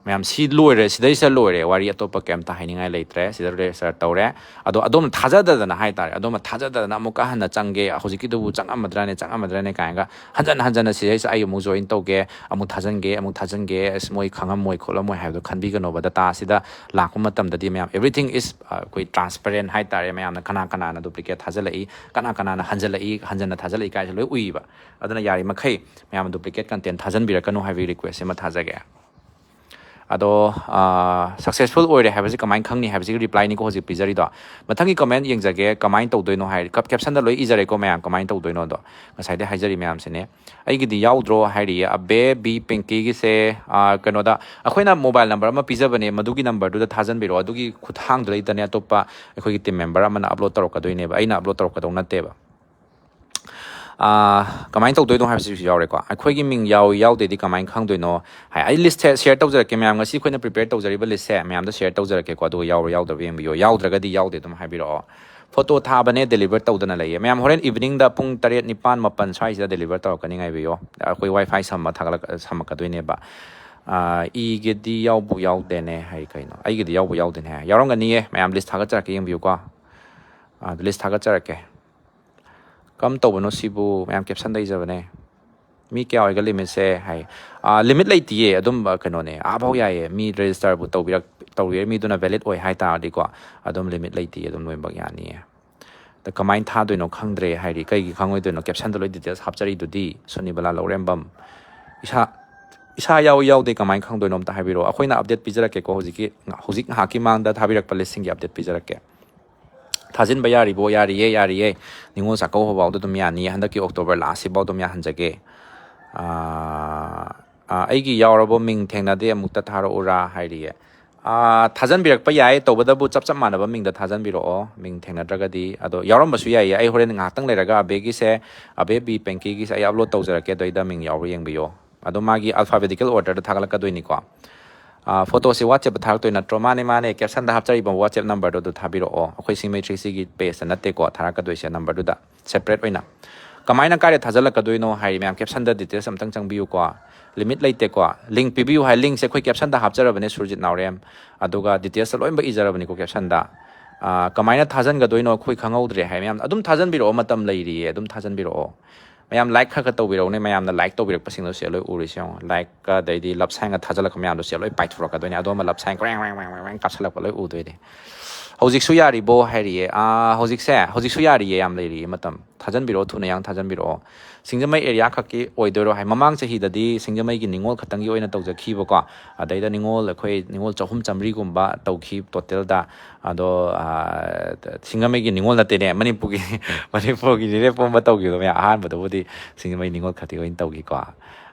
ꯃꯌꯥꯝ, ꯁꯤ ꯂꯣꯏꯔꯦ, ꯁꯤꯗꯩꯁꯤꯗ ꯂꯣꯏꯔꯦ, ꯋꯥꯔꯤ ꯑꯇꯣꯞꯄ ꯀꯩꯝꯇ ꯍꯥꯏꯅꯤꯡꯉꯥꯏ ꯂꯩꯇ꯭ꯔꯦ꯫ ꯁꯤꯗ register ꯇꯧꯔꯦ꯫ ꯑꯗꯣ ꯑꯗꯣꯝꯅ ꯊꯥꯖꯗꯗꯅ ꯍꯥꯏꯇꯥꯔꯦ, ꯑꯗꯣꯝꯅ ꯊꯥꯖꯗꯗꯅ ꯑꯃꯨꯛꯀ ꯍꯟꯅ ꯆꯪꯒꯦ, ꯍꯧꯖꯤꯛꯀꯤꯗꯨꯕꯨ ꯆꯪꯉꯝꯃꯗ꯭ꯔꯅꯦ, ꯆꯪꯉꯝꯃꯗ꯭ꯔꯅꯦ ꯀꯥꯏꯅꯒ ꯍꯟꯖꯟ ꯍꯟꯖꯟꯅ ꯁꯤꯗꯩꯁꯤꯗ ꯑꯩ ꯑꯃꯨꯛ join ꯇꯧꯒꯦ, ꯑꯃꯨꯛ ꯊꯥꯖꯟꯒꯦ, ꯑꯃꯨꯛ ꯊꯥꯖꯟꯒꯦ, ꯑꯁ, ꯃꯣꯏ ꯈꯪꯉꯝꯃꯣꯏ ꯈꯣꯠꯂꯝꯃꯣꯏ ꯍꯥꯏꯕꯗꯣ ꯈꯟꯕꯤꯒꯅꯣꯕ꯫ Dataꯁꯤꯗ ꯂꯥꯛꯄ ꯃꯇꯝꯗꯗꯤ ꯃꯌꯥꯝ, everything is, ꯑ, ꯑꯩꯈꯣꯏ transparent ꯍꯥꯏꯇꯥꯔꯦ꯫ ꯃꯌꯥꯝꯅ ꯀꯅꯥ ꯀꯅꯥꯅ duplicate ꯊꯥꯖꯤꯜꯂꯛꯏ, ꯀꯅꯥ ꯀꯅꯥꯅ ꯍꯟꯖꯜꯂꯛꯏ, ꯍꯟꯖꯟꯅ ꯊꯥꯖꯤꯜꯂꯛꯏ ꯀꯥꯏꯁꯦ ꯂꯣꯏ ꯎꯏꯕ꯫ ꯑꯗꯨꯅ ꯌꯥꯔꯤꯃꯈꯩ ꯃꯌꯥꯝ duplicate content ꯊꯥꯖꯟꯕꯤꯔꯛꯀꯅꯨ ꯍꯥꯏꯕꯒꯤ request ꯑꯃ ꯊꯥꯖꯒꯦ꯫ ꯑꯗꯣ, ꯑ, successful ꯑꯣꯏꯔꯦ ꯍꯥꯏꯕꯁꯤ ꯀꯃꯥꯏꯅ ꯈꯪꯅꯤ ꯍꯥꯏꯕꯁꯤꯒꯤ replyꯅꯤꯀꯣ ꯍꯧꯖꯤꯛ ꯄꯤꯖꯔꯤꯗꯣ꯫ ꯃꯊꯪꯒꯤ comment ꯌꯦꯡꯖꯒꯦ, ꯀꯃꯥꯏꯅ ꯇꯧꯗꯣꯏꯅꯣ ꯍꯥꯏ, cap-, captionꯗ ꯂꯣꯏ ꯏꯖꯔꯦꯀꯣ ꯃꯌꯥꯝ, ꯀꯃꯥꯏꯅ ꯇꯧꯗꯣꯏꯅꯣꯗꯣ꯫ ꯉꯁꯥꯏꯗꯩ ꯍꯥꯏꯖꯔꯤ ꯃꯌꯥꯝꯁꯤꯅꯦ꯫ ꯑꯩꯒꯤꯗꯤ ꯌꯥꯎꯗ꯭ꯔꯣ ꯍꯥꯏꯔꯤꯌꯦ ꯑꯕꯦ ꯕꯤ ꯄꯤꯡꯀꯤꯒꯤꯁꯦ, ꯑ, ꯀꯩꯅꯣꯗ, ꯑꯩꯈꯣꯏꯅ mobile number ꯑꯃ ꯄꯤꯖꯕꯅꯦ, ꯃꯗꯨꯒꯤ numberꯗꯨꯗ ꯊꯥꯖꯟꯕꯤꯔꯛꯑꯣ꯫ ꯑꯗꯨꯒꯤ ꯈꯨꯠꯊꯥꯡꯗ ꯂꯩꯇꯅꯦ ꯑꯇꯣꯞꯄ ꯑꯩꯈꯣꯏꯒꯤ team member ꯑꯃꯅ upload ꯇꯧꯔꯛꯀꯗꯣꯏꯅꯦꯕ, ꯑꯩꯅ upload ꯇꯧꯔꯛꯀꯗꯧ ꯅꯠꯇꯦꯕ꯫ ꯑꯥ, ꯀꯃꯥꯏꯅ ꯇꯧꯗꯣꯏꯅꯣ ꯍꯥꯏꯕꯁꯤꯁꯨ ꯌꯥꯎꯔꯦꯀꯣ꯫ ꯑꯩꯈꯣꯏꯒꯤ ꯃꯤꯡ ꯌꯥꯎꯏ ꯌꯥꯎꯗꯦꯗꯤ ꯀꯃꯥꯏꯅ ꯈꯪꯗꯣꯏꯅꯣ ꯍꯥꯏ, ꯑꯩ listꯁꯦ share ꯇꯧꯖꯔꯛꯀꯦ ꯃꯌꯥꯝ꯫ ꯉꯁꯤ ꯑꯩꯈꯣꯏꯅ prepare ꯇꯧꯖꯔꯤꯕ listꯁꯦ ꯃꯌꯥꯝꯗ share ꯇꯧꯖꯔꯛꯀꯦꯀꯣ, ꯑꯗꯨꯒ ꯌꯥꯎꯕ꯭ꯔꯥ ꯌꯥꯎꯗꯕ꯭ꯔꯥ ꯌꯦꯡꯕꯤꯌꯣ꯫ ꯌꯥꯎꯗ꯭ꯔꯒꯗꯤ ꯌꯥꯎꯗꯦ ꯑꯗꯨꯝ ꯍꯥꯏꯕꯤꯔꯛꯑꯣ꯫ Photo ꯊꯥꯕꯅꯦ, deliver ꯇꯧꯗꯅ ꯂꯩꯌꯦ ꯃꯌꯥꯝ꯫ ꯍꯣꯔꯦꯟ eveningꯗ ꯄꯨꯡ ꯇꯔꯦꯠ, ꯅꯤꯄꯥꯟ, ꯃꯥꯄꯟ ꯁ꯭ꯋꯥꯏꯁꯤꯗ deliver ꯇꯧꯔꯛꯀꯅꯤ, ꯉꯥꯏꯕꯤꯌꯣ꯫ ꯑꯩꯈꯣꯏ WiFi ꯁꯝꯃ ꯊꯥꯒꯠꯂꯛ-, ꯁꯝꯃꯛꯀꯗꯣꯏꯅꯦꯕ꯫ ꯑꯥ, ꯏꯒꯦꯗꯤ ꯌꯥꯎꯕꯨ ꯌꯥꯎꯗꯦꯅꯦ ꯍꯥꯏ ꯀꯩꯅꯣ? ꯑꯩꯒꯤꯗꯤ ꯌꯥꯎꯕꯨ ꯌꯥꯎꯗꯦꯅꯦ ꯍꯥꯏ꯫ ꯌꯥꯎꯔꯝꯒꯅꯤꯌꯦ ꯃꯌꯥꯝ, list ꯊꯥꯒꯠꯆꯔꯛꯀꯦ, ꯌꯦꯡꯕꯤꯌꯨꯀꯣ꯫ ꯑꯥ, list ꯊꯥꯒꯠꯆꯔꯛꯀꯦ꯫ ꯀꯔꯝ ꯇꯧꯕꯅꯣ ꯁꯤꯕꯨ? ꯃꯌꯥꯝ captionꯗ ꯏꯖꯕꯅꯦ꯫ ꯃꯤ ꯀꯌꯥ ꯑꯣꯏꯒꯦ limitꯁꯦ ꯍꯥꯏ꯫ ꯑꯥ, limit ꯂꯩꯇꯤꯌꯦ, ꯑꯗꯨꯝ, ꯑ, ꯀꯩꯅꯣꯅꯦ, ꯑꯥꯐꯥꯎ ꯌꯥꯏꯌꯦ꯫ ꯃꯤ registerꯕꯨ ꯇꯧꯕꯤꯔꯛ-, ꯇꯧꯕꯤꯔꯦ, ꯃꯤꯗꯨꯅ valid ꯑꯣꯏ ꯍꯥꯏ ꯇꯥꯔꯗꯤꯀꯣ, ꯑꯗꯨꯝ limit ꯂꯩꯇꯤꯌꯦ, ꯑꯗꯨꯝ ꯂꯣꯏꯅꯃꯛ ꯌꯥꯅꯤꯌꯦ꯫ ꯑꯗ ꯀꯃꯥꯏꯅ ꯊꯥꯗꯣꯏꯅꯣ ꯈꯪꯗ꯭ꯔꯦ ꯍꯥꯏꯔꯤ꯫ ꯀꯩꯒꯤ ꯈꯪꯉꯣꯏꯗꯣꯏꯅꯣ? Captionꯗ ꯂꯣꯏ details ꯍꯥꯞꯆꯔꯤꯗꯨꯗꯤ, ꯁꯨꯅꯤꯕꯂꯥ ꯂꯧꯔꯦꯝꯕꯝ꯫ ꯏꯁꯥ, ꯏꯁꯥ ꯌꯥꯎꯏ ꯌꯥꯎꯗꯦ ꯀꯃꯥꯏꯅ ꯈꯪꯗꯣꯏꯅꯣ ꯑꯝꯇ ꯍꯥꯏꯕꯤꯔꯛꯑꯣ꯫ ꯑꯩꯈꯣꯏꯅ update ꯄꯤꯖꯔꯛꯀꯦꯀꯣ, ꯍꯧꯖꯤꯛꯀꯤ, ꯍꯧꯖꯤꯛ ꯉꯥꯏꯍꯥꯛꯀꯤ ꯃꯥꯡꯗ ꯊꯥꯕꯤꯔꯛꯄ listꯁꯤꯡꯒꯤ update ꯄꯤꯖꯔꯛꯀꯦ꯫ ꯊꯥꯖꯤꯟꯕ ꯌꯥꯔꯤꯕꯣ? ꯌꯥꯔꯤꯌꯦ, ꯌꯥꯔꯤꯌꯦ꯫ ꯅꯤꯉꯣꯜ ꯆꯥꯛꯀꯧꯕ ꯐꯥꯎꯗ ꯑꯗꯨꯝ ꯌꯥꯅꯤꯌꯦ꯫ ꯍꯟꯗꯛꯀꯤ October lastꯁꯤꯐꯥꯎ ꯑꯗꯨꯝ ꯌꯥꯍꯟꯖꯒꯦ꯫ ꯑꯥ, ꯑꯥ, ꯑꯩꯒꯤ ꯌꯥꯎꯔꯕꯣ? ꯃꯤꯡ ꯊꯦꯡꯅꯗꯦ, ꯑꯃꯨꯛꯇ ꯊꯥꯔꯛꯎꯔꯥ ꯍꯥꯏꯔꯤꯌꯦ꯫ ꯑꯥ, ꯊꯥꯖꯟꯕꯤꯔꯛꯄ ꯌꯥꯏ, ꯇꯧꯕꯇꯕꯨ ꯆꯞ ꯆꯞ ꯃꯥꯟꯅꯕ ꯃꯤꯡꯗ ꯊꯥꯖꯟꯕꯤꯔꯛꯑꯣ, ꯃꯤꯡ ꯊꯦꯡꯅꯗ꯭ꯔꯒꯗꯤ꯫ ꯑꯗꯣ ꯌꯥꯎꯔꯝꯕꯁꯨ ꯌꯥꯏꯌꯦ, ꯑꯩ ꯍꯣꯔꯦꯟ ꯉꯥꯏꯍꯥꯛꯇꯪ ꯂꯩꯔꯒ ꯑꯕꯦꯒꯤꯁꯦ, ꯑꯕꯦ ꯕꯤ ꯄꯦꯡꯀꯤꯒꯤꯁꯦ ꯑꯩ ꯑꯞꯂꯣꯗ ꯇꯧꯖꯔꯛꯀꯦ, ꯑꯗꯨꯏꯗ ꯃꯤꯡ ꯌꯥꯎꯕ꯭ꯔꯥ ꯌꯦꯡꯕꯤꯌꯣ꯫ ꯑꯗꯣ ꯃꯥꯒꯤ alphabetical orderꯗ ꯊꯥꯒꯠꯂꯛꯀꯗꯣꯏꯅꯤꯀꯣ꯫ ꯑꯥ, ꯐꯣꯇꯣꯁꯦ WhatsAppꯇ ꯊꯥꯔꯛꯇꯣꯏ ꯅꯠꯇ꯭ꯔꯣ? ꯃꯥꯅꯦ, ꯃꯥꯅꯦ, captionꯗ ꯍꯥꯞꯆꯔꯤꯕ WhatsApp numberꯗꯣ ꯑꯗꯨ ꯊꯥꯕꯤꯔꯛꯑꯣ, ꯑꯩꯈꯣꯏ ꯁꯤꯡꯖꯃꯩ ꯊ꯭ꯔꯤ ꯁꯤꯒꯤ pageꯇ ꯅꯠꯇꯦꯀꯣ ꯊꯥꯔꯛꯀꯗꯣꯏꯁꯦ, numberꯗꯨꯗ separate ꯑꯣꯏꯅ꯫ ꯀꯃꯥꯏꯅ ꯀꯥꯏꯗ ꯊꯥꯖꯤꯜꯂꯛꯀꯗꯣꯏꯅꯣ ꯍꯥꯏꯔꯤ ꯃꯌꯥꯝ, captionꯗ details ꯑꯝꯇꯪ ꯆꯪꯕꯤꯌꯨꯀꯣ꯫ Limit ꯂꯩꯇꯦꯀꯣ꯫ Link ꯄꯤꯕꯤꯌꯨ ꯍꯥꯏ, linkꯁꯦ ꯑꯩꯈꯣꯏ captionꯗ ꯍꯥꯞꯆꯔꯕꯅꯦ, ꯁꯨꯔꯖꯤꯠ ꯅꯥꯎꯔꯦꯝ꯫ ꯑꯗꯨꯒ detailsꯇ ꯂꯣꯏꯅꯃꯛ ꯏꯖꯔꯕꯅꯤꯀꯣ captionꯗ꯫ ꯑꯥ, ꯀꯃꯥꯏꯅ ꯊꯥꯖꯤꯟꯒꯗꯣꯏꯅꯣ ꯑꯩꯈꯣꯏ ꯈꯪꯍꯧꯗ꯭ꯔꯦ ꯍꯥꯏ ꯃꯌꯥꯝ, ꯑꯗꯨꯝ ꯊꯥꯖꯤꯟꯕꯤꯔꯛꯑꯣ, ꯃꯇꯝ ꯂꯩꯔꯤꯌꯦ, ꯑꯗꯨꯝ ꯊꯥꯖꯤꯟꯕꯤꯔꯛꯑꯣ꯫ ꯃꯌꯥꯝ like ꯈꯔ ꯈꯔ ꯇꯧꯕꯤꯔꯛꯎꯅꯦ, ꯃꯌꯥꯝꯅ like ꯇꯧꯕꯤꯔꯛꯄꯁꯤꯡꯗꯣ ꯁꯤ ꯂꯣꯏ ꯎꯔꯤꯁꯦ ꯌꯦꯡꯉꯣ꯫ Likeꯀ ꯑꯗꯩꯗꯤ love signꯒ ꯊꯥꯖꯤꯜꯂꯛꯄ ꯃꯌꯥꯝꯗꯣ ꯁꯤ ꯂꯣꯏ ꯄꯥꯏꯊꯣꯔꯛꯀꯗꯣꯏꯅꯦ, ꯑꯗꯣꯝꯕ love sign ꯀ꯭ꯔꯦꯡ ꯀ꯭ꯔꯦꯡ ꯀ꯭ꯔꯦꯡ ꯀ꯭ꯔꯦꯡ ꯀꯥꯞꯁꯤꯜꯂꯛꯄ ꯂꯣꯏ ꯎꯗꯣꯏꯅꯦ꯫ ꯍꯧꯖꯤꯛꯁꯨ ꯌꯥꯔꯤꯕꯣ ꯍꯥꯏꯔꯤꯌꯦ꯫ ꯑꯥ, ꯍꯧꯖꯤꯛꯁꯦ, ꯍꯧꯖꯤꯛꯁꯨ ꯌꯥꯔꯤꯌꯦ, ꯌꯥꯝ ꯂꯩꯔꯤꯌꯦ ꯃꯇꯝ꯫ ꯊꯥꯖꯤꯟꯕꯤꯔꯛꯑꯣ, ꯊꯨꯅ ꯌꯥꯡ ꯊꯥꯖꯤꯟꯕꯤꯔꯛꯑꯣ꯫ ꯁꯤꯡꯖꯃꯩ area ꯈꯛꯀꯤ ꯑꯣꯏꯗꯣꯏꯔꯣ ꯍꯥꯏ? ꯃꯃꯥꯡ ꯆꯍꯤꯗꯗꯤ ꯁꯤꯡꯖꯃꯩꯒꯤ ꯅꯤꯉꯣꯜ ꯈꯛꯇꯪꯒꯤ ꯑꯣꯏꯅ ꯇꯧꯖꯈꯤꯕꯀꯣ꯫ ꯑꯗꯩꯗ ꯅꯤꯉꯣꯜ, ꯑꯩꯈꯣꯏ ꯅꯤꯉꯣꯜ ꯆꯍꯨꯝ ꯆꯥꯃꯔꯤꯒꯨꯝꯕ ꯇꯧꯈꯤ totalꯗ꯫ ꯑꯗꯣ, ꯑꯥ, ꯁꯤꯡꯖꯃꯩꯒꯤ ꯅꯤꯉꯣꯜ ꯅꯠꯇꯦꯅꯦ, ꯃꯅꯤꯄꯨꯔꯒꯤ, ꯃꯅꯤꯄꯨꯔꯒꯤ ꯃꯤꯔꯦꯞ ꯄꯨꯝꯕ ꯇꯧꯈꯤꯕꯗꯣ ꯃꯌꯥꯝ꯫ ꯑꯍꯥꯟꯕꯗꯕꯨꯗꯤ ꯁꯤꯡꯖꯃꯩ ꯅꯤꯉꯣꯜ ꯈꯛꯇꯤ ꯑꯣꯏꯅ ꯇꯧꯈꯤꯀꯣ꯫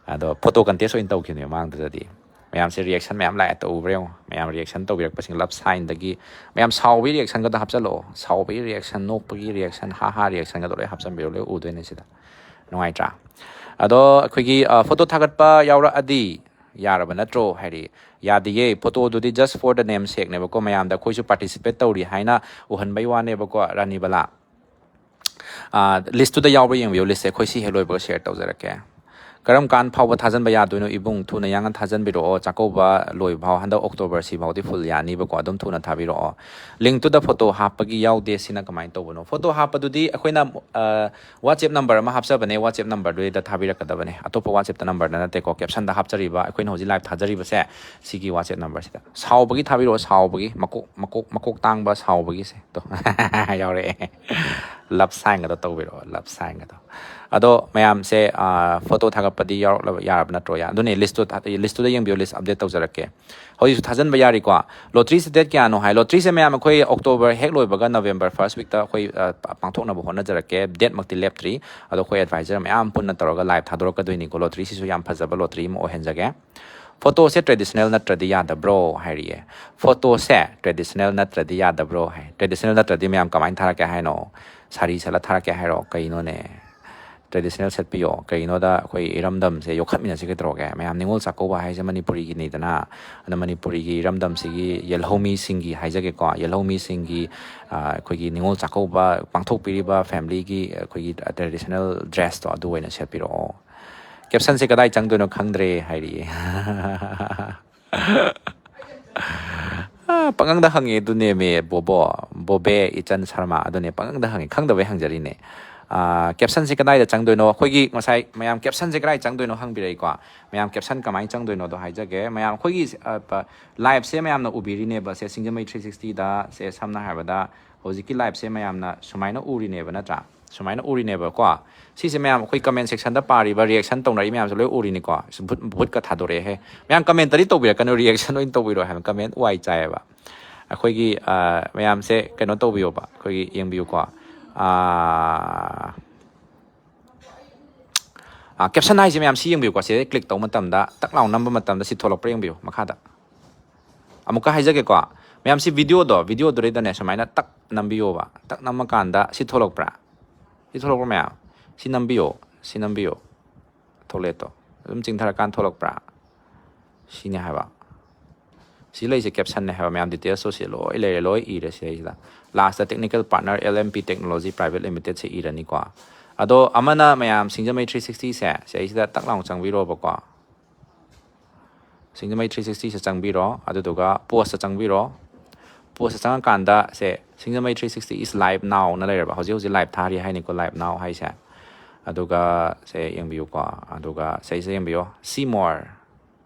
ꯑꯗꯣ photo contest ꯑꯣꯏꯅ ꯇꯧꯈꯤꯕꯅꯦ ꯃꯃꯥꯡꯗꯨꯗꯗꯤ꯫ ꯃꯌꯥꯝꯁꯦ reaction ꯃꯌꯥꯝ ꯂꯥꯛꯑꯦ, ꯇꯧꯕ꯭ꯔꯥ ꯌꯦꯡꯉꯣ꯫ ꯃꯌꯥꯝ reaction ꯇꯧꯕꯤꯔꯛꯄꯁꯤꯡ love signꯗꯒꯤ, ꯃꯌꯥꯝ ꯁꯥꯎꯕꯒꯤ reactionꯒꯗꯣ ꯍꯥꯞꯆꯜꯂꯛꯑꯣ꯫ ꯁꯥꯎꯕꯒꯤ reaction, ꯅꯣꯛꯄꯒꯤ reaction, ꯍꯥ ꯍꯥ reactionꯒꯗꯣ ꯂꯣꯏ ꯍꯥꯞꯆꯟꯕꯤꯔꯣ, ꯂꯣꯏ ꯎꯗꯣꯏꯅꯦ ꯁꯤꯗ꯫ ꯅꯨꯡꯉꯥꯏꯇ꯭ꯔꯥ? ꯑꯗꯣ ꯑꯩꯈꯣꯏꯒꯤ, ꯑ, photo ꯊꯥꯒꯠꯄ ꯌꯥꯎꯔꯛꯑꯗꯤ ꯌꯥꯔꯕ ꯅꯠꯇ꯭ꯔꯣ? ꯍꯥꯏꯗꯤ ꯌꯥꯗꯤꯌꯦ, photoꯗꯨꯗꯤ just for the namesakeꯅꯦꯕꯀꯣ, ꯃꯌꯥꯝꯗ ꯑꯩꯈꯣꯏꯁꯨ participate ꯇꯧꯔꯤ ꯍꯥꯏꯅ ꯎꯍꯟꯕꯩ ꯋꯥꯅꯦꯕꯀꯣ, ꯔꯥꯅꯤꯕꯂꯥ꯫ ꯑꯥ, listꯇꯨꯗ ꯌꯥꯎꯕ꯭ꯔꯥ ꯌꯦꯡꯕꯤꯌꯨ, listꯁꯦ ꯑꯩꯈꯣꯏ ꯁꯤ ꯍꯦꯛ ꯂꯣꯏꯕꯒ share ꯇꯧꯖꯔꯛꯀꯦ꯫ ꯀꯔꯝ ꯀꯥꯟ ꯐꯥꯎꯕ ꯊꯥꯖꯤꯟꯕ ꯌꯥꯗꯣꯏꯅꯣ ꯏꯕꯨꯡ? ꯊꯨꯅ ꯌꯥꯡꯅ ꯊꯥꯖꯤꯟꯕꯤꯔꯛꯑꯣ, ꯆꯥꯛꯀꯧꯕ ꯂꯣꯏꯕ ꯐꯥꯎ, ꯍꯟꯗꯛ October ꯁꯤ ꯐꯥꯎꯗꯤ full ꯌꯥꯅꯤꯕꯀꯣ, ꯑꯗꯨꯝ ꯊꯨꯅ ꯊꯥꯕꯤꯔꯛꯑꯣ꯫ Linkꯇꯨꯗ photo ꯍꯥꯞꯄꯒꯤ ꯌꯥꯎꯗꯦ, ꯁꯤꯅ ꯀꯃꯥꯏꯅ ꯇꯧꯕꯅꯣ? Photo ꯍꯥꯞꯄꯗꯨꯗꯤ ꯑꯩꯈꯣꯏꯅ, ꯑ, WhatsApp number ꯑꯃ ꯍꯥꯞꯆꯕꯅꯦ, WhatsApp numberꯗꯨꯗ ꯊꯥꯕꯤꯔꯛꯀꯗꯕꯅꯦ, ꯑꯇꯣꯞꯄ WhatsAppꯇ numberꯗ ꯅꯠꯇꯦꯀꯣ, captionꯗ ꯍꯥꯞꯆꯔꯤꯕ ꯑꯩꯈꯣꯏꯅ ꯍꯧꯖꯤꯛ live ꯊꯥꯖꯔꯤꯕꯁꯦ ꯁꯤꯒꯤ WhatsApp numberꯁꯤꯗ꯫ ꯁꯥꯎꯕꯒꯤ ꯊꯥꯕꯤꯔꯛꯑꯣ, ꯁꯥꯎꯕꯒꯤ, ꯃꯀꯣꯛ, ꯃꯀꯣꯛ, ꯃꯀꯣꯛ ꯇꯥꯡꯕ ꯁꯥꯎꯕꯒꯤꯁꯦ꯫ ꯇꯣ, ꯌꯥꯎꯔꯛꯑꯦ꯫ Love signꯒꯗꯣ ꯇꯧꯕꯤꯔꯛꯑꯣ, love signꯒꯗꯣ꯫ ꯑꯗꯣ ꯃꯌꯥꯝꯁꯦ, ꯑꯥ, photo ꯊꯥꯒꯠꯄꯗꯤ ꯌꯥꯎꯔꯛꯂꯕ, ꯌꯥꯔꯕ ꯅꯠꯇ꯭ꯔꯣ? ꯌꯥ-, ꯑꯗꯨꯅꯦ, listꯇꯣ ꯊꯥ-, listꯇꯨꯗ ꯌꯦꯡꯕꯤꯌꯨ, list update ꯇꯧꯖꯔꯛꯀꯦ꯫ ꯍꯧꯖꯤꯛꯁꯨ ꯊꯥꯖꯤꯟꯕ ꯌꯥꯔꯤꯀꯣ? Lotteryꯁꯦ date ꯀꯌꯥꯅꯣ ꯍꯥꯏ? Lotteryꯁꯦ ꯃꯌꯥꯝ ꯑꯩꯈꯣꯏ October ꯍꯦꯛ ꯂꯣꯏꯕꯒ November first weekꯇ ꯑꯩꯈꯣꯏ, ꯑ, ꯄ-, ꯄꯥꯡꯊꯣꯛꯅꯕ ꯍꯣꯠꯅꯖꯔꯛꯀꯦ꯫ Dateꯃꯛꯇꯤ ꯂꯦꯞꯇ꯭ꯔꯤ꯫ ꯑꯗꯣ ꯑꯩꯈꯣꯏ advisor ꯃꯌꯥꯝ ꯄꯨꯟꯅ ꯇꯧꯔꯒ live ꯊꯥꯗꯣꯔꯛꯀꯗꯣꯏꯅꯤꯀꯣ꯫ Lotteryꯁꯤꯁꯨ ꯌꯥꯝ ꯐꯖꯕ lottery ꯑꯃ ꯑꯣꯏꯍꯟꯖꯒꯦ꯫ ꯐꯣꯇꯣꯁꯦ ꯇ꯭ꯔꯦꯗꯤꯁꯅꯦꯜ ꯅꯠꯇ꯭ꯔꯗꯤ ꯌꯥꯗꯕ꯭ꯔꯣ ꯍꯥꯏꯔꯤꯌꯦ꯫ ꯐꯣꯇꯣꯁꯦ ꯇ꯭ꯔꯦꯗꯤꯁꯅꯦꯜ ꯅꯠꯇ꯭ꯔꯗꯤ ꯌꯥꯗꯕ꯭ꯔꯣ ꯍꯥꯏ꯫ ꯇ꯭ꯔꯦꯗꯤꯁꯅꯦꯜ ꯅꯠꯇ꯭ꯔꯗꯤ ꯃꯌꯥꯝ ꯀꯃꯥꯏꯅ ꯊꯥꯔꯛꯀꯦ ꯍꯥꯏꯅꯣ? ꯁꯥꯔꯤ ꯁꯦꯠꯂ ꯊꯥꯔꯛꯀꯦ ꯍꯥꯏꯔꯣ? ꯀꯩꯅꯣꯅꯦ? ꯇ꯭ꯔꯦꯗꯤꯁꯅꯦꯜ ꯁꯦꯠꯄꯤꯌꯣ꯫ ꯀꯩꯒꯤꯅꯣꯗ ꯑꯩꯈꯣꯏ ꯏꯔꯝꯗꯝꯁꯦ ꯌꯣꯛꯈꯠꯃꯤꯟꯅꯁꯤ ꯀꯩꯗꯧꯔꯒꯦ? ꯃꯌꯥꯝ ꯅꯤꯉꯣꯜ ꯆꯥꯛꯀꯧꯕ ꯍꯥꯏꯁꯦ ꯃꯅꯤꯄꯨꯔꯤꯒꯤꯅꯤꯗꯅ꯫ ꯑꯗꯨꯅ ꯃꯅꯤꯄꯨꯔꯤꯒꯤ ꯏꯔꯝꯗꯝꯁꯤꯒꯤ ꯌꯦꯜꯍꯧꯃꯤꯁꯤꯡꯒꯤ ꯍꯥꯏꯖꯒꯦꯀꯣ, ꯌꯦꯜꯍꯧꯃꯤꯁꯤꯡꯒꯤ, ꯑ, ꯑꯩꯈꯣꯏꯒꯤ ꯅꯤꯉꯣꯜ ꯆꯥꯛꯀꯧꯕ ꯄꯥꯡꯊꯣꯛꯄꯤꯔꯤꯕ ꯐꯦꯃꯤꯂꯤꯒꯤ ꯑꯩꯈꯣꯏꯒꯤ ꯇ꯭ꯔꯦꯗꯤꯁꯅꯦꯜ ꯗ꯭ꯔꯦꯁꯇꯣ ꯑꯗꯨ ꯑꯣꯏꯅ ꯁꯦꯠꯄꯤꯔꯛꯑꯣ꯫ ꯀꯦꯞꯁꯟꯁꯦ ꯀꯗꯥꯏ ꯆꯪꯗꯣꯏꯅꯣ ꯈꯪꯗ꯭ꯔꯦ ꯍꯥꯏꯔꯤꯌꯦ꯫ ꯑꯥ, ꯄꯪꯍꯪꯗ ꯍꯪꯉꯦ ꯑꯗꯨꯅꯦꯃꯦ, ꯕꯣꯕꯣ, ꯕꯣꯕꯦ ꯏꯆꯟ ꯁꯔꯃ ꯑꯗꯨꯅꯦ, ꯄꯪꯍꯪꯗ ꯍꯪꯉꯦ, ꯈꯪꯗꯕꯩ ꯍꯪꯖꯔꯤꯅꯦ꯫ ꯑꯥ, ꯀꯦꯞꯁꯟꯁꯦ ꯀꯗꯥꯏꯗ ꯆꯪꯗꯣꯏꯅꯣ? ꯑꯩꯈꯣꯏꯒꯤ ꯉꯁꯥꯏ ꯃꯌꯥꯝ ꯀꯦꯞꯁꯟꯁꯦ ꯀꯗꯥꯏ ꯆꯪꯗꯣꯏꯅꯣ ꯍꯪꯕꯤꯔꯛꯏꯀꯣ꯫ ꯃꯌꯥꯝ ꯀꯦꯞꯁꯟ ꯀꯃꯥꯏꯅ ꯆꯪꯗꯣꯏꯅꯣꯗꯣ ꯍꯥꯏꯖꯒꯦ꯫ ꯃꯌꯥꯝ ꯑꯩꯈꯣꯏꯒꯤ, ꯑ, ꯄ-, ꯂꯥꯏꯞꯁꯦ ꯃꯌꯥꯝꯅ ꯎꯕꯤꯔꯤꯅꯦꯕ꯫ ꯁꯦ ꯁꯤꯡꯖꯃꯩ ꯊ꯭ꯔꯤ ꯁꯤꯛꯁꯇꯤꯗ ꯁꯦ ꯁꯝꯅ ꯍꯥꯏꯔꯕꯗ ꯍꯧꯖꯤꯛꯀꯤ ꯂꯥꯏꯞꯁꯦ ꯃꯌꯥꯝꯅ ꯁꯨꯃꯥꯏꯅ ꯎꯔꯤꯅꯦꯕ, ꯅꯠꯇ꯭ꯔꯥ? ꯁꯨꯃꯥꯏꯅ ꯎꯔꯤꯅꯦꯕꯀꯣ꯫ ꯁꯤꯁꯦ ꯃꯌꯥꯝ ꯑꯩꯈꯣꯏ ꯀꯃꯦꯟ ꯁꯦꯛꯁꯟꯗ ꯄꯥꯔꯤꯕ, ꯔꯤꯌꯦꯛꯁꯟ ꯇꯧꯅꯔꯤ ꯃꯌꯥꯝꯁꯦ ꯂꯣꯏ ꯎꯔꯤꯅꯤꯀꯣ꯫ ꯁꯤ ꯚꯨꯠ, ꯚꯨꯠꯀ ꯊꯥꯗꯣꯔꯛꯑꯦꯍꯦ꯫ ꯃꯌꯥꯝ ꯀꯃꯦꯟꯇꯔꯤ ꯇꯧꯕꯤꯔꯛꯀꯅꯨ, ꯔꯤꯌꯦꯛꯁꯟ ꯑꯣꯏꯅ ꯇꯧꯕꯤꯔꯣ ꯍꯥꯏꯕ꯫ ꯀꯃꯦꯟ ꯋꯥꯏ ꯆꯥꯏꯌꯦꯕ꯫ ꯑꯩꯈꯣꯏꯒꯤ, ꯑ, ꯃꯌꯥꯝꯁꯦ ꯀꯩꯅꯣ ꯇꯧꯕꯤꯌꯣꯕ, ꯑꯩꯈꯣꯏꯒꯤ ꯌꯦꯡꯕꯤꯌꯨꯀꯣ꯫ ꯑ, ꯑ, ꯀꯦꯞꯁꯟ ꯍꯥꯏꯁꯦ ꯃꯌꯥꯝ ꯁꯤ ꯌꯦꯡꯕꯤꯌꯨꯀꯣ꯫ ꯁꯤꯗ ꯀ꯭ꯂꯤꯛ ꯇꯧꯕ ꯃꯇꯝꯗ, ꯇꯛ ꯂꯥꯎ ꯅꯝꯕ ꯃꯇꯝꯗ ꯁꯤ ꯊꯣꯛꯂꯛꯄ꯭ꯔꯥ ꯌꯦꯡꯕꯤꯌꯨ ꯃꯈꯥꯗ꯫ ꯑꯃꯨꯛꯀ ꯍꯥꯏꯖꯒꯦꯀꯣ꯫ ꯃꯌꯥꯝ ꯁꯤ ꯚꯤꯗꯤꯑꯣꯗꯣ, ꯚꯤꯗꯤꯑꯣꯗꯨꯗꯩꯗꯅꯦ ꯁꯨꯃꯥꯏꯅ ꯇꯛ ꯅꯝꯕꯤꯌꯣꯕ꯫ ꯇꯛ ꯅꯝꯃꯀꯥꯟꯗ ꯁꯤ ꯊꯣꯛꯂꯛꯄ꯭ꯔꯥ? ꯁꯤ ꯊꯣꯛꯂꯛꯄ꯭ꯔꯥ ꯃꯌꯥꯝ? ꯁꯤ ꯅꯝꯕꯤꯌꯣ, ꯁꯤ ꯅꯝꯕꯤꯌꯣ꯫ ꯊꯣꯛꯂꯛꯑꯦ ꯇꯣ꯫ ꯑꯗꯨꯝ ꯆꯤꯡꯊꯔꯀꯥꯟꯗ ꯊꯣꯛꯂꯛꯄ꯭ꯔꯥ? ꯁꯤꯅꯦ ꯍꯥꯏꯕ꯫ ꯁꯤ ꯂꯩꯁꯦ ꯀꯦꯞꯁꯟꯅꯦ ꯍꯥꯏꯕ꯫ ꯃꯌꯥꯝ ꯗꯤꯇꯦꯜꯁꯇꯣ ꯁꯤ ꯂꯣꯏ ꯂꯩꯔꯦ, ꯂꯣꯏ ꯏꯔꯦ ꯁꯤꯗꯩꯁꯤꯗ꯫ Last technical partner L M P Technology Private Limited ꯁꯦ ꯏꯔꯅꯤꯀꯣ꯫ ꯑꯗꯣ ꯑꯃꯅ ꯃꯌꯥꯝ ꯁꯤꯡꯖꯃꯩ ꯊ꯭ꯔꯤ ꯁꯤꯛꯁꯇꯤꯁꯦ ꯁꯤꯗꯩꯁꯤꯗ ꯇꯛ ꯂꯥꯎꯅ ꯆꯪꯕꯤꯔꯣꯕꯀꯣ꯫ ꯁꯤꯡꯖꯃꯩ ꯊ꯭ꯔꯤ ꯁꯤꯛꯁꯇꯤꯁꯦ ꯆꯪꯕꯤꯔꯣ, ꯑꯗꯨꯗꯨꯒ ꯄꯣꯁꯇ ꯆꯪꯕꯤꯔꯣ꯫ ꯄꯣꯁꯇ ꯆꯪꯉꯀꯥꯟꯗ ꯁꯦ ꯁꯤꯡꯖꯃꯩ three sixty is live now ꯅ ꯂꯩꯔꯕ, ꯍꯧꯖꯤꯛ ꯍꯧꯖꯤꯛ ꯂꯥꯏꯞ ꯊꯥꯔꯤ ꯍꯥꯏꯅꯤꯀꯣ, ꯂꯥꯏꯞ ꯅꯥꯎ ꯍꯥꯏꯁꯦ꯫ ꯑꯗꯨꯒ ꯁꯦ ꯌꯦꯡꯕꯤꯌꯨꯀꯣ, ꯑꯗꯨꯒ ꯁꯤꯁꯦ ꯌꯦꯡꯕꯤꯌꯣ, see more,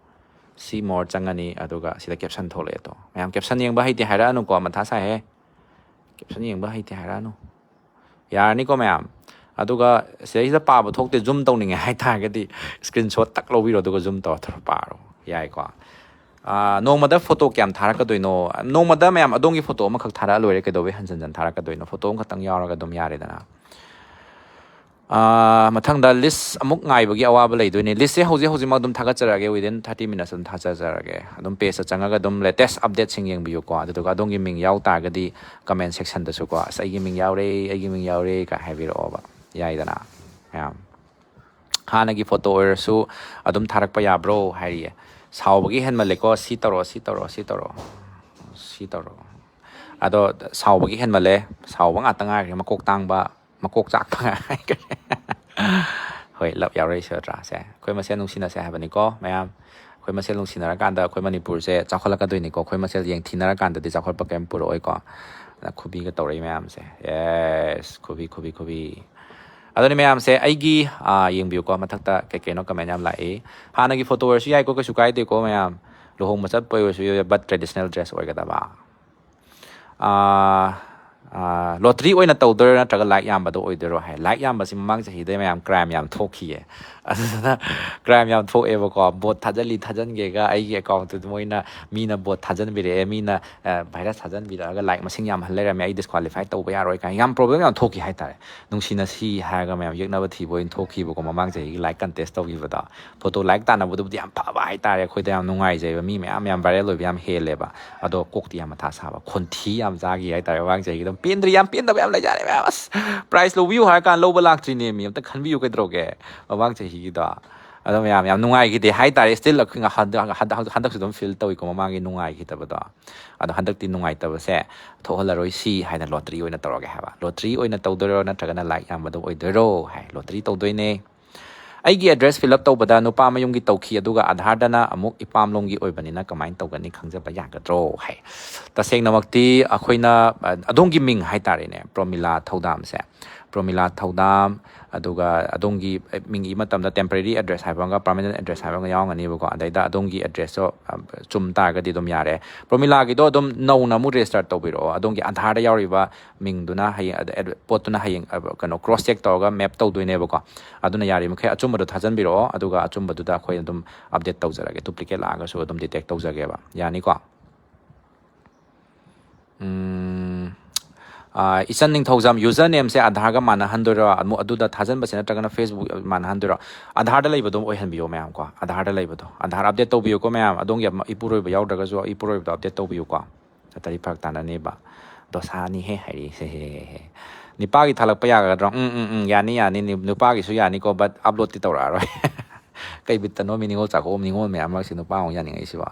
see more ꯆꯪꯉꯅꯤ, ꯑꯗꯨꯒ ꯁꯤꯗ ꯀꯦꯞꯁꯟ ꯊꯣꯛꯂꯛꯑꯦ ꯇꯣ꯫ ꯃꯌꯥꯝ ꯀꯦꯞꯁꯟ ꯌꯦꯡꯕ ꯍꯩꯇꯦ ꯍꯥꯏꯔꯛꯑꯅꯨꯀꯣ, ꯃꯊꯥ ꯁꯥꯏꯍꯦ꯫ ꯀꯦꯞꯁꯟ ꯌꯦꯡꯕ ꯍꯩꯇꯦ ꯍꯥꯏꯔꯛꯑꯅꯨ꯫ ꯌꯥꯔꯅꯤꯀꯣ ꯃꯌꯥꯝ? ꯑꯗꯨꯒ ꯁꯤꯗꯩꯁꯤꯗ ꯄꯥꯕ ꯊꯣꯛꯇꯦ, ꯖꯨꯝ ꯇꯧꯅꯤꯡꯉꯦ ꯍꯥꯏ ꯇꯥꯔꯒꯗꯤ ꯁ꯭ꯀ꯭ꯔꯤꯟ ꯁꯣꯠ ꯇꯛ ꯂꯧꯕꯤꯔꯣ, ꯑꯗꯨꯒ ꯖꯨꯝ ꯇꯧꯔ ꯇꯧꯔ ꯄꯥꯔꯣ꯫ ꯌꯥꯏꯀꯣ? ꯑꯥ, ꯅꯣꯡꯃꯗ ꯐꯣꯇꯣ ꯀꯌꯥꯝ ꯊꯥꯔꯛꯀꯗꯣꯏꯅꯣ? ꯅꯣꯡꯃꯗ ꯃꯌꯥꯝ ꯑꯗꯣꯝꯒꯤ ꯐꯣꯇꯣ ꯑꯃꯈꯛ ꯊꯥꯔꯛꯑ ꯂꯣꯏꯔꯦ, ꯀꯩꯗꯧꯕꯩ ꯍꯟꯖꯟ ꯍꯟꯖꯟ ꯊꯥꯔꯛꯀꯗꯣꯏꯅꯣ? ꯐꯣꯇꯣ ꯑꯃꯈꯛꯇꯪ ꯌꯥꯎꯔꯒ ꯑꯗꯨꯝ ꯌꯥꯔꯦꯗꯅ꯫ ꯑꯥ, ꯃꯊꯪꯗ list ꯑꯃꯨꯛ ꯉꯥꯏꯕꯒꯤ ꯑꯋꯥꯕ ꯂꯩꯗꯣꯏꯅꯦ꯫ Listꯁꯦ ꯍꯧꯖꯤꯛ ꯍꯧꯖꯤꯛꯃꯛ ꯑꯗꯨꯝ ꯊꯥꯒꯠꯆꯔꯛꯑꯒꯦ, within thirty minutes ꯑꯗꯨꯝ ꯊꯥꯒꯠꯆꯔꯛꯑꯒꯦ꯫ ꯑꯗꯨꯝ pageꯇ ꯆꯪꯉꯒ ꯑꯗꯨꯝ latest updateꯁꯤꯡ ꯌꯦꯡꯕꯤꯌꯨꯀꯣ꯫ ꯑꯗꯨꯗꯨꯒ ꯑꯗꯣꯝꯒꯤ ꯃꯤꯡ ꯌꯥꯎ ꯇꯥꯔꯒꯗꯤ comment sectionꯗꯁꯨꯀꯣ, "ꯑꯁ, ꯑꯩꯒꯤ ꯃꯤꯡ ꯌꯥꯎꯔꯦ, ꯑꯩꯒꯤ ꯃꯤꯡ ꯌꯥꯎꯔꯦ" ꯀꯥꯏ ꯍꯥꯏꯕꯤꯔꯛꯑꯣꯕ, ꯌꯥꯏꯗꯅ ꯃꯌꯥꯝ꯫ ꯍꯥꯟꯅꯒꯤ photo ꯑꯣꯏꯔꯁꯨ ꯑꯗꯨꯝ ꯊꯥꯔꯛꯄ ꯌꯥꯕ꯭ꯔꯣ ꯍꯥꯏꯔꯤꯌꯦ꯫ ꯁꯥꯎꯕꯒꯤ ꯍꯦꯟꯃꯜꯂꯦꯀꯣ, ꯁꯤ ꯇꯧꯔꯣ, ꯁꯤ ꯇꯧꯔꯣ, ꯁꯤ ꯇꯧꯔꯣ, ꯁꯤ ꯇꯧꯔꯣ꯫ ꯑꯗꯣ ꯁꯥꯎꯕꯒꯤ ꯍꯦꯟꯃꯜꯂꯦ, ꯁꯥꯎꯕ ꯉꯥꯛꯇ ꯉꯥꯏꯈ꯭ꯔꯦ, ꯃꯀꯣꯛ ꯇꯥꯡꯕ, ꯃꯀꯣꯛ ꯆꯥꯛꯄ ꯉꯥꯏꯈ꯭ꯔꯦ꯫ ꯍꯣꯏ, love ꯌꯥꯎꯔꯛꯏꯁꯦ ꯅꯠꯇ꯭ꯔꯥ? ꯁꯦ, ꯑꯩꯈꯣꯏ ꯃꯁꯦꯜ ꯅꯨꯡꯁꯤꯅꯁꯦ ꯍꯥꯏꯕꯅꯤꯀꯣ ꯃꯌꯥꯝ꯫ ꯑꯩꯈꯣꯏ ꯃꯁꯦꯜ ꯅꯨꯡꯁꯤꯅꯔꯀꯥꯟꯗ ꯑꯩꯈꯣꯏ ꯃꯅꯤꯄꯨꯔꯁꯦ ꯆꯥꯎꯈꯠꯂꯛꯀꯗꯣꯏꯅꯤꯀꯣ꯫ ꯑꯩꯈꯣꯏ ꯃꯁꯦꯜ ꯌꯦꯡꯊꯤꯅꯔꯀꯥꯟꯗꯗꯤ ꯆꯥꯎꯈꯠꯄ ꯀꯩꯝ ꯄꯨꯔꯛꯑꯣꯏꯀꯣ꯫ ꯑꯗ ꯈꯨꯕꯤꯒ ꯇꯧꯔꯛꯏ ꯃꯌꯥꯝꯁꯦ꯫ Yes, ꯈꯨꯕꯤ, ꯈꯨꯕꯤ, ꯈꯨꯕꯤ꯫ ꯑꯗꯨꯅꯤ ꯃꯌꯥꯝꯁꯦ, ꯑꯩꯒꯤ, ꯑꯥ, ꯌꯦꯡꯕꯤꯌꯨꯀꯣ, ꯃꯊꯛꯇ ꯀꯩ ꯀꯩꯅꯣ comment ꯌꯥꯝ ꯂꯥꯛꯏ꯫ ꯍꯥꯟꯅꯒꯤ photo ꯑꯣꯏꯔꯁꯨ ꯌꯥꯏꯀꯣ, ꯀꯩꯁꯨ ꯀꯥꯏꯗꯦꯀꯣ ꯃꯌꯥꯝ꯫ ꯂꯨꯍꯣꯡꯕ ꯆꯠꯄ ꯑꯣꯏꯔꯁꯨ ꯌꯥꯏ, but traditional dress ꯑꯣꯏꯒꯗꯕ꯫ ꯑꯥ, ꯑꯥ, lottery ꯑꯣꯏꯅ ꯇꯧꯗꯣꯏꯔꯣ ꯅꯠꯇ꯭ꯔꯒ like ꯌꯥꯝꯕꯗꯣ ꯑꯣꯏꯗꯣꯏꯔꯣ ꯍꯥꯏ꯫ Like ꯌꯥꯝꯕꯁꯤ ꯃꯃꯥꯡ ꯆꯍꯤꯗꯩ ꯃꯌꯥꯝ crime ꯌꯥꯝ ꯊꯣꯛꯈꯤꯌꯦ꯫ ꯑꯗꯨꯗꯨꯅ crime ꯌꯥꯝ ꯊꯣꯛꯑꯦꯕꯀꯣ꯫ Vote ꯊꯥꯖꯤꯜꯂꯤ ꯊꯥꯖꯤꯟꯒꯦꯒ ꯑꯩꯒꯤ accountꯇꯨ ꯃꯣꯏꯅ, ꯃꯤꯅ vote ꯊꯥꯖꯤꯟꯕꯤꯔꯛꯑꯦ, ꯃꯤꯅ, ꯑ, virus ꯊꯥꯖꯤꯟꯕꯤꯔꯛꯑꯒ like ꯃꯁꯤꯡ ꯌꯥꯝꯍꯜ ꯂꯩꯔꯝꯃꯦ, ꯑꯩ disqualify ꯇꯧꯕ ꯌꯥꯔꯣꯏ ꯀꯥꯏꯅ ꯌꯥꯝ problem ꯌꯥꯝ ꯊꯣꯛꯈꯤ ꯍꯥꯏꯇꯥꯔꯦ꯫ ꯅꯨꯡꯁꯤꯅꯁꯤ ꯍꯥꯏꯔꯒ ꯃꯌꯥꯝ ꯌꯦꯛꯅꯕ ꯊꯤꯕ ꯑꯣꯏꯅ ꯊꯣꯛꯈꯤꯕꯀꯣ, ꯃꯃꯥꯡ ꯆꯍꯤꯒꯤ like contest ꯇꯧꯈꯤꯕꯗꯣ꯫ Photo like ꯇꯥꯟꯅꯕꯗꯨꯕꯨꯗꯤ ꯌꯥꯝ ꯐꯕ ꯍꯥꯏꯇꯥꯔꯦ, ꯑꯩꯈꯣꯏꯗ ꯌꯥꯝ ꯅꯨꯡꯉꯥꯏꯖꯩꯕ, ꯃꯤ ꯃꯌꯥꯝ ꯌꯥꯝ viral ꯑꯣꯏꯕ ꯌꯥꯝ ꯍꯦꯜꯂꯦꯕ꯫ ꯑꯗꯣ ꯀꯣꯛꯇꯤ ꯌꯥꯝ ꯃꯊꯥ ꯁꯥꯕ, ꯈꯣꯟꯊꯤ ꯌꯥꯝ ꯆꯥꯈꯤ ꯍꯥꯏꯇꯥꯔꯦ ꯃꯃꯥꯡ ꯆꯍꯤꯒꯤ꯫ ꯑꯗꯨꯝ ꯄꯦꯟꯗ꯭ꯔꯤ, ꯌꯥꯝ ꯄꯦꯟꯗꯕ ꯌꯥꯝ ꯂꯩꯖꯥꯠꯅꯤ ꯃꯌꯥꯝ꯫ ꯑꯁ, prize ꯂꯧꯕꯤꯌꯨ ꯍꯥꯏꯔ ꯀꯥꯟꯗ ꯂꯧꯕ ꯂꯥꯛꯇ꯭ꯔꯤꯅꯦ ꯃꯤ, ꯑꯝꯇ ꯈꯟꯕꯤꯌꯨ ꯀꯩꯗꯧꯔꯒꯦ ꯃꯃꯥꯡ ꯆꯍꯤꯒꯤꯗꯣ꯫ ꯑꯗꯣ ꯃꯌꯥꯝ ꯌꯥꯝ ꯅꯨꯡꯉꯥꯏꯈꯤꯗꯦ ꯍꯥꯏꯇꯥꯔꯦ꯫ Still ꯑꯩꯈꯣꯏ ꯍꯟꯗꯛ, ꯍꯟꯗꯛ, ꯍꯟꯗꯛ, ꯍꯟꯗꯛꯁꯨ ꯑꯗꯨꯝ feel ꯇꯧꯏꯀꯣ ꯃꯃꯥꯡꯒꯤ ꯅꯨꯡꯉꯥꯏꯈꯤꯗꯕꯗꯣ꯫ ꯑꯗꯣ ꯍꯟꯗꯛꯇꯤ ꯅꯨꯡꯉꯥꯏꯇꯕꯁꯦ ꯊꯣꯛꯍꯜꯂꯔꯣꯏꯁꯤ ꯍꯥꯏꯅ lottery ꯑꯣꯏꯅ ꯇꯧꯔꯒꯦ ꯍꯥꯏꯕ꯫ Lottery ꯑꯣꯏꯅ ꯇꯧꯗꯣꯏꯔꯣ ꯅꯠꯇ꯭ꯔꯒꯅ like ꯌꯥꯝꯕꯗꯣ ꯑꯣꯏꯗꯣꯏꯔꯣ ꯍꯥꯏ꯫ Lottery ꯇꯧꯗꯣꯏꯅꯦ꯫ ꯑꯩꯒꯤ address fill up ꯇꯧꯕꯗ ꯅꯨꯄꯥ ꯃꯌꯨꯝꯒꯤ ꯇꯧꯈꯤ, ꯑꯗꯨꯒ ꯑꯙꯥꯔꯗꯅ ꯑꯃꯨꯛ ꯏꯄꯥꯝꯂꯣꯝꯒꯤ ꯑꯣꯏꯕꯅꯤꯅ ꯀꯃꯥꯏꯅ ꯇꯧꯒꯅꯤ, ꯈꯪꯖꯕ ꯌꯥꯒꯗ꯭ꯔꯣ ꯍꯥꯏ꯫ ꯇꯁꯦꯡꯅꯃꯛꯇꯤ ꯑꯩꯈꯣꯏꯅ, ꯑ, ꯑꯗꯣꯝꯒꯤ ꯃꯤꯡ ꯍꯥꯏꯇꯥꯔꯦꯅꯦ, ꯄ꯭ꯔꯣꯃꯤꯂꯥ ꯊꯧꯗꯥꯝꯁꯦ, ꯄ꯭ꯔꯣꯃꯤꯂꯥ ꯊꯧꯗꯥꯝ, ꯑꯗꯨꯒ ꯑꯗꯣꯝꯒꯤ ꯃꯤꯡ ꯏꯕ ꯃꯇꯝꯗ temporary address ꯍꯥꯏꯕ ꯑꯃꯒ permanent address ꯍꯥꯏꯕ ꯑꯃꯒ ꯌꯥꯎꯔꯝꯒꯅꯤꯕꯀꯣ꯫ ꯑꯗꯩꯗ ꯑꯗꯣꯝꯒꯤ addressꯇꯣ, ꯑ, ꯆꯨꯝ ꯇꯥꯔꯒꯗꯤ ꯑꯗꯨꯝ ꯌꯥꯔꯦ꯫ ꯄ꯭ꯔꯣꯃꯤꯂꯥꯒꯤꯗꯣ ꯑꯗꯨꯝ ꯅꯧꯅ ꯑꯃꯨꯛ register ꯇꯧꯕꯤꯔꯛꯑꯣ꯫ ꯑꯗꯣꯝꯒꯤ ꯑꯙꯥꯔꯗ ꯌꯥꯎꯔꯤꯕ ꯃꯤꯡꯗꯨꯅ ꯍꯌꯦꯡ, ꯑꯗ, ꯑꯦꯗ-, ꯄꯣꯠꯇꯨꯅ ꯍꯌꯦꯡ, ꯑ, ꯀꯩꯅꯣ, cross check ꯇꯧꯔꯒ map ꯇꯧꯗꯣꯏꯅꯦꯕꯀꯣ꯫ ꯑꯗꯨꯅ ꯌꯥꯔꯤꯃꯈꯩ ꯑꯆꯨꯝꯕꯗꯣ ꯊꯥꯖꯟꯕꯤꯔꯛꯑꯣ, ꯑꯗꯨꯒ ꯑꯆꯨꯝꯕꯗꯨꯗ ꯑꯩꯈꯣꯏ ꯑꯗꯨꯝ update ꯇꯧꯖꯔꯒꯦ꯫ Duplicate ꯂꯥꯛꯑꯒꯁꯨ ꯑꯗꯨꯝ detect ꯇꯧꯖꯒꯦꯕ꯫ ꯌꯥꯅꯤꯀꯣ? ꯎꯝ, ꯑꯥ, ꯏꯆꯟ ꯅꯤꯡꯊꯧꯖꯝ, ꯌꯨꯖꯔ ꯅꯦꯝꯁꯦ ꯑꯙꯥꯔꯒ ꯃꯥꯟꯅꯍꯟꯗꯣꯏꯔꯣ? ꯑꯃꯨꯛ ꯑꯗꯨꯗ ꯊꯥꯖꯟꯕꯁꯦ ꯅꯠꯇ꯭ꯔꯒꯅ ꯐꯦꯁꯕꯨꯛ ꯃꯥꯟꯅꯍꯟꯗꯣꯏꯔꯣ? ꯑꯙꯥꯔꯗ ꯂꯩꯕꯗꯣ ꯑꯣꯏꯍꯟꯕꯤꯌꯣ ꯃꯌꯥꯝ ꯀꯣ, ꯑꯙꯥꯔꯗ ꯂꯩꯕꯗꯣ꯫ ꯑꯙꯥꯔ ꯑꯞꯗꯦꯠ ꯇꯧꯕꯤꯌꯨꯀꯣ ꯃꯌꯥꯝ, ꯑꯗꯣꯝꯒꯤ ꯑꯃ ꯏꯄꯨꯔꯣꯏꯕ ꯌꯥꯎꯗ꯭ꯔꯒꯁꯨ ꯏꯄꯨꯔꯣꯏꯕꯗꯣ ꯑꯞꯗꯦꯠ ꯇꯧꯕꯤꯌꯨꯀꯣ, ꯅꯠꯇ꯭ꯔꯗꯤ ꯐꯔꯛ ꯇꯥꯅꯅꯦꯕ꯫ ꯗꯣꯁꯥꯅꯤꯍꯦ ꯍꯥꯏꯔꯤ꯫ ꯁꯦ, ꯍꯦ, ꯍꯦ, ꯍꯦ꯫ ꯅꯤꯄꯥꯒꯤ ꯊꯥꯂꯛꯄ ꯌꯥꯒꯗ꯭ꯔꯣ? ꯎꯝ, ꯎꯝ, ꯎꯝ, ꯌꯥꯅꯤ, ꯌꯥꯅꯤ꯫ ꯅꯤ-, ꯅꯨꯄꯥꯒꯤꯁꯨ ꯌꯥꯅꯤꯀꯣ, but ꯑꯞꯂꯣꯗꯇꯤ ꯇꯧꯔꯛꯑꯔꯣꯏ꯫ ꯀꯩ ꯕꯤꯠꯇꯅꯣ ꯃꯤ ꯅꯤꯉꯣꯜ ꯆꯥꯛꯀꯧꯕ, ꯅꯤꯉꯣꯜ ꯃꯌꯥꯝ ꯃꯔꯛꯁꯤ ꯅꯨꯄꯥ ꯑꯃꯨꯛ ꯌꯥꯅꯤꯡꯉꯛꯏꯁꯤꯕꯣ?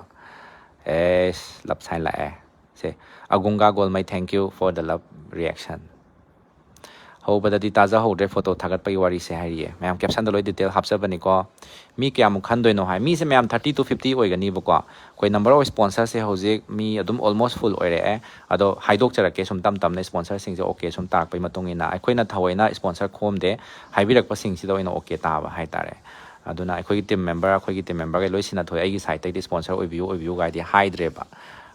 ꯑꯦꯁ, ꯂꯞ ꯁꯥꯏꯟ ꯂꯥꯛꯑꯦ꯫ ꯁꯦ, ꯑꯒꯨꯡꯒꯥ ꯒꯣꯜꯃꯩ, thank you for the love reaction꯫ ꯍꯧꯕꯗꯗꯤ ꯇꯥꯖꯍꯧꯗ꯭ꯔꯦ ꯐꯣꯇꯣ ꯊꯥꯒꯠꯄꯒꯤ ꯋꯥꯔꯤꯁꯦ ꯍꯥꯏꯔꯤꯌꯦ꯫ ꯃꯌꯥꯝ ꯀꯦꯞꯁꯟꯗ ꯂꯣꯏ ꯗꯤꯇꯦꯜ ꯍꯥꯞꯆꯕꯅꯤꯀꯣ꯫ ꯃꯤ ꯀꯌꯥꯃꯨꯛ ꯈꯟꯗꯣꯏꯅꯣ ꯍꯥꯏ, ꯃꯤꯁꯦ ꯃꯌꯥꯝ thirty to fifty ꯑꯣꯏꯒꯅꯤꯕꯀꯣ꯫ ꯑꯩꯈꯣꯏ number of sponsorꯁꯦ ꯍꯧꯖꯤꯛ ꯃꯤ ꯑꯗꯨꯝ almost full ꯑꯣꯏꯔꯛꯑꯦ꯫ ꯑꯗꯣ ꯍꯥꯏꯗꯣꯛꯆꯔꯛꯀꯦ ꯁꯨꯝ ꯇꯞ ꯇꯞꯅ, sponsorꯁꯤꯡꯁꯦ okay ꯁꯨꯝ ꯇꯥꯔꯛꯄꯒꯤ ꯃꯇꯨꯡ ꯏꯟꯅ꯫ ꯑꯩꯈꯣꯏꯅ ꯊꯑꯣꯏꯅ sponsor ꯈꯣꯝꯗꯦ, ꯍꯥꯏꯕꯤꯔꯛꯄꯁꯤꯡꯁꯤꯗ ꯑꯣꯏꯅ okay ꯇꯥꯕ ꯍꯥꯏꯇꯥꯔꯦ꯫ ꯑꯗꯨꯅ ꯑꯩꯈꯣꯏꯒꯤ team member, ꯑꯩꯈꯣꯏꯒꯤ team memberꯒꯩ ꯂꯣꯏ ꯁꯤꯟꯅ ꯊꯣꯛꯑꯦ, ꯑꯩꯒꯤ sideꯇꯩꯗꯤ sponsor ꯑꯣꯏꯕꯤꯌꯨ, ꯑꯣꯏꯕꯤꯌꯨ ꯒꯥꯏꯗꯤ ꯍꯥꯏꯗ꯭ꯔꯦꯕ꯫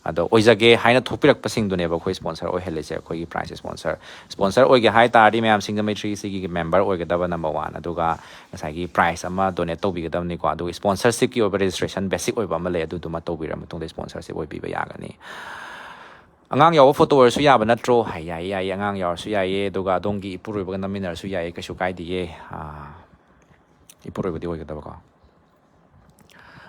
ꯑꯗꯣ ꯑꯣꯏꯖꯒꯦ ꯍꯥꯏꯅ ꯊꯣꯛꯄꯤꯔꯛꯄꯁꯤꯡꯗꯨꯅꯦꯕ ꯑꯩꯈꯣꯏ sponsor ꯑꯣꯏꯍꯜꯂꯤꯁꯦ, ꯑꯩꯈꯣꯏꯒꯤ prize sponsor꯫ Sponsor ꯑꯣꯏꯒꯦ ꯍꯥꯏ ꯇꯥꯔꯗꯤ ꯃꯌꯥꯝ ꯁꯤꯡꯖꯃꯩ three sixtyꯒꯤ member ꯑꯣꯏꯒꯗꯕ number one, ꯑꯗꯨꯒ ꯉꯁꯥꯏꯒꯤ prize ꯑꯃ donate ꯇꯧꯕꯤꯒꯗꯕꯅꯤꯀꯣ꯫ ꯑꯗꯨꯒ sponsorshipꯀꯤ ꯑꯣꯏꯕ registration basic ꯑꯣꯏꯕ ꯑꯃ ꯂꯩ, ꯑꯗꯨꯗꯨꯃ ꯇꯧꯕꯤꯔ ꯃꯇꯨꯡꯗ sponsorship ꯑꯣꯏꯕꯤꯕ ꯌꯥꯒꯅꯤ꯫ ꯑꯉꯥꯡ ꯌꯥꯎꯕ ꯐꯣꯇꯣ ꯑꯣꯏꯔꯁꯨ ꯌꯥꯕ ꯅꯠꯇ꯭ꯔꯣ? ꯍꯥꯏ, ꯌꯥꯏꯌꯦ, ꯌꯥꯏꯌꯦ, ꯑꯉꯥꯡ ꯌꯥꯎꯔꯁꯨ ꯌꯥꯏꯌꯦ, ꯑꯗꯨꯒ ꯑꯗꯣꯝꯒꯤ ꯏꯄꯨꯔꯣꯏꯕꯒ ꯅꯝꯃꯤꯟꯅꯔꯁꯨ ꯌꯥꯏꯌꯦ, ꯀꯩꯁꯨ ꯀꯥꯏꯗꯤꯌꯦ꯫ ꯑꯥ, ꯏꯄꯨꯔꯣꯏꯕꯗꯤ ꯑꯣꯏꯒꯗꯕꯀꯣ꯫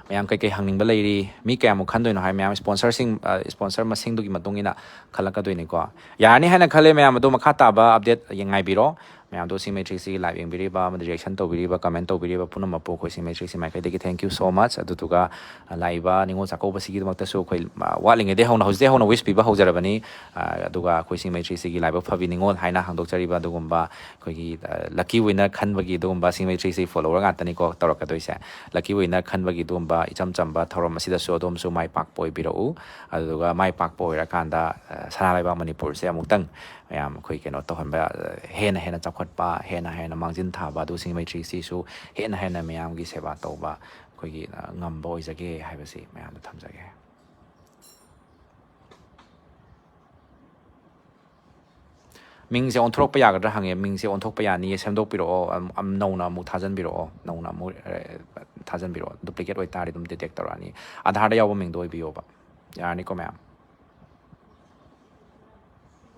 ꯃꯌꯥꯝ ꯀꯩꯀꯩ ꯍꯪꯅꯤꯡꯕ ꯂꯩꯔꯤ? ꯃꯤ ꯀꯌꯥꯃꯨꯛ ꯈꯟꯗꯣꯏꯅꯣ ꯍꯥꯏ, ꯃꯌꯥꯝ sponsorꯁꯤꯡ, ꯑ, sponsor ꯃꯁꯤꯡꯗꯨꯒꯤ ꯃꯇꯨꯡ ꯏꯟꯅ ꯈꯜꯂꯛꯀꯗꯣꯏꯅꯤꯀꯣ꯫ ꯌꯥꯔꯅꯤ ꯍꯥꯏꯅ ꯈꯜꯂꯦ ꯃꯌꯥꯝ, ꯑꯗꯣ ꯃꯈꯥ ꯇꯥꯕ update ꯌꯦꯡ ꯉꯥꯏꯕꯤꯔꯣ꯫ ꯃꯌꯥꯝꯗꯣ ꯁꯤꯡꯖꯃꯩ three sixtyꯒꯤ live ꯌꯦꯡꯕꯤꯔꯤꯕ ꯑꯃꯗꯤ reaction ꯇꯧꯕꯤꯔꯤꯕ, comment ꯇꯧꯕꯤꯔꯤꯕ ꯄꯨꯝꯅꯃꯛꯄꯨ ꯑꯩꯈꯣꯏ ꯁꯤꯡꯖꯃꯩ three sixty ꯃꯥꯏꯀꯩꯗꯒꯤ thank you so much꯫ ꯑꯗꯨꯗꯨꯒ, ꯑ, ꯂꯥꯛꯏꯕ ꯅꯤꯉꯣꯜ ꯆꯥꯛꯀꯧꯕꯁꯤꯒꯤꯗꯃꯛꯇꯁꯨ ꯑꯩꯈꯣꯏ, ꯑ, ꯋꯥꯠꯂꯤꯉꯩꯗꯒꯤ ꯍꯧꯅ, ꯍꯧꯖꯤꯛꯇꯩ ꯍꯧꯅ wish ꯄꯤꯕ ꯍꯧꯖꯔꯕꯅꯤ꯫ ꯑ, ꯑꯗꯨꯒ ꯑꯩꯈꯣꯏ ꯁꯤꯡꯖꯃꯩ three sixtyꯒꯤ ꯂꯥꯏꯕꯛ ꯐꯕꯤ ꯅꯤꯉꯣꯜ ꯍꯥꯏꯅ ꯍꯥꯡꯗꯣꯛꯆꯔꯤꯕ ꯑꯗꯨꯒꯨꯝꯕ ꯑꯩꯈꯣꯏꯒꯤ, ꯑ, lucky winner ꯈꯟꯕꯒꯤ ꯑꯗꯨꯒꯨꯝꯕ ꯁꯤꯡꯖꯃꯩ three sixty follower ꯉꯥꯛꯇꯅꯤꯀꯣ ꯇꯧꯔꯛꯀꯗꯣꯏꯁꯦ꯫ Lucky winner ꯈꯟꯕꯒꯤ ꯑꯗꯨꯒꯨꯝꯕ ꯏꯆꯝ ꯆꯝꯕ ꯊꯧꯔꯝ ꯑꯁꯤꯗꯁꯨ ꯑꯗꯣꯝꯁꯨ ꯃꯥꯏ ꯄꯥꯛꯄ ꯑꯣꯏꯕꯤꯔꯛꯎ꯫ ꯑꯗꯨꯗꯨꯒ ꯃꯥꯏ ꯄꯥꯛꯄ ꯑꯣꯏꯔꯀꯥꯟꯗ, ꯑ, ꯁꯅꯥ ꯂꯩꯕꯥꯛ ꯃꯅꯤꯄꯨꯔꯁꯦ ꯑꯃꯨꯛꯇꯪ ꯃꯌꯥꯝ ꯑꯩꯈꯣꯏ ꯀꯩꯅꯣ ꯇꯧꯍꯟꯕ, ꯑ, ꯍꯦꯟꯅ ꯍꯦꯟꯅ ꯆꯥꯎꯈꯠꯄ, ꯍꯦꯟꯅ ꯍꯦꯟꯅ ꯃꯥꯡꯖꯤꯟ ꯊꯥꯕ, ꯑꯗꯨ ꯁꯤꯡꯖꯃꯩ three sixtyꯁꯨ ꯍꯦꯟꯅ ꯍꯦꯟꯅ ꯃꯌꯥꯝꯒꯤ ꯁꯦꯕꯥ ꯇꯧꯕ ꯑꯩꯈꯣꯏꯒꯤ, ꯑ, ꯉꯝꯕ ꯑꯣꯏꯖꯒꯦ ꯍꯥꯏꯕꯁꯤ ꯃꯌꯥꯝꯗ ꯊꯝꯖꯒꯦ꯫ ꯃꯤꯡꯁꯦ ꯑꯣꯟꯊꯣꯔꯛꯄ ꯌꯥꯒꯗ꯭ꯔꯥ ꯍꯪꯉꯦ꯫ ꯃꯤꯡꯁꯦ ꯑꯣꯟꯊꯣꯛꯄ ꯌꯥꯅꯤꯌꯦ, ꯁꯦꯝꯗꯣꯛꯄꯤꯔꯛꯑꯣ, ꯑꯝ, ꯑꯝ, ꯅꯧꯅ ꯑꯃꯨꯛ ꯊꯥꯖꯟꯕꯤꯔꯛꯑꯣ, ꯅꯧꯅ ꯑꯃꯨꯛ, ꯑ, ꯊꯥꯖꯟꯕꯤꯔꯛꯑꯣ꯫ Duplicate ꯑꯣꯏꯇꯥꯔꯗꯤ ꯑꯗꯨꯝ detect ꯇꯧꯔꯛꯑꯅꯤ꯫ ꯑꯙꯥꯔꯗ ꯌꯥꯎꯕ ꯃꯤꯡꯗꯣ ꯑꯣꯏꯕꯤꯌꯣꯕ꯫ ꯌꯥꯔꯅꯤꯀꯣ ꯃꯌꯥꯝ?